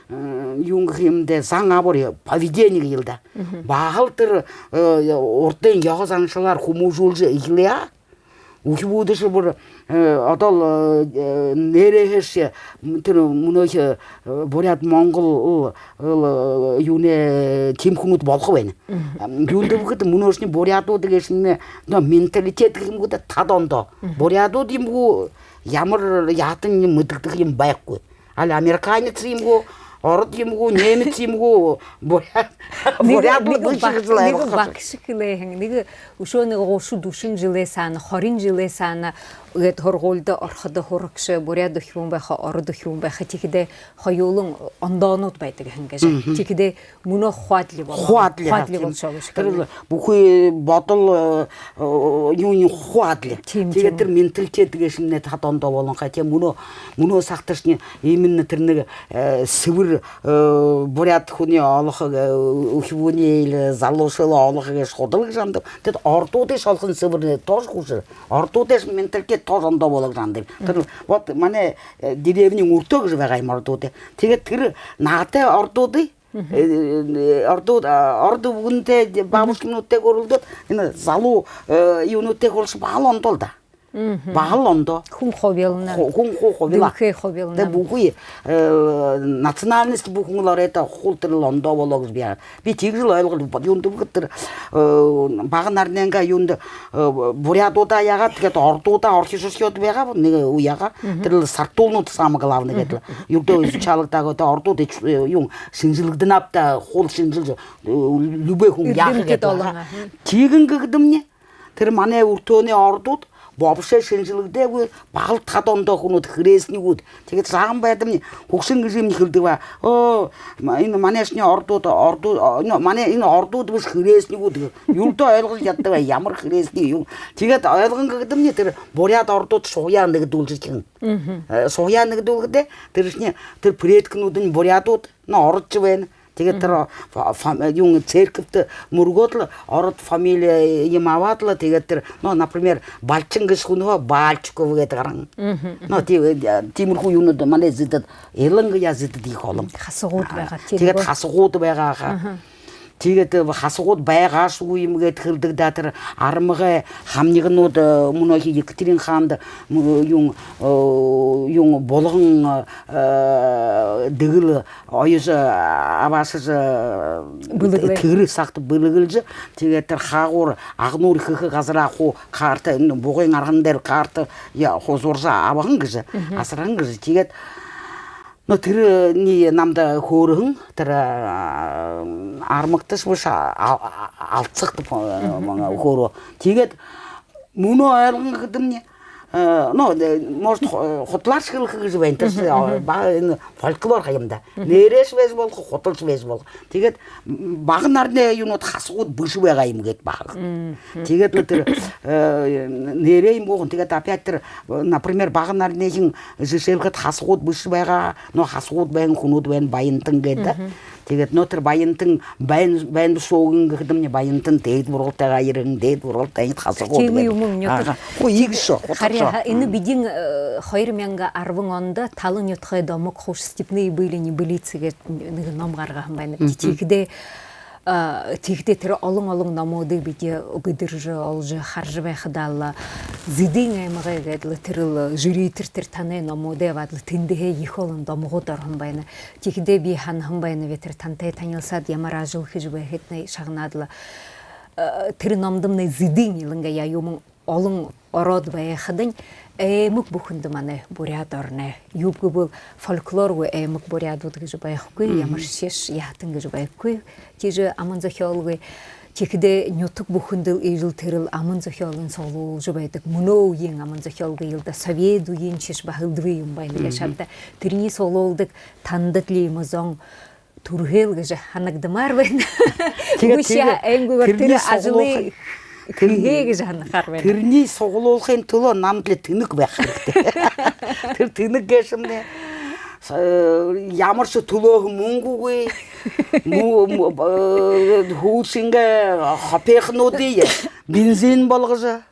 э, юун гэхэ юм даа, зан абар, поведение гээл даа. Баһал тэрэ, э, урдын ёһо заншалаар хүмүүжүүлжэ эхилээ. Үхибүүдшье бүри, э, одоол, э, нээрээһээшье, м, тэрэ мүнөөхи, э, буряад, монгол, э, юунэй, тиимэ хүнүүд болохо байна. Юундэб гэхэдэ, мүнөөшни буряадууд гээшэмнай, но, менталитет гэхэ юм гү даа, тад ондоо. Буряадууд юм гү, ямар яһатаншье мэдэгдэхэ юм байхагүй. Али американец юм гү, ород юм гү, немец юм гү, буряад, буряад лэ бэшэ гэжэ лэ нэгэ ойлгохо. Багша хэлээ һэн, нэгэ үшөө нэгэ гушан дүшэн жэлэй саана, хорин жэлэй саана гээд һургуулида ороходо һурагша буряад үхибүүн байха, ород үхибүүн байха, тиихэдээ хоюулан ондоонууд байдаг һэн гэжэ. Тиихэдээ мүнөө хуу адли болоо. Хуу адли, хуу адли болошоо гэжэ хэлээ. Тэрэл бүхы бодол, э, э, юун хуу адли. Тиимэ, тиимэ. Тиигээд тэрэ менталитет гээшэмнай тад ондоо болонхой. Тиигээд мүнөө, мүнөө сагташни именно тэрэ нэгэ, э, сэбэр, э, буряад хүниие олохо, э, үхибүүниие или залуушуулые олохо гэжэ худал гэжэ һанадам. Тиигээд ородуудые шолохонь сэбэр тоже хүшэр. Ородуудайшье менталитет тоже ондоо болоо гэжэ һанадам. Тэрэл вот манай, э, деревнин үртөө гэжэ байгаа юм ородуудай. Тиигээд тэрэ наһатай ородуудые Э, э, ородууд, а, ород үбгэнтэй, бабушкинуудтай хөөрэлдөөд, энэ залуу, э, юунүүдтэй хөөрэлдэжэ баһал ондоо лэ даа. Баһал ондоо. Хүн хубилна. Ху-, хүн ху-, хубилаа. Дэлхэй хубилна. Тэ бүхы, э, национальность бүхэн лэ оройдоо хуу тэрэл ондоо болоо гэжэ би яагаад. Би тиигэжэл ойлгоол, юундэб гэхэдэ тэрэ, э, бага наранайнгаа юундэ, э, буряадуудаа яагаад, тиигээд ородуудаа орхижорхёод байгаа, нэгэ үе яагаа. Тэрэл сартуулнууд самое главное гээд лэ. Юрдөө изучалагдаагүй, тэ ородууд ич-, э, юун, шэнжэлэгдэнэ ааб даа, хуу шэнжэлжэ, э, любой хүн яаха гээд байгаа. Эрдэмтэд олон, аха. Тиигэн гэхэдэмни, тэрэ манай үртөөнэй ородууд вообще шэнжэлэгдээгүй, баһал тад ондоо хүнүүд, хэрээснигүүд. Тиигээд жаахан байдамни хүгшэн эжымни хэлэдэг байгаа. Оо, ма-, энэ манайшни ородууд, ородууд, о, энэ манай энэ ородууд бэшэ, хэрээснигүүд. Юрдөө ойлгожо ядадаг байгаа, ямар хэрээсни юм. Тиигээд ойлгон гэхэдэмни, тэрэ буряад ородууд шуһаяа нэгэдүүлжэрхин. Э, шуһаяа нэгэдүүлхэдээ, тэрэшни, тэрэ предкнүүдынь буряадууд, но ородшье байна. Тиигээд тэрэ фа-, фа-, юун, церковьтэ мүргөөд лэ, ород фамилия юм абаад лэ, тиигээд тэрэ, но, например, Балчин гэжэ хүнһөө Бальчиков гээд гараһан. Но, ти-, э, тиимэрхүү юунүүд манай зэдэд, илангаяа зэдэд ехэ олон. Хасагууд байгаа, тиигээд хасагууд байгаа, аха. Тиигээд, э, хасагууд байгаашьегүй юм гээд хэлэдэг даа, тэрэ армагай хамнигнууд, э, мүнөөхи Екатерин хаанда, м, юун, э, юун, булган, э, дэгэл оёжо, абаашажа, э, бэлэглээ. Тэрэ сагта бэлэглэжэ, тиигээд тэрэ хаагуур Агнуур хэхэ газараа хуу карта, энэ бугын арһан дээрэ карта, я, хуу зуража абаһан гэжэ, асарһан гэжэ. Тиигээд Но тэрэниие намда хөөрэһэн, тэрэ, а, армагташье бэшэ, а, а, алсагта, а, хөөрөө. Тиигээд мүнөө ойлгон гэхэдэмни, Ну, может, худалааршье хэлэхэ гэжэ байна. Тэрэ бага энэ фольклор ха юм даа. Нээрээшье байжа болохо, худалшье байжа болохо. Тиигээд бага наранай юунууд, хасагууд бэшэ байгаа юм гээд бага. Тиигээд лэ тэрэ нээрээ юм гү, тиигээд опять тэрэ, например, бага наранайхин жэшээлхэдэ, хасагууд бэшэ байгаа, но хасагууд байна, хүнүүд байна, баянтан гээд даа. Тиигээд но тэрэ баянтан, баян, баян бэшэ гү гэхэдэмни, баянтан Дээдэ Буралтайгаа ерэһэн, Дээдэ Буралтай хасагууд байна. Тиимэ юм, нютаг. Хуу иигэшье, худалшье. Харин энэ бидэ хоёр мянга арбан ондо «Талан нютагай домог», хуу «Степные были, небылицы» гээд нэгэ ном гаргаһан байнабди. Тиихэдээ, тиихэдээ тэрэ олон-олон номуудые бидэ бэдэржэ, олжо, хаража байхадаа лэ, Зэдын аймагай гээд лэ, тэрэл Жэритэр тэрэ танай номуудые абаад лэ, тэндэһээ ехэ олон домогууд ороһон байна. Тиихэдээ би һанаһан байнаб, тэрэ тантай танилсаад, ямар ажал хэжэ байхыетнай шагнаад лэ, тэрэ номдомнай Зэдын илангаяа юумэн олон ороод байхадань, аймаг бүхэндэ манай Буряад ороной, юуб гэбэл, фольклоргүй аймаг буряадууд гэжэ байхагүй, ямаршье яһатан гэжэ байхагүй. Тиижэ аман зохёолгүй. Тиихэдээ нютаг бүхэндэл иигэжэл тэрэл аман зохёолынь суглуулжа байдаг. Мүнөө үеын аман зохёол гээл даа, совет үеынь шье баһа элдэб юм байна гээшэ ааб даа. Тэрэнэй суглуулдаг тандал иимэ зон түрэхээл гэжэ һанагдамаар байна. Тиигээд, үгы, тиигээд аймагуугаар тэрэ ажалые хэхэ гэжэ һанахаар байна. Тэрэнэй суглуулхын түлөө намда лэ тэнэг байха хэрэгтэй. Тэрэ тэнэг гээшэмнай ямаршье түлөөхэ мүнгэгүй, һүүлшынгээ хопеехнүүдые бензин болгожо,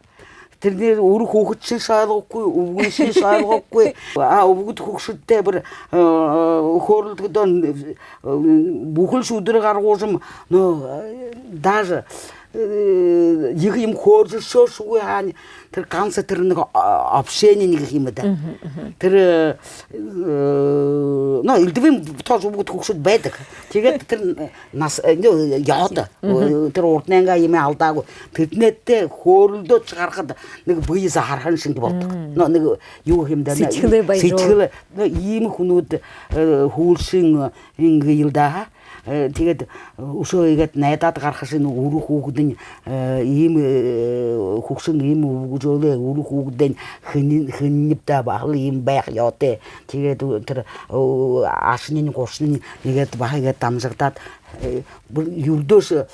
тэрэнээ үри хүүгэдшни ойлгохогүй, үбгэшни ойлгохогүй. А үбгэд хүгшэдтэй бүри хөөрэлдэхэдөө, бүхэлшье үдэрөө гаргажа юм, но даже ехэ юм хөөрэжэрхёошьегүй һаань, тэрэ ганса тэрэ нэгэ общение нэгэ юм даа. Тэрэ, но элдэбын тоже үбгэд хүгшэд байдаг. Тиигээд тэрэ нас, ну, ёһотой. Тэрэ урданайнгаа юумэ алдаагүй. Тэдэнтэй хөөрэлдөөд гарахада нэгэ бэе заһарһан шэнги болодог. Но нэгэ юу юм даа, сэдьхэлээ баяжуул-, сэдьхэлээ, но иимэ хүнүүд, һүүлшын, иигээд лэ даа. Тиигээд үшөө иигээд найдаад гарахашни, үри хүүгэдынь, иимэ хүгшэн, иимэ үбгэжөөлэй, үри хүүгэдынь хэнэ-, хэнэб даа, баһал иимэ байха ёһотой. Тиигээд тэрэ ашань, гушань иигээд баһа иигээд дамжагдаад, бүри юрдөөшье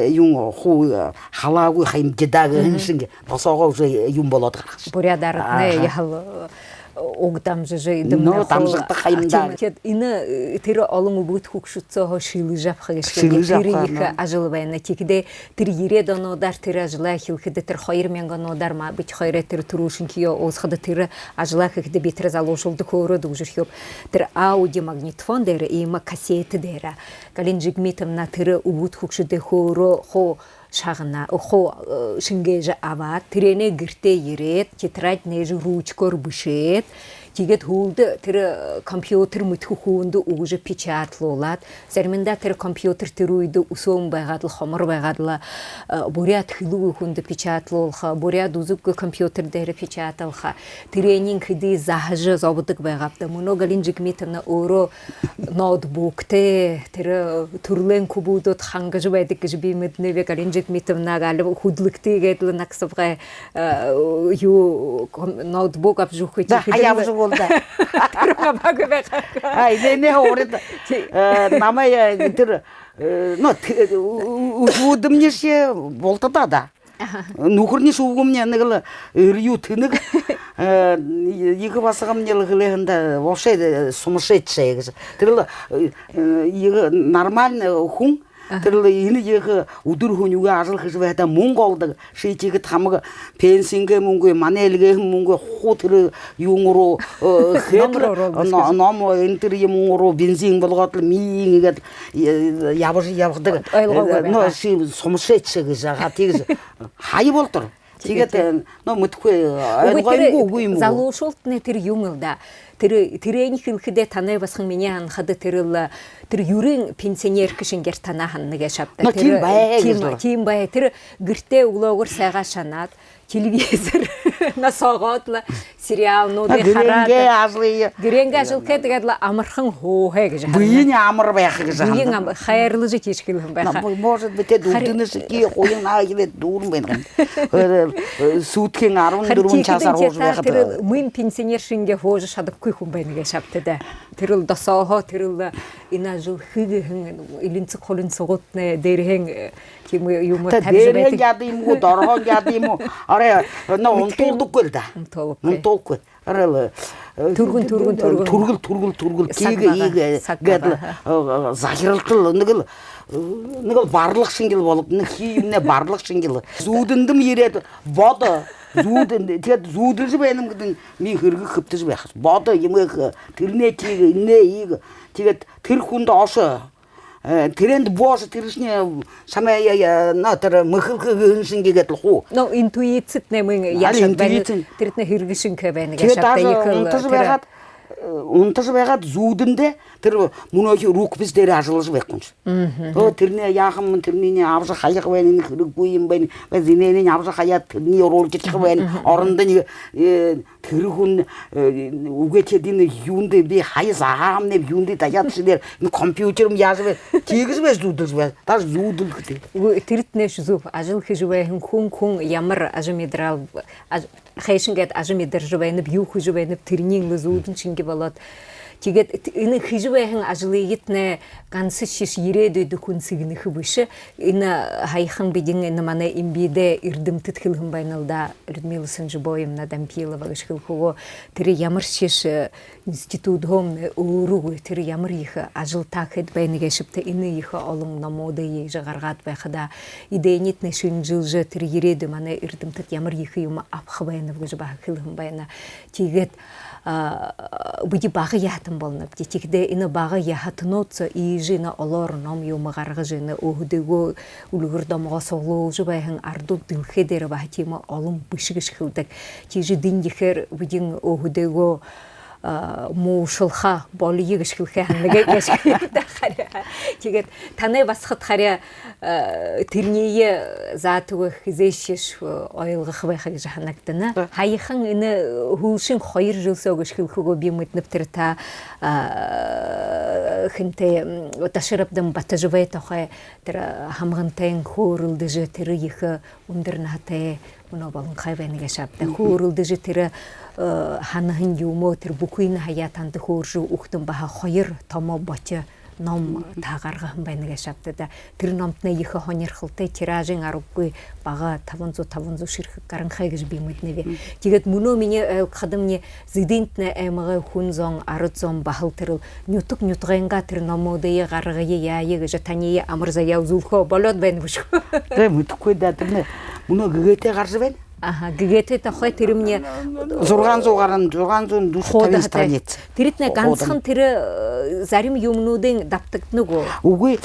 юун хуу халаагүй ха юм даа гэһэн шэнги, досоогоо уже юм болоод гарахаш. Буряад араднай яһала уг дамжажа, эдэмнай, но, хуу дамжагдаха ха юм даа. Тиимэ. Тиигээд энэ тэрэ олон үбгэд хүгшэд сооһоо шэлэжэ абаха гээшэ, шэлэжэ абаха, тэрэ ехэ ажал байна. Тиихэдээ тэрэ ерээд онуудаар тэрэ ажалаа эхилхэдэ, тэрэ хоёр мянга онуудаар ма-, бидэ хоёрой тэрэ түрүүшынхиеэ уулзахада, тэрэ ажалаа хэхэдэ би тэрэ залуушуулда хөөрөөд үгэжэрхёоб. Тэрэ аудиомагнитофон дээрэ, иимэ кассетэ дээрэ Галина Жигмитовна тэрэ үбгэд хүгшэдэй хөөрөө хуу шагнаа, хуу шэнгээжэ абаад, тэрээнээ гэртээ ерээд, тетрадь нээжэ, ручкаар бэшээд, тиигээд һүүлдэ тэрэ компьютер мэдэхэ хүндэ үгэжэ печатлуулаад, заримдаа тэрэ компьютер тэрэ үедэ үсөөн байгаад лэ, хомор байгаад лэ, буряад хэлэгүй хүндэ печатлуулха, буряад үзэггүй компьютер дээрэ печаталха. Тэрээниие хэды заһажа зободог байгааб даа. Мүнөө Галина Жигмитовна өөрөө ноутбуктэй, тэрэ түрэлэй хүбүүдүүд хангажа байдаг гэжэ би мэдэнэб. Галина Жигмитовна али хүдэлэгты гээд лэ нагасабагай, юу, ком-, ноутбук абажа үгэхэ. Да, хаяа абажа үгөөл даа. Тэрэ хабаагүй байгаа. Ай, нэ, нэ, урид. Намай тэрэ, но, үхибүүдэмни шье бултадаа даа. Нүхэрни шүүгэмни нэгэ лэ эрьюу тэнэг. Ехэ басагамни лэ хэлэһэн даа, вообще сумасшедшая гэжэ. Тэрэл ехэ нормальный хүн. Тэрэл энэ ехэ үдэр һүнигүй ажал хэжэ байхадаа мүнгэ олдог. Ши тиигээд хамаг пенсингээ мүнгэ, манай эльгээһэн мүнгэ хуу тэрэ юун руу, хээд лэ, ном руу, ном, энэ тэрэ юм руу бензин болгоод лэ, миин иигээд ябажа ябадаг. Ойлгоогүй байгаа. Но, ши сумасшедшая гэжэ, ага, тиигэжэ. Хаяа болотор. Тиигээд, но, мэдэхэгүй, ойлгоогүй юм гү? Залуушуултнай тэрэ юун лэ даа. Тэрэ, тэрэниие хэлэхэдээ, танай басаган, минии һанахада, тэрэл, тэрэ юрын пенсионерка шэнгеэр танаа һанана гээшэ ааб даа. Но, тиимэ бай, тиимэ, тиимэ бай. Тэрэ гэртээ үглөөгүүр сайгаа шанаад, телевизор На соогоодла сериалнуудые хараад, гэрэнгээ ажал хээд, тиигээд лэ амархан һууха гэжэ харана. Бэеынь амар байха гэжэ харана. Бэеынь ам-, хайрлажа тиижэ хэлэһэн байха. Может быть, тэдэ үрдэнэшье хуян наа хээд дүүрэн байна. Сүүдхын арбан дүрбэн часаар һуужа байхада. Тэрэ мын пенсионер шэнги һуужа шадахагүй хүн байна гээшэ ааб даа. Тэрэл досооһоо, тэрэл энэ ажал хэгдэһэн элинсэг хулинсагуудтнай дээрэһээнь, э, тиимэ юумэ табижа байдаг. Дээрэһээнь яадаг юм гү, дороһоонь яадаг юм гү? Арай, но, унтуулдаггүй л даа. Унтуулдаггүй. Унтуулдаггүй. Арай лэ, э, түргэн, түргэн, түргэн. Түргэл, түргэл, түргэл. Саг бага, тиигээ, саг бага, гээд лэ, э, захиралтал, нэгэл, э, нэгэл барлаг шэнгил болог, нэгэ хии юумэнэй барлаг шэнгил. Зүүдэндэм ерээд, бодо, зүүдэн, тиигээд зүүдэлжэ байнам гэдэг минии хэрэгые хэбтэжэ байха. Бодо, юумэ хэ, тэрэнээ тиигээ, энээ иигээ. Тиигээд тэрэ хүндэ ошо. Э, тэрээндэ бошо, тэрэшни шамайе, э, но, тэрэ мэхэлхэ гэһэн шэнги гээд лэ хуу. Но интуицитнай мүн яашаад байна. Тэрэтнай хэрэгшэнхэй байна гээшэ ааб даа. Тиигээд даже унтажа байгаад, э, унтажа байгаад зүүдэндээ тэрэ мүнөөхи рукопись дээрэ ажаллажа байха юм ши. Оо, тэрэнээ яахам, тэрэниинь абажа хаяха байна, энэ хэрэггүй юм байна. Бэзэ энээниинь абажа хаяад, тэрэниие оруулжа шадаха байна. Орондонь, э, тэрэ хүн, э, үгы, тэдэнь юундэ би хаяа зааһамни, юундэ даяад шэнээр, энэ компьютерым яажа бэ? Тиигэжэ бэзэ зүүдэлжэ бэ. Даже зүүдэлгэтэй. Үгы, тэрэтнайшье зүб. Ажал хэжэ байһан хүн, хүн ямар ажамидарал, аж-, хайшан гээд ажамидаржа байнаб, юу хэжэ байнаб, тэрэниинь лэ зүүдэн шэнги болоод. Тиигээд т-, энэ хэжэ байһан ажалыетнай гансашье ерээдүйдэ хүн сэгнэхэ бэшэ. Энэ һаяхан бидэн, энэ манай МВД-эй эрдэмтэд хэлэһэн байна л даа, Людмила Санжибоевна Дампилова гэжэ хэлэхэ гү, тэрэ ямаршье, э, институдһоо өөрөө гү, тэрэ ямар ехэ ажал таагаад байна гээшэб даа, энэ ехэ олон номуудые иигэжэ гаргаад байхада, эдэниитнай шэнжэлжэ, тэрэ ерээдүй манай эрдэмтэд ямар ехэ юумэ абаха байнаб гэжэ баһа хэлэһэн байна. Тиигээд, а, бидэ бага яһатан болонобди. Тиихэдээ энэ бага яһатанууд соо иигэжэ энэ олоор ном юумэ гаргажа, энэ өөһэдыгөө үльгэр домогоо суглуулжа байһан арадууд дэлхэй дээрэ баһа тиимэ олон бэшэ гэжэ хэлэдэг. Тиижэ дэн ехээр бидэн өөһэдыгөө, а, муушалха болоё гэжэ хэлэхэ һанаатай гэжэ хэлэдэг харин. Тиигээд танай басагад харин, э, тэрэниие заатагүй хэзээшье, э, ойлгохо байха гэжэ һанагдана. Һаяхан энэ, э, һүүлшын хоёр жэл соо гэжэ хэлэхэ гү, би мэдэнэб, тэрэ та, э, хэнтэй, м, Даширабдан Батожабай тухай, тэрэ Хамгантайн хөөрэлдэжэ, тэрэ ехэ үндэр наһатай мүнөө болонхой байна гээшэ ааб даа. Хөөрэлдэжэ, тэрэ, э, һанаһан юумөө, тэрэ бүхыень хаяа танда хөөрэжэ үгтэн, баһа хоёр томо ботиной ном таа гаргаһан байна гээшэ ааб даа. Тэрэ номтнай ехэ һонирхолтой, тиражынь аргагүй бага, табан зуу, табан зуу ширхэг гаранхай гэжэ би мэдэнэб. Тиигээд мүнөө минии ойлгоходомни, Зэдынтнай аймагай хүн зон, арад зон баһал тэрэл нютаг нютагайнгаа тэрэ номуудые гаргая, яая гэжэ таниие амар заяа үзүүлхөө болёод байна бэшэ гү. Тээ, мэдэхэгүй даа, тэрэнь мүнөө гэгээтэй гаража байна. Аха, гэгээтэй тухай, тэрэмни зургаан зуу гаран, зургаан зуун дүшэ табин страница. Тэрэтнай гансахан тэрэ, э, зарим юумэнүүдынь дабтагдана гү? Үгы.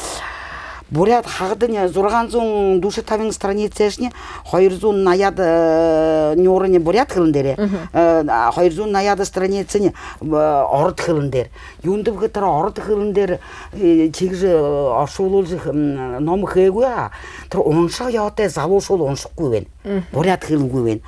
Буряад хагадынь зургаан зуун дүшэ табин страницашни, хоёр зуун наяад, э, нюурынь буряад хэлэн дээрэ. Э, а, хоёр зуун наяад страницынь, э, ород хэлэн дээрэ. Юундэб гэхэдэ, тэрэ ород хэлэн дээрэ, э, тиигэжэ, э, оршуулжа, м, ном хээгүй, а тэрэ уншаха ёһотой залуушуул уншахагүй байна. Буряад хэлэнгүй байна.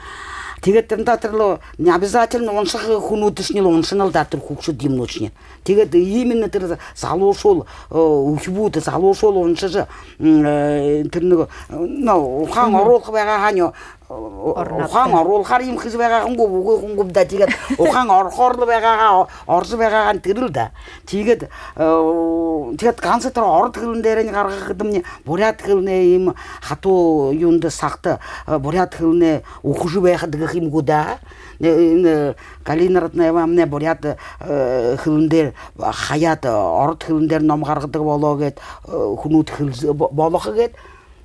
Тиигээд тэрэндэ тэрэл не обязательно уншаха хүнүүдшни лэ уншана л даа, тэрэ хүгшэд юумэнүүдшни. Тиигээд именно тэрэ залуушуул, э, үхибүүд, залуушуул уншажа, м, э, тэрэ нэгэ, э, но, ухаан оруулха байгаа һаань, э, ухаан оруулхаар юм хэжэ байгаа хүн гү, үгы, хүн гүб даа. Тиигээд ухаан орохоор лэ байгаа һаа, орожо байгаа һаань, тэрэл даа. Тиигээд, э, тиигээд ганса тэрэ ород хэлэн дээрэнь гаргахадамни, буряад хэлэнэй иимэ хатуу юундэ, сагта, э, буряад хэлэнэй үхэжэ байхада гэхэ юм гү даа. Э, энэ Галина Раднаевамнай буряад, э, хэлэн дээрэ хаяад, э, ород хэлэн дээрэ ном гаргадаг болоо гээд, э, хүнүүд хэлэжэ бо-, болохо гээд.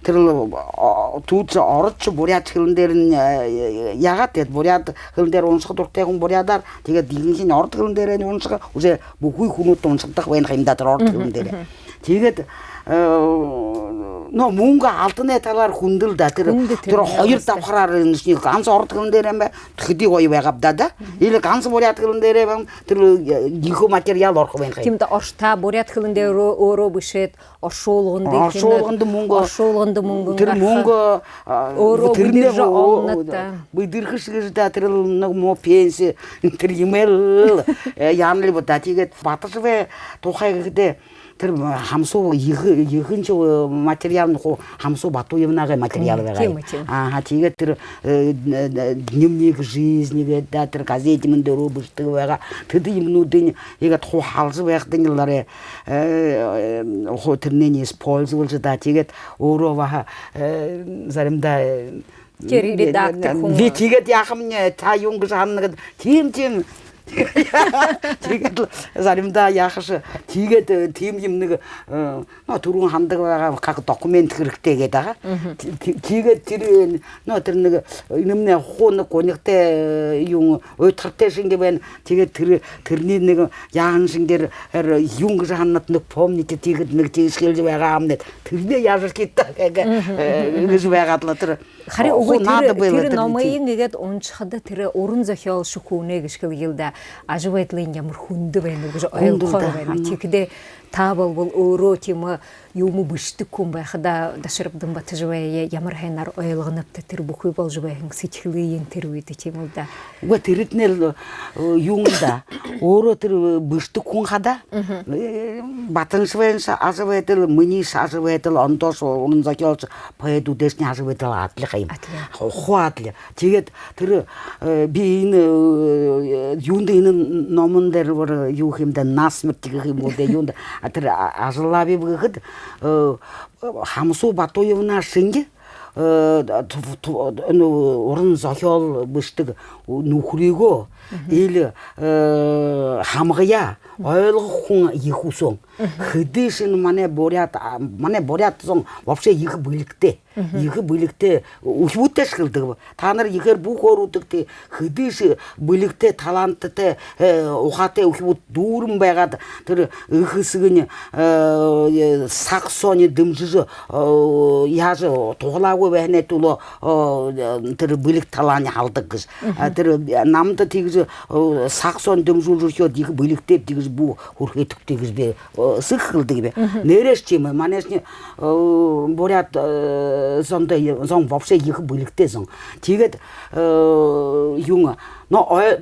Тэрэл, э, тиигэжэ ородшье, буряадшье хэлэн дээрэнь, э, яагаад, тиигээд буряад хэлэн дээрэ уншаха дуратай хүн буряадаар, тиигээд иимэшни ород хэлэн дээрэнь уншаха, уже бүхы хүнүүдтэ уншагдаха байна ха юм даа тэрэ ород хэлэн дээрэ. Тиигээд, э, Но мүнгэ алтанай талаар хүндэл даа. Тэрэ, Хүндэ тэрэ тэрэ хоёр дабхараар энэшни ганса ород хэлэн дээрээ юм бай, хэды гоё байгааб даа, да. Или ганса буряад хэлэн дээрээ юм, тэрэ, э, ехэ материал орохо байна хай. Тиимэ даа, оршоо буряад хэлэн дээрээ өөрөө, өөрөө бэшээд, оршуулганда, Оршуулганда мүнгэ, оршуулганда мүнгэн тэрэ гараха. Мүнгэ, а, Өөрөө тэрэнээ бүдэржэ о-, олнод даа. Бүдэрхэш гэжэ даа, тэрэл нэгэ муу пенси, тэрэ юумэл, э, яана лэ бэ даа. Тиигээд Батожабай тухай гэхэдэ, тэрэ хамсуу ехэ, ехэншье, э, материал, хуу Хамсуу Батуевнагай материал Мгм, байгаа. Тиимэ, тиимэ. Аха, тиигээд тэрэ, э, э, дневник жизни гээд даа, тэрэ газетэ юумэн дээрэ бэшэдэг байгаа. Тэдэ юумэнүүдынь иигээд хуу халажа байхадань лэ арай, э, э, хуу тэрэнээ использовалжа даа. Тиигээд өөрөө баһа, э, заримдаа, э, Тэрэ редактор хүн. Би тиигээд яахамни, та юун гэжэ һанана гээд, тиимэ, тиимэ. Тиигээд лэ заримдаа яахаш, тиигээд, э, тиимэ юм нэгэ, э, ну, түрүүн һанадаг байгаа, как документ хэрэгтэй гээд байгаа. Мгм. Ти-, ти-, тиигээд тэрэ, ну, тэрэ нэгэ, э, энэмнай хуу нэгэ гунигтай, э, юун, уйдхартай шэнги байна. Тиигээд тэрэ, тэрэнэй нэгэ яаһан шэнгеэр, э, юун гэжэ һананат, нэгэ помните, тиигээд нэгэ тиигэжэ хэлэжэ байгаа юм гээд. Тэрэнээ яажархита гэгээ, Мгм, э, мгм, мгм. гэжэ байгаад лэ тэрэ Харин О, үгы, хуу наада тэрэ, байла тэрэ тэрэ номыень иигээд уншахада, тэрэ уран зохёолшо хүнэй гэжэ хэлэел даа, ажабайдалынь ямар хүндэ байна гэжэ Хүндэ ойлгохоор даа, байна. Ама. Тиихэдээ та болбол өөрөө тиимэ юумэ бэшэдэг хүн байхада, Даширабдан Батожабай ямар һайнаар ойлгонобта, тэрэ бүхы боложо байһан сэдьхэлыень тэрэ үедэ, тиимэл даа. Үгы, тэрэтнай лэ, э, юун даа. Өөрөө тэрэ бэшэдэг хүн хадаа. Мгм. Э, Батожабайншье ажабайдал, миниишье ажабайдал, ондоошье уран зохёолшо, поэдүүдшни ажабайдал адли ха юм. Адли. Ху-, хуу адли. Тиигээд тэрэ, э, би энэ, э, юундэ энэ номон дээрэ бүри юу гэхэ юм даа, насмерть гэхэ юм гү даа, юундэ, а, тэрэ, а, ажаллаабиб гэхэдэ, э, Хамсуу Батуевна шэнги, э, ту-, ту-, энэ уран зохёол бэшэдэг нүхэрыгөө Мгм. или, э, һамгаяа Мгм. ойлгохо хүн ехэ үсөөн. Мгм. Хэдышье энэ манай буряад, а, манай буряад зон вообще ехэ бэлигтэй. Мгм. Ехэ бэлигтэй, үхибүүдтэйшье хэлэдэг бэ. Таанар ехээр бү хөөрөөдэгты, хэдышье бэлигтэй, талантатай, э, ухаатай үхибүүд дүүрэн байгаад, тэрэ эхэ эсэгэнь, э, саг соонь дэмжэжэ, э, яажа туһалаагүй байһанай түлөө, э, тэрэ бэлиг талаань халдаг гэжэ. Мгм. А, тэрэ намда тиигэжэ, э, саг соонь дэмжүүлжэ үреэд, ехэ бэлигтэй тиигэжэ бү хүрэхэдэгты гэжэ би, э, эсэгэ хэлэдэг бэ. Мгм. Нээрээшье тиимэ, манайшни, э, буряад, э, зондо, зон вообще ехэ бэлигтэй зон. Тиигээд, э, юун, но, э,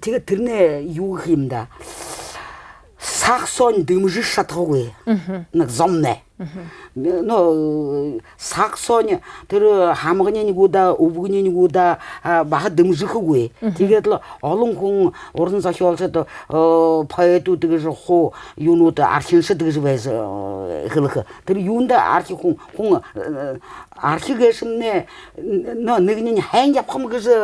тиигээд тэрэнэй юу гэхэ юм даа. Саг соонь дэмжэжэ шадахагүй. Мгм. Нэгэ зомнай. Мгм. Но, э, саг соонь тэрэ һамганиинь гү даа, үбгэниинь гү даа, а, баһа дэмжэхэгүй. Мгм. Тиигээд лэ олон хүн, уран зохёолшод, э, поэдүүд гэжэ хуу юунүүд, архиншад гэжэ байжа, э, хэлэхэ. Тэрэ юундэ архи хүн, хүн, э, архи гээшэмнай, но, нэгэниинь һайн ябахам гэжэ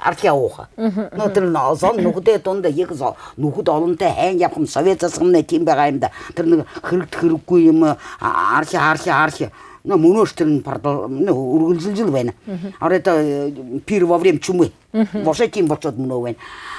архяа ууха. Мгм, Но, мгм. тэрэ но, зон нүхэдэй дунда ехэ зо-, нүхэд олонтой һайн ябахам, совет засагнай тиимэ байгаа юм даа. Тэрэ нэгэ хэрэгтэ хэрэггүй юумэ, а, архи, архи, архи. Но, мүнөөшье тэрэнь продол-, но, үргэлжэлжэл байна. Мгм. Арай та, э, пир во время чумы. Мгм. Вообще тиимэ болошоод мүнөө байна.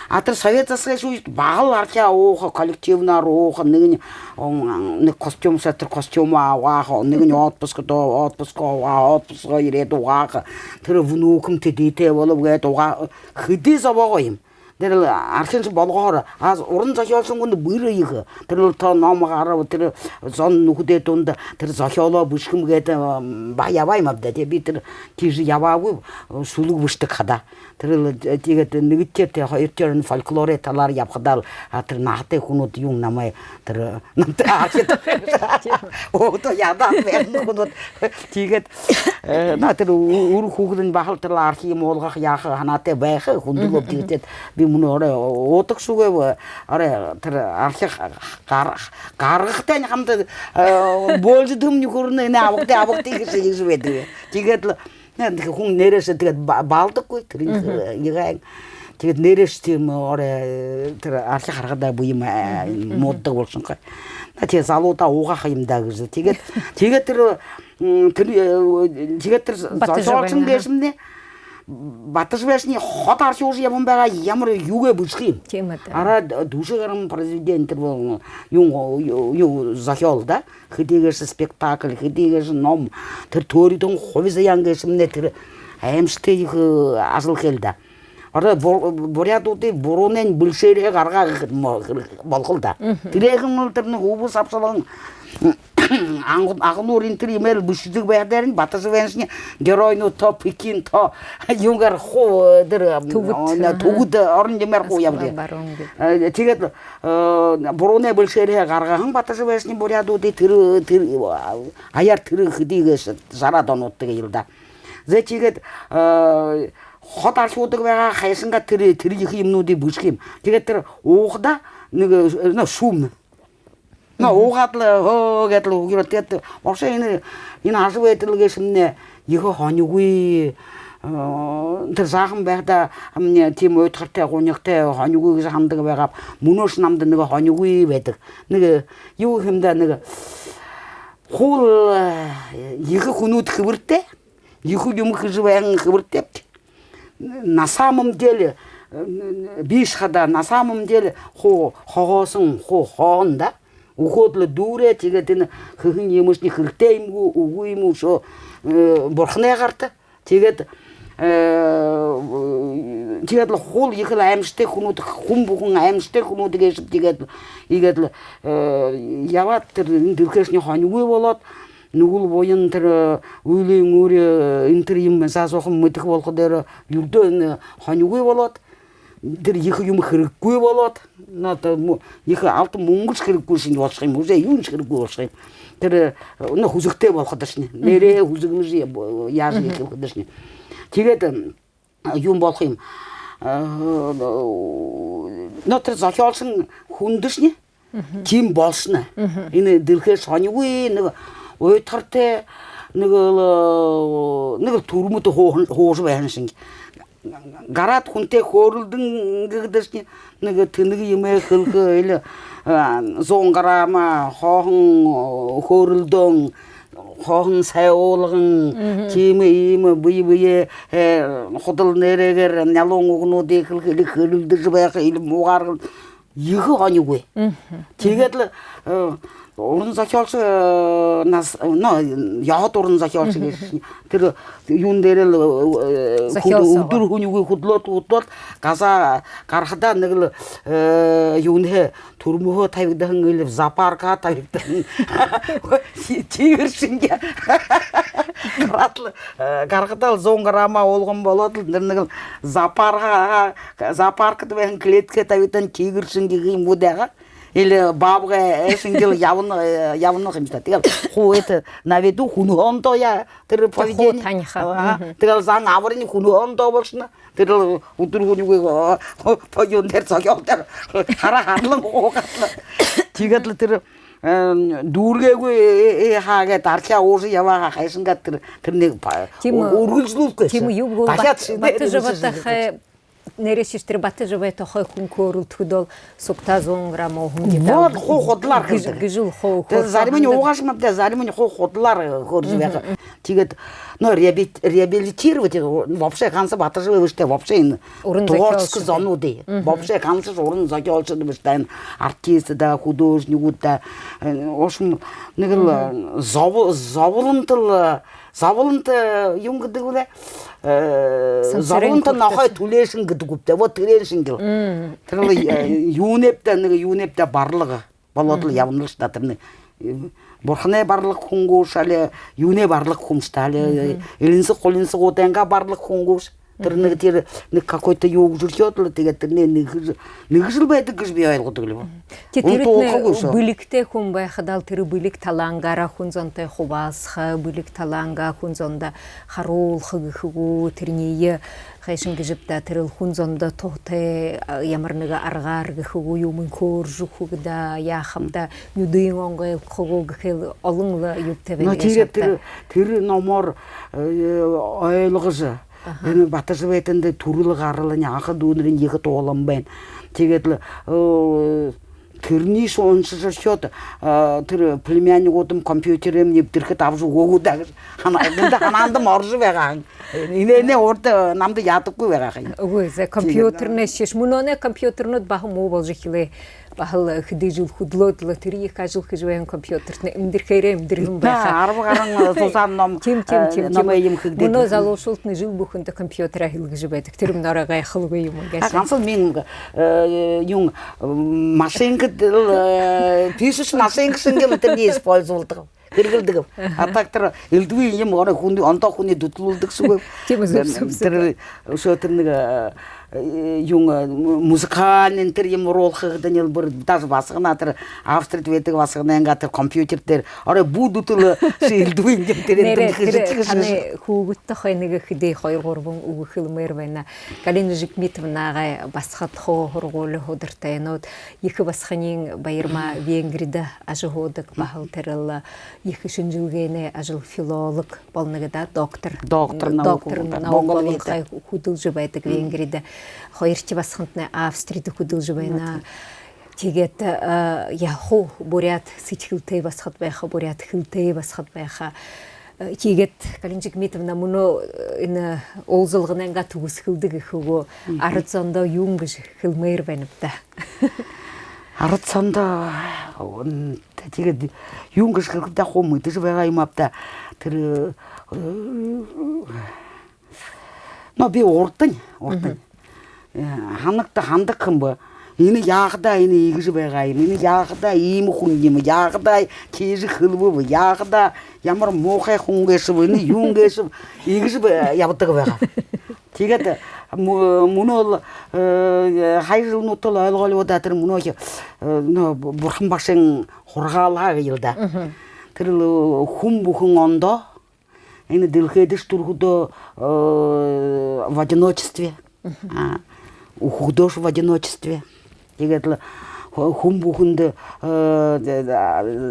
А тэрэ совет засагайшье үедэ баһал архяа ууха, коллективнаар ууха, нэгэниинь, м, нэгэ костюм соо, тэрэ костюм абааха, нэгэниинь отпускдо, отпуск абаа-, отпускһоо ерээд угааха. Тэрэ внукам тэдытэй болооб гээд угаа-, хэды зобоогоо юм. Тэрэл архиншад болгохоор, а уран зохёолшын хүндэ бэрхэ ехэ. Тэрэл тоо ном гараба, тэрэ зон нүхэдэй дунда тэрэ зохёолоо бэшэхэм гээд, м, баһа ябаа юм ааб даа. Тээ би тэрэ тиижэ ябаагүй, шүлэг бэшэдэг хадаа. Тэрэл, э, тиигээд нэгэдэхеэр, тээ хоёрдохеэр энэ фольклорой талаар ябахадаа лэ, а, тэрэ наһатай хүнүүд юун намайе тэрэ, намтай архидаг. Өөдөө ядаад байһан хүнүүд. Тиигээд, э, на, тэрэ ү-, үри хүүгэдынь баһал тэрэл архи юм уулгаха, яаха һанаатай байха хүндэ лэ. Мгм, мгм. Тиигээд би мүнөө арай уудагшьегүй, арай тэрэ архи гар-, гаргахатайнь хамта, э, болжо дүмни хүрэнэ, энэ абагты, абагты гэжэ, гэжэ байдаг. Тиигээд лэ Нэ, хүн нээрээшье тиигээд ба-, балдаггүй, тэрэнь, Мгм. э, яагаа. Тиигээд нээрээшье тиимэ, орой, э, тэрэ архи харахада бү юм, э, Мгм, мгм. мууддаг болошонхой. Нэ, тиигээд залуудаа угааха юм даа гэжэ. Тиигээд, тиигээд тэрэ, м, тэрэ, э, тиигээд тэрэ Батожабай, зохёолшон аха. гээшэмнай, Батожабайшни хото архиулжа ябаһан байгаа, ямар юугээ бэшэхэ юм. Тиимэ даа. Арай дүшэ гаран произведени тэрэ болоно. Юун, юу, юу зохёол даа. Хэды гээшэ спектакль, хэды гээшэ ном, тэрэ төөридэн хуби заяан гээшэмнай тэрэ аймшагтай ехэ, э, ажал хэл даа. Орой бу-, буряадуудай буруунаниинь бэлшээрһээ гаргаа гэхэдэ мо-, болохол даа. Тэрээхэн лэ тэрэ нэгэ үбһэ сабшалан Аг-, Агнуур энэ тэрэ юумээр бэшэдэг байхадаарнь, Батожабайшни геройнууд тоо, Пекин тоо, юугээр хуу, тэрэ, Түбэд. Түбэд орон юумээр хуу ябадаг. Баруун гээд. Э, тиигээд, э, буруунай бэлшээрһээ гаргаһан Батожабайшни буряадуудые тэрэ, тэрэ, аяар тэрэ хэды гээшэ жараад онуудта гээл даа. Зэ, тиигээд, э, хото архиудаг байгаа, хайшан гээд тэрэ, тэрэ ехэ юумэнүүдые бэшэхэ юм. Тиигээд тэрэ уухадаа нэгэ, э, ну, шумно. Ну, уугаад лэ, өө гээд лэ үгы. Тиигээд вообще энэ, энэ ажабайдал гээшэмнай ехэ һонингүй, э, тэрэ жаахан байхадаа, м, тиимэ уйдхартай, гунигтай, һонингүй гэжэ һанадаг байгааб. Мүнөөшни намда нэгэ һонингүй байдаг. Нэгэ юу гэхэм даа, нэгэ хуу л, э, ехэ хүнүүд хэбэртэй. Ехэ юумэ хэжэ байһан хэбэртэйбди. На самом деле, э, би шахадаа, на самом деле, хуу хогоосон, хуу хоон даа. Үхөөд лэ дүүрээ, тиигээд энэ хэһэн юумэшни хэрэгтэй юм гү, үгы юм гү, шо, э, бурханай гарта. Тиигээд, э, тиигээд лэ хуу л ехэл аймшагтай хүнүүд, хүн бүхэн аймшагтай хүнүүд гээшэб, тиигээд лэ, иигээд лэ, э, ябаад тэрэ энэ дэлхэйшни һонингүй болоод, нүгэл буян тэрэ, э, үйлын үүри, э, энэ тэрэ юумэ заа зуухан мэдэхэ болохо дээрэ, юрэдөө энэ һонингүй болоод, тэрэ ехэ юумэ хэрэггүй болоод, надаа му-, ехэ алта мүнгэшье хэрэггүй шэнги болошохо юм, уже юуншье хэрэггүй болошохо юм. Тэрэ, э, ну, һүзэгтэй болоходошни. Нээрээ һүзэглэжэ я-, яажа ехэ болоходошни. Тиигээд, э, юун болохо юм. Э, но тэрэ зохёолшон хүндэшни тиимэ болошоно. Энэ дэлхэйшни һонингүй, нэгэ уйдхартай, нэгэл, э, нэгэл түрмэдэ һуу-, һуужа байһан шэнги. Гараад хүнтэй хөөрэлдэнэ гэхэдэшни, нэгэ тэнэг юумэ хэлэхэ, или, э, зуун грамма хооһон, э, хөөрэлдөөн, хооһон сай уулган, тиимэ иимэ бэе бэеэ, э, худал нэрээгээр нялуун үгэнүүдые хэлэхэ, или хэрэлдэжэ байха, или муугаар ехэ һонингүй. Тиигээд лэ, э, уран зохёолшо, э, нас-, ну, ёһод уран зохёолшо гээшэ. Тэрэ юун дээрэл, э, зохёол хүд-, соогоо. Үдэр һүнигүй хүдэлөөд, хүдэлөөд, газаа гарахадаа нэгэл, э, юунһээ, түрмэһөө табигдаһан или зоопаркһаа табигдаһан. Тигэр шэнги. Гараад лэ, э, гарахадаа лэ зуун грамма уулган болоод лэ, нэ-, нэгэл зоопаркһаа, зоопаркда байһан клеткэ табигдаһан тигэр шэнги юм гү даа. Или баабгай, э, шэнги лэ ябана, э, ябана юм даа. Тиигээд хуу это на виду, хүнһөө ондоо яа, тэрэ хуу поведение. Таниха. Ага. Тиигээд лэ зан абарынь хүнһөө ондоо болошоно. Тэрэл үдэр һүнигүй, о, о, юун дээрэ, зохёол дээрэ хараа харалан уугаад лэ. Тиигээд лэ тэрэ, э, дүүргээгүй, э, э, хаа гээд архяа уужа ябаа һаа, хайшан гээд тэрэ, тэрэнээ па-, тиимэ, үргэлжэлүүлхэгүй. Тиимэ, юуб гү, дахяад Бат-, шэнэ Батожабай тухай, нэрээшье тэрэ Батожабай тухай хүн хөөрэлдэхэдөө сугтаа зуун грамм ууһан юм даа. Вот, хуу худалаар гэжэ, хэлдэг. Гэжэл хуу, хуу заримынь һанадаг. Уугаашье юм ааб даа, заримынь хуу худалаар хөөрэжэ байха. Тиигээд, ну, реабили-, реабилитировать, вообще ганса Батожабай бэшэ даа, вообще энэ уран зохёолшо творческо зонуудые. Вообще гансашье уран зохёолшод бэшэ даа, энэ артист даа, художник даа. Э, в общем, нэгэл, э, зобо-, зоболонтол, э, зоболонто, э, юун гэдэг бэлэй? Э, зоболонто нохой түлеэшэн гэдэг гүб даа. Вот тэрээн шэнги лэ. Тэрэл, э, юунэйб даа, нэгэ юунэйб даа, барлага болоод лэ ябана лэ ш даа тэрэнээ. Бурханай барлага хүн гүш, али юунэй барлага хүн ш даа, али элинсэг хулинсагуудайнгаа барлага хүн гүш. Тэрэ нэгэ, тэрэ нэгэ какой-то юу гэжэ хэлээд лэ, тиигээд тэрэнээ нэгэ-, нэгэжэл байдаг гэжэ би ойлгодог лэ баа. Тиигээд тэрэ нэгэ бэлигтэй хүн байхадаа лэ, тэрэ бэлиг талаангаараа хүн зонтой хубаалсаха, бэлиг талаангаа хүн зондо харуулха гэхэ гү, тэрэниие хайшан гэжэб даа, тэрэл хүн зондо туһатай, а, ямар нэгэ аргаар гэхэ гү, юумэн хөөрэжэ үгэхэ гү даа, яахаб даа, нюдын онгойлгохо гү гэхэл олон лэ юубтэй байна. Но тиигээд тэрэ, тэрэ номоор, э, ойлгожо, энэ Батожабайтанда түрэл гаралынь, анха дүүнэрынь ехэ туулан байна. Тиигээд лэ, э, Тэрэнээ уншажархёод, тэрэ племяннигуудам компьютерээр нэбтэрхэдэ абажа үгөө даа гэжэ һана-, эндэ һанаандам орожо байгаа. Энээнээ урда намда яадаггүй байгаа юм. Үгы, за, компьютернай шэш. Мүнөөнэй компьютернүүд баһа муу болжо эхилээ. Баһал хэды жэл хүдэлөөд лэ, тэрэ ехэ ажал хэжэ байһан компьютертнай эмдэрхээрээ эмдэрһэн байха. Арба гаран зузаан ном, тиимэ, тиимэ, тиимэ, номой юм хэгдээд. Мүнөө залуушуултнай жэл бүхэндэ компьютераа хилгэжэ байдаг. Тэрэмнай орой гайхалгүй юм гээшэ. Гансал мин, юун, машинка дэл, пишущ машинка шэнги тэрэ использовалдаг, хэрэглэдэг. А так тэрэ элдэбын юм орой хүнэй, ондоо хүнэй дүтэлүүлдэг шэнги. Тиимэ, зүб, зүб, зүб. Тэрэ үшөө тэрэ нэгэ, юун, музыкальный тэрэ юм оруулха гэхэдэнь лэ бүри даже басаган, тэрэ Австрид байдаг басаганайнгаа тэрэ компьютер дээрэ орой бү дүтэлөө, ши элдэбын юм, тэрэн дүтэлөө гэжэ. Танай хүүгэдтэ хойно нэгэ хэды хоёр-гурбан үгэ хэлмээр байна. Галина Жигмитовнагай басагад хуу һургуули һудартайнууд, ехэ басаганиинь Баярма Венгридэ ажаһуудаг, баһал тэрэл ехэ шэнжэлгээнэй ажал, филолог болоно гэ даа, доктор. Доктор наук, доктор наук болонхой хүдэлжэ байдаг Венгридэ. Хоёрдохи басагантнай Австридэ хүдэлжэ байна. Тиигээд яахаб, буряад сэдьхэлтэй басагад байха, буряад хэлтэй басагад байха. Тиигээд, Галина Жигмитовна, мүнөө энэ уулзалганайнгаа түгэсхэлдэ гэхэ үгөө арад зондоо юун гэжэ хэлмээр байнабта? Арад зондоо, тиигээд юун гэжэ хэлэхэдэ, хуу мэдэжэ байгаа юм ааб даа. Тэрэ, но би урдань, урдань һанагта, һанадаг юм бэ. Энэ яахадаа энэ иигэжэ байгаа юм, энэ яахадаа иимэ хүн юм, яахадаа тиижэ хэлэбэб, яахадаа ямар муухай хүн гээшэб, энэ юун гээшэб, иигэжэ ябадаг байгаа. Тиигээд мүнөөл, хая жэлнүүдтэл ойлгоол даа, тэрэ мүнөөхи, но, Бурхан багшын һургаалһаа гээл даа. Тэрэл хүн бүхэн ондоо энэ дэлхэйдэшье түрэхэдөө в одиночестве, үхэхэдөөшье в одиночестве. Тиигээд лэ хүн бүхэндэ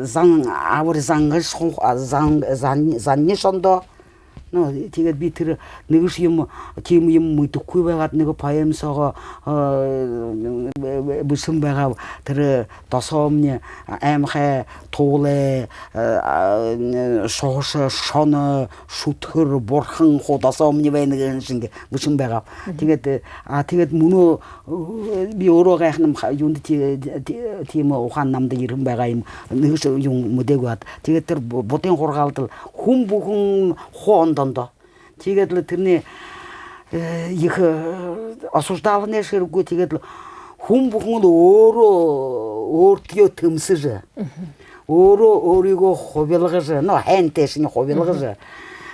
зан, абари зангаш, зан, зан, занниш ондоо. Но тиигээд би тэрэ нэгэшье юм, тиимэ юм мэдэхэгүй байгаад, нэгэ поэм соогоо бэшэһэн байгааб. Тэрэ досоомни аймхай, туулай, шуһаша, шоно, шүдхэр, бурхан, хуу досоомни байна гэһэн шэнги бэшэһэн байгааб. Тиигээд, а тиигээд мүнөө би өөрөө гайханам, юундэ тиимэ ухаан намда ерэһэн байгаа юм, нэгэшье юм мэдээгүй аад. Тиигээд тэрэ буддын һургаалдал хүн бүхэн хуу ондоо ондоо. Тиигээд лэ тэрэнээ ехэ осуждалһанайшье хэрэггүй. Тиигээд лэ хүн бүхэн лэ өөрөө өөртөө тэмсэжэ, өөрөө өөрыгөө хубилгажа, но, һайн тээшэнь хубилгажа,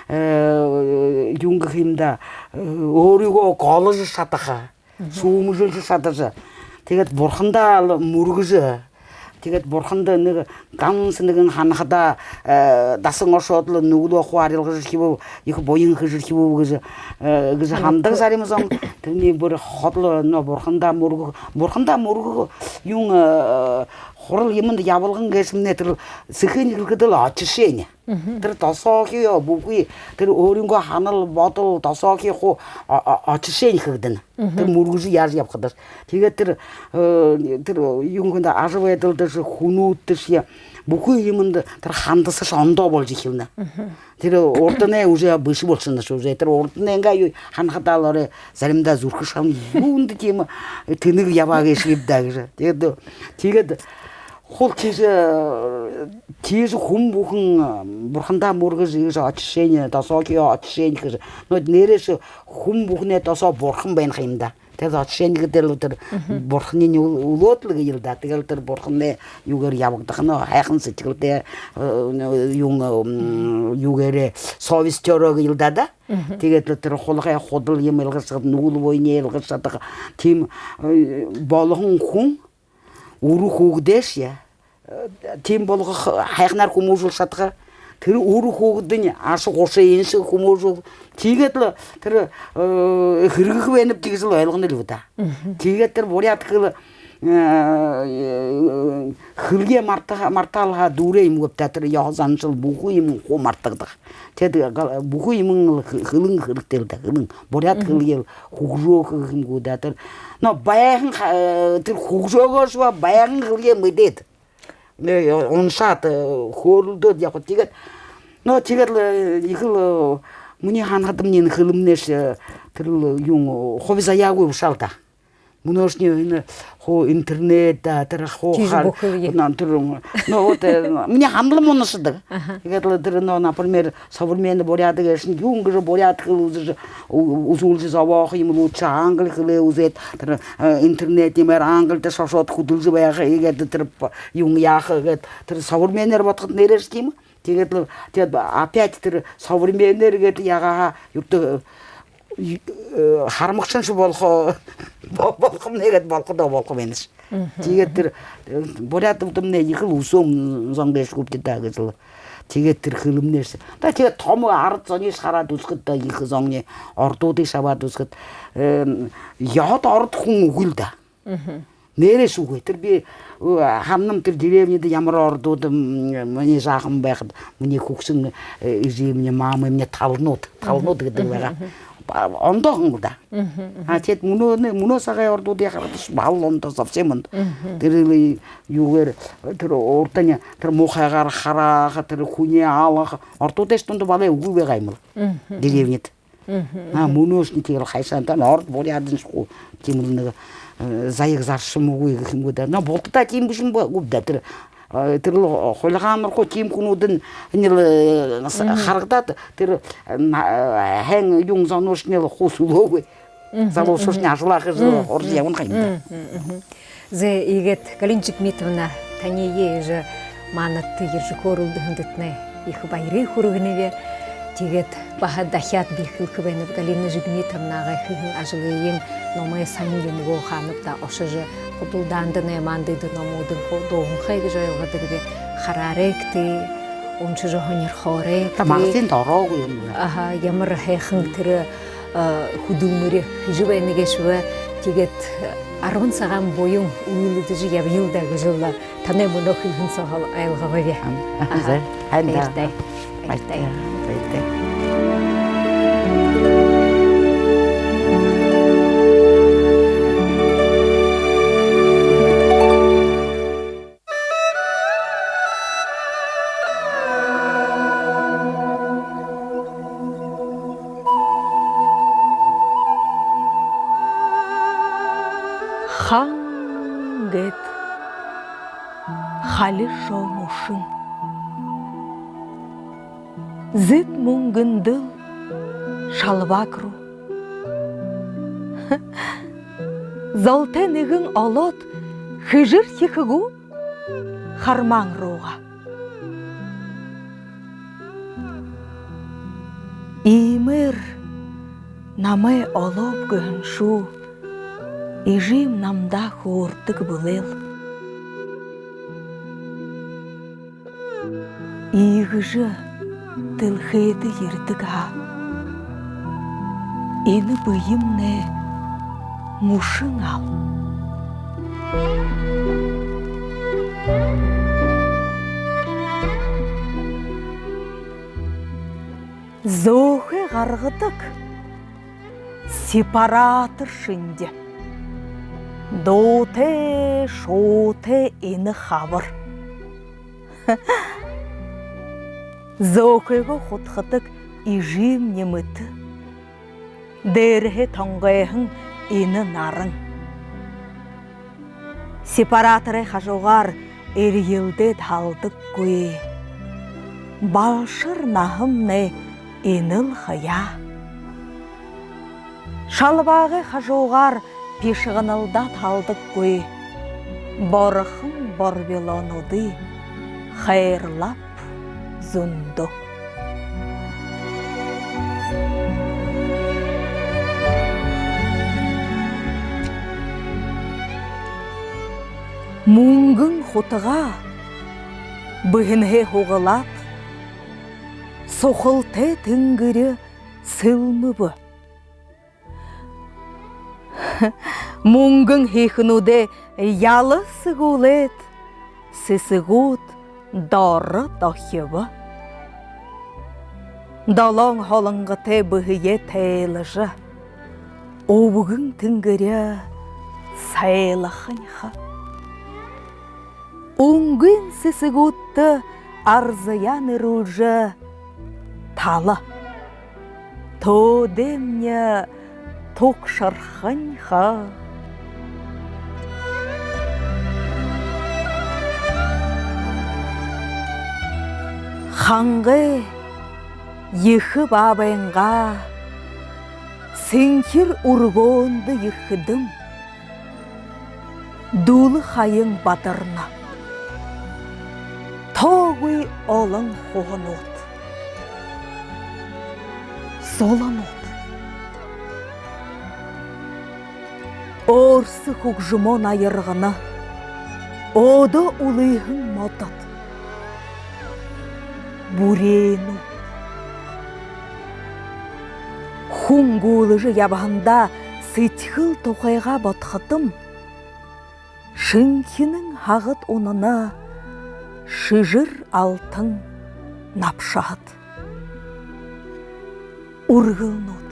юун гэхэ юм даа, өөрыгөө голожо шадаха, шүүмжэлжэ шадажа. Тиигээд бурхандаа лэ мүргэжэ. Тиигээд бурханда нэгэ ганса нэгэн һанахадаа, дасан ошоод лэ нүгэлөө хуу арилгажархибаб, ехэ буян хэжэрхибэб гэжэ, гэжэ һанадаг зарим зон. Тэрэнээ бүри ходол, но, бурхандаа мүргэхэ, бурхандаа мүргэхэ юун, хурал юумэндэ ябуулган гээшэмнай тэрэл сэхынь хэлэхэдэл очишень. Тэрэ досоохиёо бүхы, тэрэ өөрынгөө һанал бодол, досоохи хуу очишень хэгдэнэ. Тэрэ мүргэжэ яажа ябахадаш. Тиигээд тэрэ, тэрэ юун гэхэндэ, ажабайдалдашье, хүнүүдтэшье, бүхы юумэндэ тэрэ хандасашье ондоо боложо эхилнэ. Тэрэ урданай уже бэшэ болошоно ш, уже тэрэ урданайнгаа юу һанахадаа лэ орой заримдаа зүрхэшье хам, юундэ тиимэ тэнэг ябаа гээшэбиб даа гэжэ. Тиигээд, тиигээд хуу тиижэ, тиижэ хүн бүхэн бурхандаа мүргэжэ, иигэжэ очишень, досоохиёо очишень гэжэ. Но нээрээшье хүн бүхэнэй досоо бурхан байна ха юм даа. Тэрэ очишень гэдэг лэ тэрэ бурханиинь үл-, үлөөд лэ гээл даа. Тиигээл тэрэ бурханай юугээр ябагдаха, но, һайхан сэдьхэлтэй, юун, юугээрээ, совестёороо гээл даа, даа. Тиигээд лэ тэрэ хулгай худал юумэ илгажа шадаха, нүгэл буянаа илгажа шадаха. Тиимэ болоһон хүн үри хүүгэдээшье тиимэ болгохо, һайханаар хүмүүжүүлжэ шадаха. Тэрэ үри хүүгэдынь аша гушыень шэнги хүмүүжүүл. Тиигээд лэ тэрэ хэрэглэхэ байнаб гэжэ лэ ойлгоно лэ даа. Тиигээд тэрэ буряад хэлэ Э, хэлэеэ марта-, мартаал һаа, дүүрээ юм гүб даа, тэрэ ёһо заншал бүхы юумэн хуу мартагдаг. Тиигээд гал-, бүхы юумэн лэ хэ-, хэлэн хэрэгтэй лэ даа, хэлэн. Буряад хэлэеэ лэ хүгжөөхэ гэхэ юм гү даа, тэрэ. Но байһан ха-, э, тэрэ хүгжөөгөөшье баа, байһан хэлэеэ мэдээд. Э, уншаад, э, хөөрэлдөөд ябаха. Тиигээд, но тиигээд лэ, э, ехэл, э, минии һанахадамни, энэ хэлэмнайшье, э, тэрэл юун, хуби заяагүй бэшэ аал даа. Мүнөөшни энэ хуу интернет даа, тэрэ хуу... Тиижэ хар-, бүхы юм. На-, тэрэ, но вот, э, минии һанал муншадаг. Аха. Тиигээд лэ тэрэ, но, например, современный буряад гээшэнь юун гэжэ буряад хэлэ үзэжэ, ү-, үзүүлжэ зобоохо юм лэ, лучше англи хэлээ үзээд, тэрэ, э, интернет юумээр англида шошоод хүдэлжэ байха, иигээд тэрэ п-, юун яаха гээд, тэрэ современнээр бодоход нээрээшье тиимэ. Тиигээд лэ, тиигээд опять тэрэ современнээр гээд яагаа һаа, юртэ, э, харамагшаншье болохо, бо-, болохомнай гээд болоходоо болохо байнаш. Тиигээд тэрэ, э, буряад удамнай ехэл үсөөн зон гээшэ гүбди даа гэжэл. Тиигээд тэрэ хэлэмнайшье. Та тиигээд томо арад зониие хараад үзэхэдэ, ехэ зониие, ородуудые абаад үзэхэдэ, э, ёһотой ород хүн үгы л даа. Нээрээшье үгы. Тэрэ би, э, һананам, тэрэ деревняда ямар ородууд, м, минии жаахан байхада, минии хүгшэн, э, эжымни, мамамни таланууд, таланууд гэдэг байгаа. Ба-, ондоо хүн л даа. А, тиигээд мүнөө, мүнөө сагай ородуудые харахадаш, баһал ондоо, совсем ондоо. Тэрэл юугээр, тэрэ урдань, тэрэ муухайгаар харааха, тэрэ хүниие алаха, ородуудайшье дундаа баһал үгы байгаа юм лэ. Деревняда. А, мүнөөшни тиигээл хайшаан даа, ород буряадыншье хуу тиимэл нэгэ, э, заяг заршамгүй гэхэ юм гү даа. Но булта даа тиимэ бэшэ юм гүб даа, тэрэ, э, тэрэл хулгайнууд хуу тиимэ хүнүүдынь лэ, э, с-, харагдаад, тэрэ, э, на-, э, һайн юун зонуудшни лэ хуу сүлөөгүй. Залуушуулшни ажалаа хэжэ, орожо ябана ха юм даа. Зэ, иигээд, Галина Жигмитовна, таниие иигэжэ манда ерэжэ хөөрэлдэһэндэтнай ехэ баяр хүргэнэб. Тиигээд баһа дахяад би хэлэхэ байнаб, Галина Жигмитовнагай хэһэн ажалыень, номой сан юумэеэ хаанаб даа ошожо, худалдаандань, манда эдэ номуудынь хуу дууһанхай гэжэ ойлгодогби. Хараарайгты, уншажа һонирхооройгты. Та магазинда ороогүй юм даа. Аха, ямар һайхан тэрэ, э, хүдэлмэри хэжэ байна гээшэб. Тиигээд, э, арбан сагаан буян үйлэдэжэ ябая л даа гэжэл танай мүнөө хэлэһэн соогоо ойлгооб. Аха. Баяртай. Баяртай. Баяртай. Хаан гээд халишоо мүшэн. Зэд мүнгэндэл шалбааг руу. Золтой нэгэн олоод, хэжэрхихэ гү хармаан руугаа. Иимээр намай олооб гэһэн шүү, эжым намда хөөрдэг бэлэйл. Иигэжэ дэлхэйдэ ерэдэг һаа, энэ бэемнай мүшэн аал. Зөөхэй гаргадаг сепаратор шэнги. Дуутай, шуутай энэ хабар. Зөөхэйгөө худхадаг эжымни мэтэ дээрэһээ тонгойһон энэ наран. Сепараторай хажуугаар эрьелдээд һалдаггүй. Балшар наһамнай энэл хаяа. Шалбаагай хажуугаар пишганалдаад һалдаггүй. Борохон борбилоонуудые хайрлааб зөндөө. Мүнгэн хутагаа бэһэнһээ һугалаад, сухалтай тэнгэри сэлмэбэ. Мүнгэн һиихэнүүдээ яла сэгүүлээд, сэсэгүүд доро дохибо. Долоон һолонготой бэһэеэ тайлажа, үбгэн тэнгэридэ сайлахань ха. Үнгын сэсэгүүдтэ арзаяа нэрүүлжэ, тала төөдэймни тугшархань ха. Хангай ехэ баабайнгаа сэнхир үргөөндэ ерэхэдэм, дүлэ хаян бадарна. Тоогүй олон хуһанууд, суланууд, өөрсэ хүгжэмөө наяргана. Өөдөө үлыһэн модод, бүреэнүүд. Хүн гүүлэжэ ябаһандаа сэдьхэл тухайгаа бодоходом, шэнхинэн һагад унана шэжэр алтан набшаһад. Үргэлнүүд.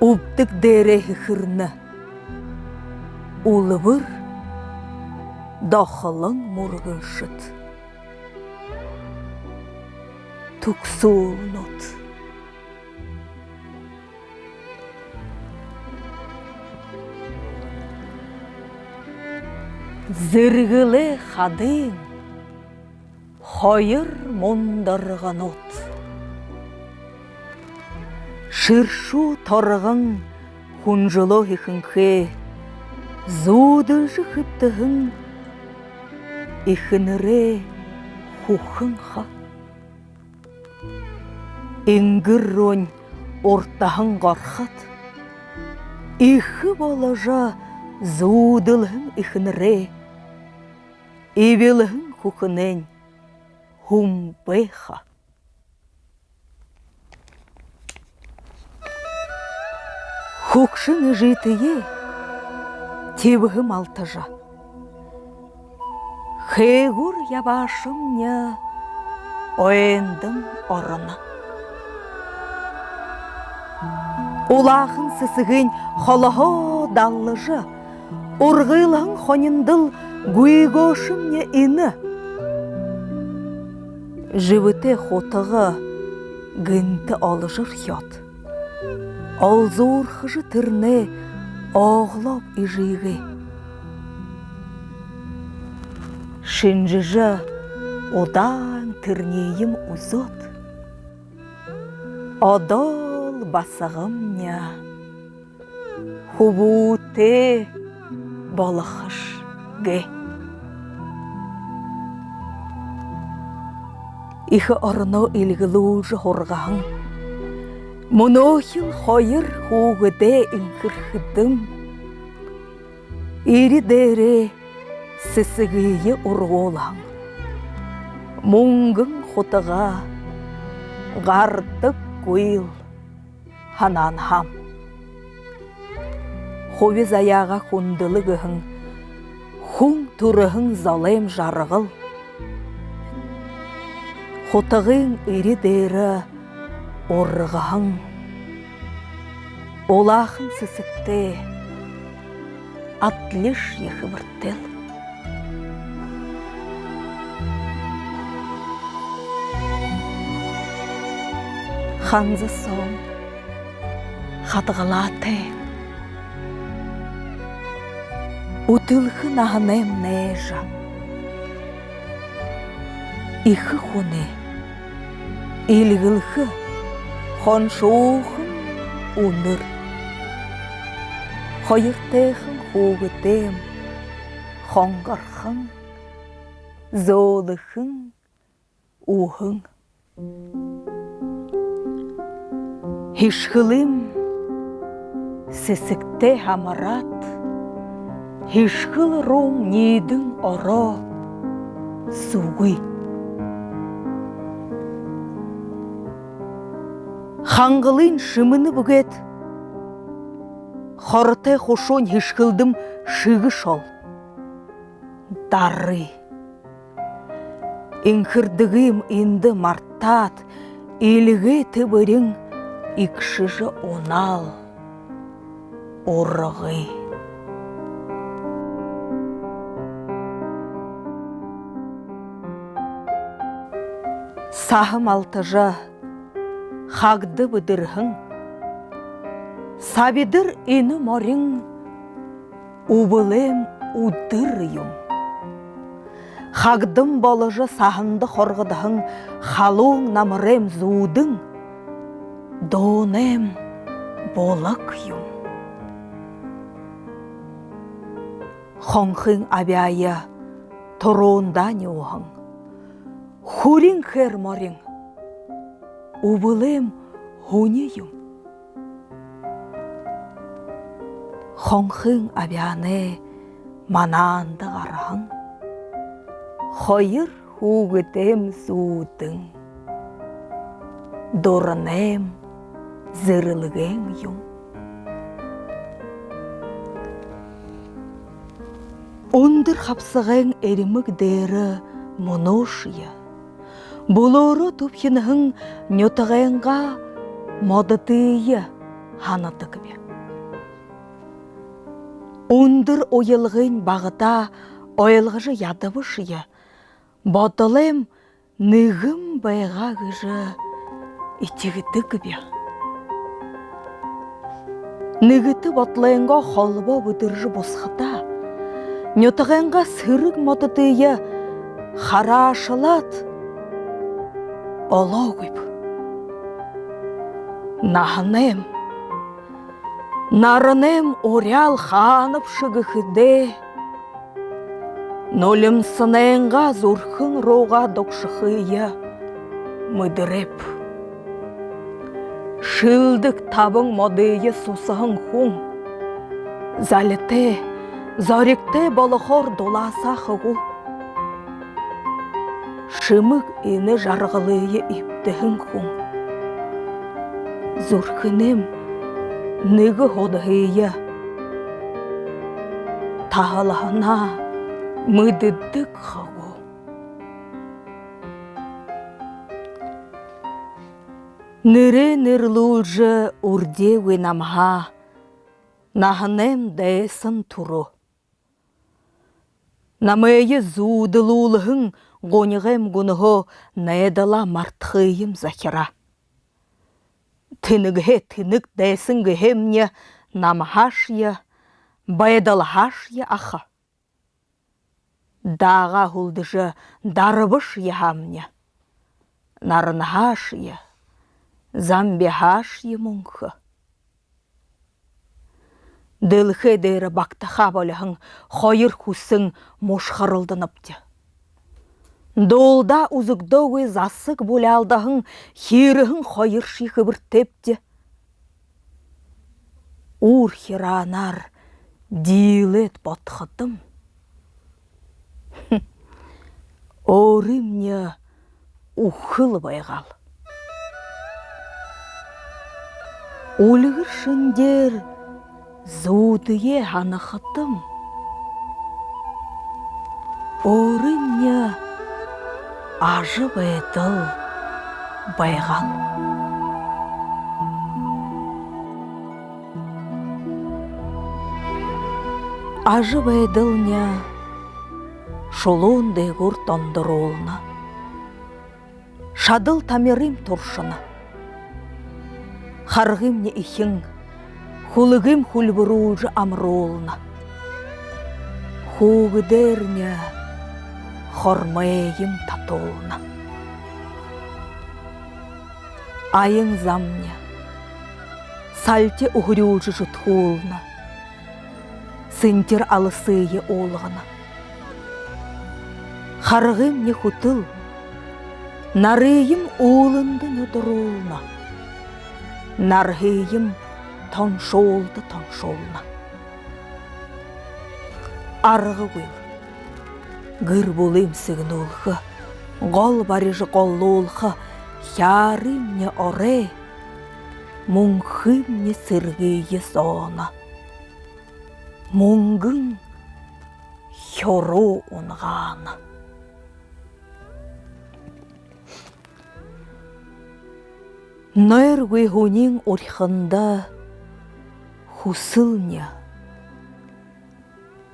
Үбдэг дээрээ хэхэрнэ үлбэр дохолон мүргэншэд. Түгсүүлнүүд. Зэргэлэй хадын хоёр мундарганууд. Шэршүү торгон хүнжэлөө хэхэнхэй зүүдэлжэ хэбтэһэн эхэнэрэй хүхэн ха. Энгэр руунь уртаһан горход, эхэ боложо зүүдэлһэн эхэнэрэй эбэлһэн хүхэнэйнь хүмбэй ха. Хүгшэн эжытэеэ тиибэһэ малтажа, хээгүүр ябаашамни ойндом ороно. Улаахан сэсэгынь холоһоо даллажа, ургылһан хониндол гүйгөөшэмни энэ. Жэбэтэй хутага гэнтэ оложорхёод, олзуурхажа тэрэнээ ооглооб эжыгээ. Шэнжэжэ удаан тэрэниием үзөөд, одоол басагамни хүбүүтэй болохош гээ. Эхэ ороноо эльгэлүүлжэ һургаһан, мүнөөхил хоёр хүүгэдээ энхэрхэдэм, эрье дээрээ сэсэгые ургуулһан мүнгэн хутага гардаггүйл һанаанһаам. Хуби заяагаа хүндэлэ гэһэн хүн түрэһэн золойм жаргал, хутагын эрье дээрэ ургаһан улаахан сэсэгтэй адлишье хэбэртэл. Ханза соом хадгалаатай, үтэлхэ наһанайм найжа, эхэ хүнэй эльгэлхэ хоншуухан үнэр, хоёртойхон хүүгэдэйм хонгорхон зөөлэхэн үһэн. Һэшхэлэйм сэсэгтэй һамараад, һэшхэл руум ниидэн ороо, сүгы. Хангалынь шэмэнэ бү гээд, Хоротой хушуунь хэшхэлдэм шэгэш ол. Дары. Энхэрдэгыем эндэ мартаад, эльгээ тэбэрин эгшэжэ унаал ургы. Саһа малтажа, хагда бэдэрһэн, сабидар энэ морин үбэлэйм үдэр юм. Хагдам боложо саһанда хоргодоһон халуун намарайм зүүдэн дуунайм булаг юм. Хонхын абяа туруунда нюуһан, хүрин хэр морин үбэлэйм һүни юм. Хонхын абяанай манаанда гараһан хоёр хүүгэдэйм зүүдэн дуранайм зэрэлгээн юм. Үндэр хабсагайн эрмэг дээрэ мүнөөшье бүлөөрөө түбхинэһэн нютагайнгаа мододые һанадагби. Үндэр уялгын багадаа ойлгожо ядабашье, бодолойм нэгэн байгаа гэжэ этигдэгби. Нэгэтэ бодолойнгоо холбоо бэдэржэ бусахадаа, нютагайнгаа сэрэг мододые хараашалаад олоогүйб. Наһанайм, наранайм уряал хаанабши гэхэдээ, нулимсанайнгаа зүрхэн руугаа дугшахые мэдэрээб. Шэлдэг табан модые сусаһан хүн залитай, зоригтой болохоор дулаасаа ха гү? Шэмэг энэ жаргалые эбдэһэн хүн зүрхэнэйм нэгэ һудаһые таһалһанаа мэдэдэг ха гү? Нэрээ нэрлүүлжэ үрдеэгүй намһаа наһанайм дайсан түрөө. Намайе зүүдэлүүлһэн гунигайм гүнһөө найдалаа мартахыем захираа. Тэнэгһээ тэнэг дайсан гэһэмни намһаашье, байдалһаашье аха. Даагаа һүлдэжэ дарбашье һаамни, наранһаашье, замбиһаашье мүнхэ. Дэлхэй дээрэ багтахаа болиһон хоёр хүсэн мушхаралданабди. Дуулдаа үзэгдөөгүй засаг буляалдаһан хирэһэн хоёршье хэбэртэйбди. Үүр хираанаар диилээд бодоходом, өөрымни үхэл байгаал. Үльгэр шэнгеэр зүүдые һанахадам, өөрымни ажабайдал байгаал. Ажабайдални шулуун дээгүүр тондоруулна. Шадал тамирыем туршана. Харгымни эхин хүлэгыем хүльбэрүүлжэ амаруулна. Хүүгэдээрни хормойем татуулна. Аян замни сальти үхэрүүлжэ зүдхүүлнэ. Сэнтир аласые уулгана. Харгымни хүтэл нарыем үүлэндэ нюдарулна. Нарһыем тоншуулда тоншуулна. Аргагүй гэр бүлыем сэгнүүлхэ, гол барижа голлуулха хяарымни орой, мүнхымни сэргые зооно. Мүнгэн хюруу унагаан. Нойргүй һүниин урхинда хүсэлни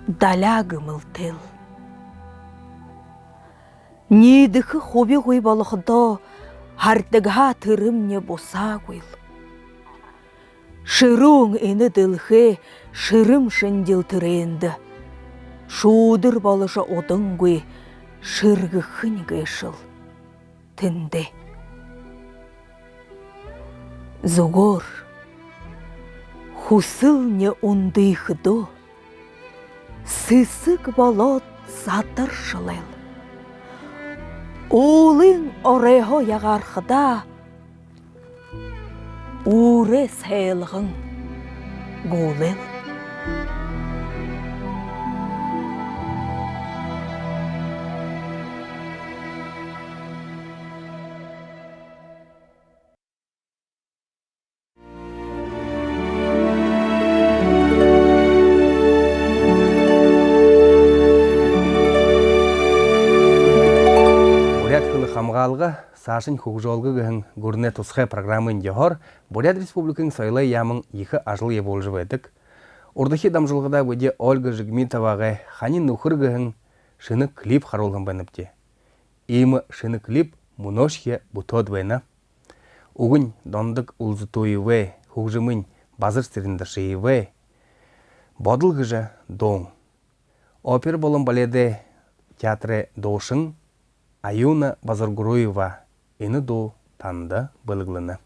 далиа гэмэлтэйл. Ниидэхэ хубигүй болоходоо, һардагһаа тэрэмни бусаагүйл. Шэрүүн энэ дэлхэй шэрэм шэнжэл тэрээндэ шүүдэр боложо удангүй шэргэхэнь гээшэл тэндээ. Зүгөөр хүсэлни үндыхэдөө сэсэг болоод задаршалайл. Уулын оройһоо ягаархадаа үүрээ сайлган гуулайл. Буряад хэлэ хамгаалга, саашань хүгжөөлгэ гэһэн гүрэнэй тусхай программын ёһоор Буряад Республикын Соёлой яаман ехэ ажал ябуулжа байдаг. Урдахи дамжуулгада бидэ Ольга Жигмитовагай «Хани нүхэр» гэһэн шэнэ клип харуулһан байнабди. Иимэ шэнэ клип мүнөөшье бүтөөд байна. Үгэнь Дондог Улзытуевэй, хүгжэмынь Базар Цырендашиевэй. «Бодол» гэжэ дуун. Опера болон баледэй театрай дуушан Аюна Базаргуруева энэ дуу танда бэлэглэнэ.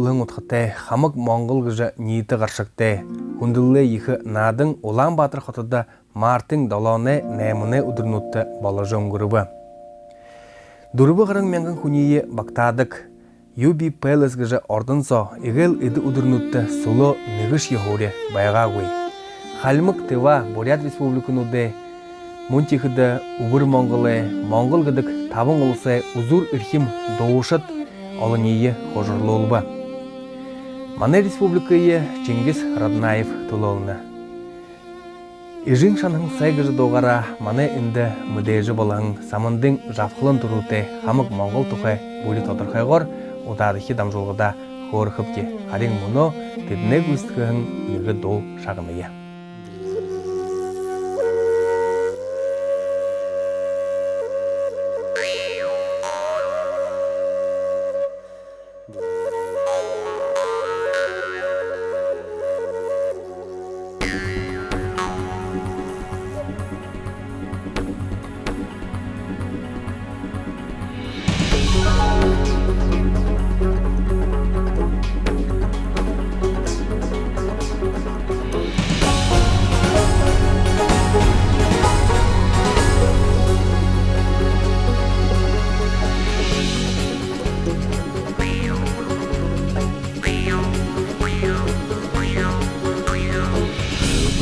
Олон удхатай «Хамаг Монгол» гэжэ ниитэ гаршагтай хүндэлэлэй ехэ наадан Улаан-Баатар хотодо мартын долооной, найманай үдэрнүүдтэ боложо үнгэрбэ. Дүрбэ гаран мянган хүниие багтаадаг Юби Пэлэс гэжэ ордон соо эгээл эдэ үдэрнүүдтэ сүлөө нэгэшье һуури байгаагүй. Хальмаг, Тыва, Буряад республикануудай, мүн тиихэдэ Үбэр Монголой, Монгол гэдэг табан уласай үзүүр эрхим дуушад олониие хужарлуулба. Манай республикые Чингис Раднаев түлөөлнэ. «Эжын шанаһан сай» гэжэ дуугаараа манай эндэ мэдээжэ болоһон Самандын Жабхалан түрүүтэй «Хамаг Монгол» тухай бүри тодорхойгоор удаадахи дамжуулгада хөөрэхэбди. Харин мүнөө тэдэнэй гүйсэдхэһэн нэгэ дуу шагная.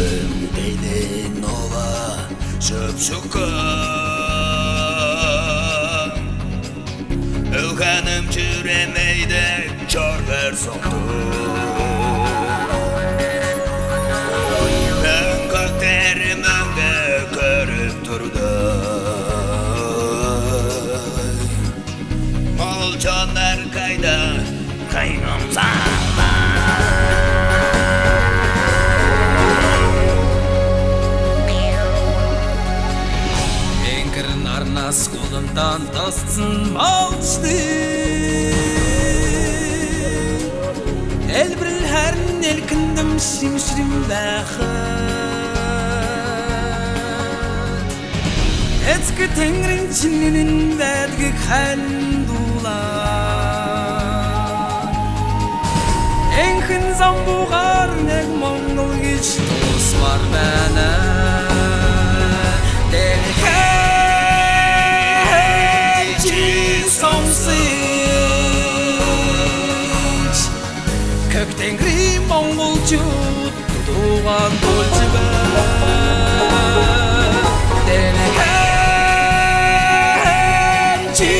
Үбэн тэнэй нуга шэбшэхэн, үлгэнэм чүрэмэйдэ чоргор согтуу. Мэнгэ тэрэ мэнгэ кэрэг түрдэ. Монголчонор хайда хайнам саана. Энгэр наранаас гулантан тассан малшад. Элбэрэл харин эльхэндэм шэмшэрэн байха. Эзэгэ тэнгэриин шэнэ үнэн байдагые һайн дуулаа. Энхын замбуугаар нэгэ Монгол гэжэ дуулсамаар байна. Дэлхэйн ши сонгосош, Хэг тэнгэриин монголчууд дуугаа дуулжа байна. Дэлхэйн ши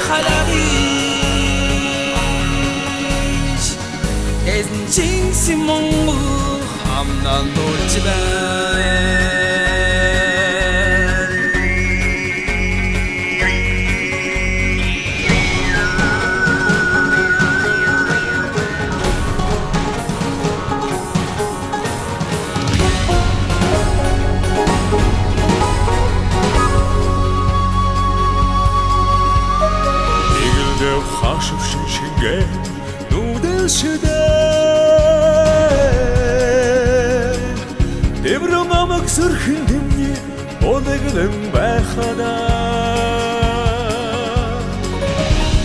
халагыш, эзэн шэнэ Монгол амнан дуулжа байна. Эгэлдээ хашабшан шэнги нүүдэлшэдэ. Дэбэр намаг зүрхэндэмни бологлон байхада.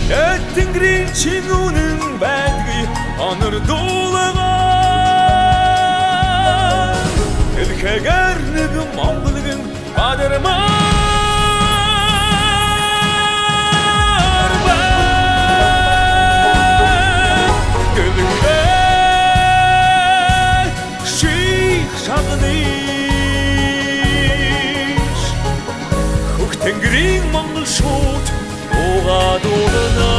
Эд тэнгэриин шэнэ үнэн байдагые онор дуулаа. Дэлхэйгээр нэгэ Монгол гэн бадармаар байна. Дэлхэй ши шагныш, Хэг тэнгэриин монголшууд дуугаа дуулана.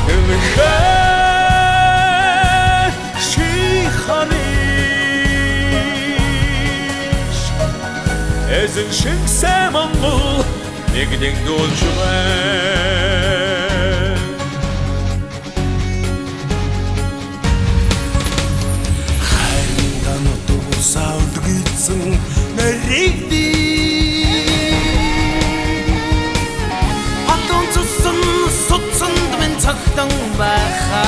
Дэлхэй ши ханыш, эзэн шэнэ Монгол нэгэн дуулжа байна. Хайран дана дууса үлгэгдсэн нэрэгды. Хатан цусан судсандамни сагтан байха.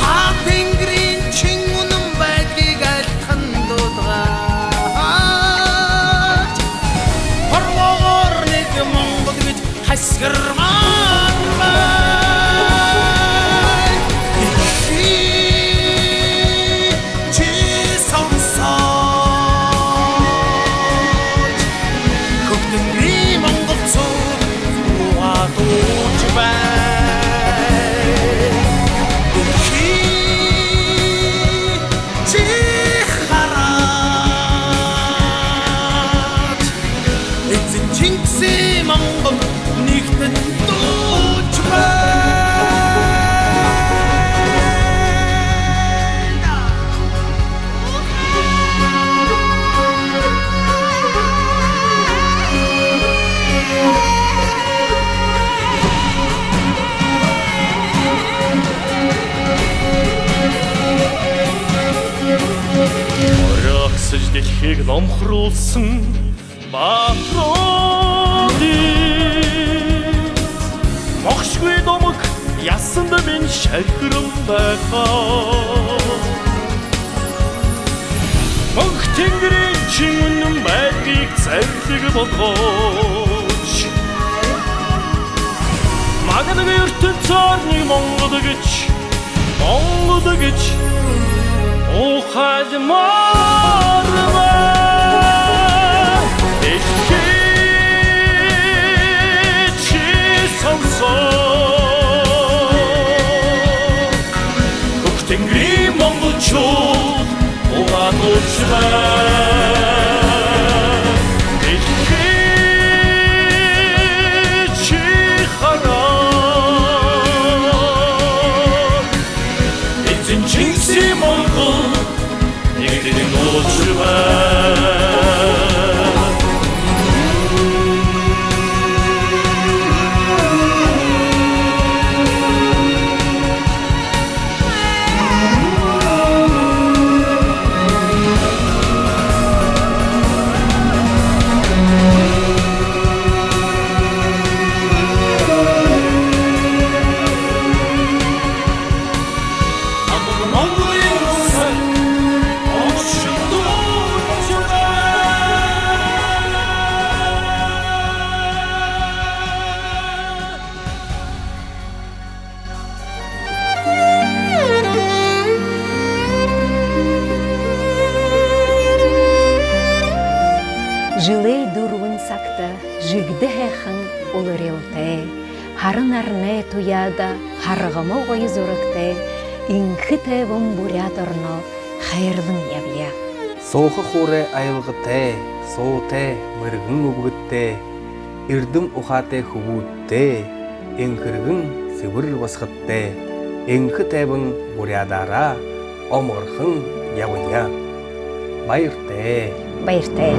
Хаг тэнгэриин шэнэ үнэн байдагые айлтхан дуудаа. Хорвоогоор нэгэ Арбан дэлхэй, чи сонсоогты. Хүхтэн би монголчууд угаа дуулжа бай. Дэлхэй, чи хараад. Эзэн Чингис Монгол нэгтэн дуулжа бай. Орёо хэсэж дэлхийг номхоруулсан баатаруудые мохшгүй домог ясанда минь шархиран байхаа. Мөнх тэнгэриин шэнэ үнэн байдалые зарлиг болгож, магнаг ертөнцөөр нэгэ Монгол гэжэ, Монгол гэжэ ухаалмаар байна. Дэлхэй, чи сонсоо. Хүхтэн би монголчууд угаа дуулжа бай. Дэлхэй, чи хараад. Эзэн Чингис Монгол нэгтэн дуулжа бай. Жэлэй дүрбэн сагта жэгдэ һайхан уларилтай, һара наранай туяада һаргама гоё зурагтай, энхэ тайбан Буряад ороноо хайрлан ябая. Сууха хуурай аялгатай, суутай, мэргэн үбгэдтэй, эрдэм ухаатай хүбүүдтэй, энхэргэн сэбэр басагадтай, энхэ тайбан Буряадаараа омогорхон ябая. Баяртай. Баяртай.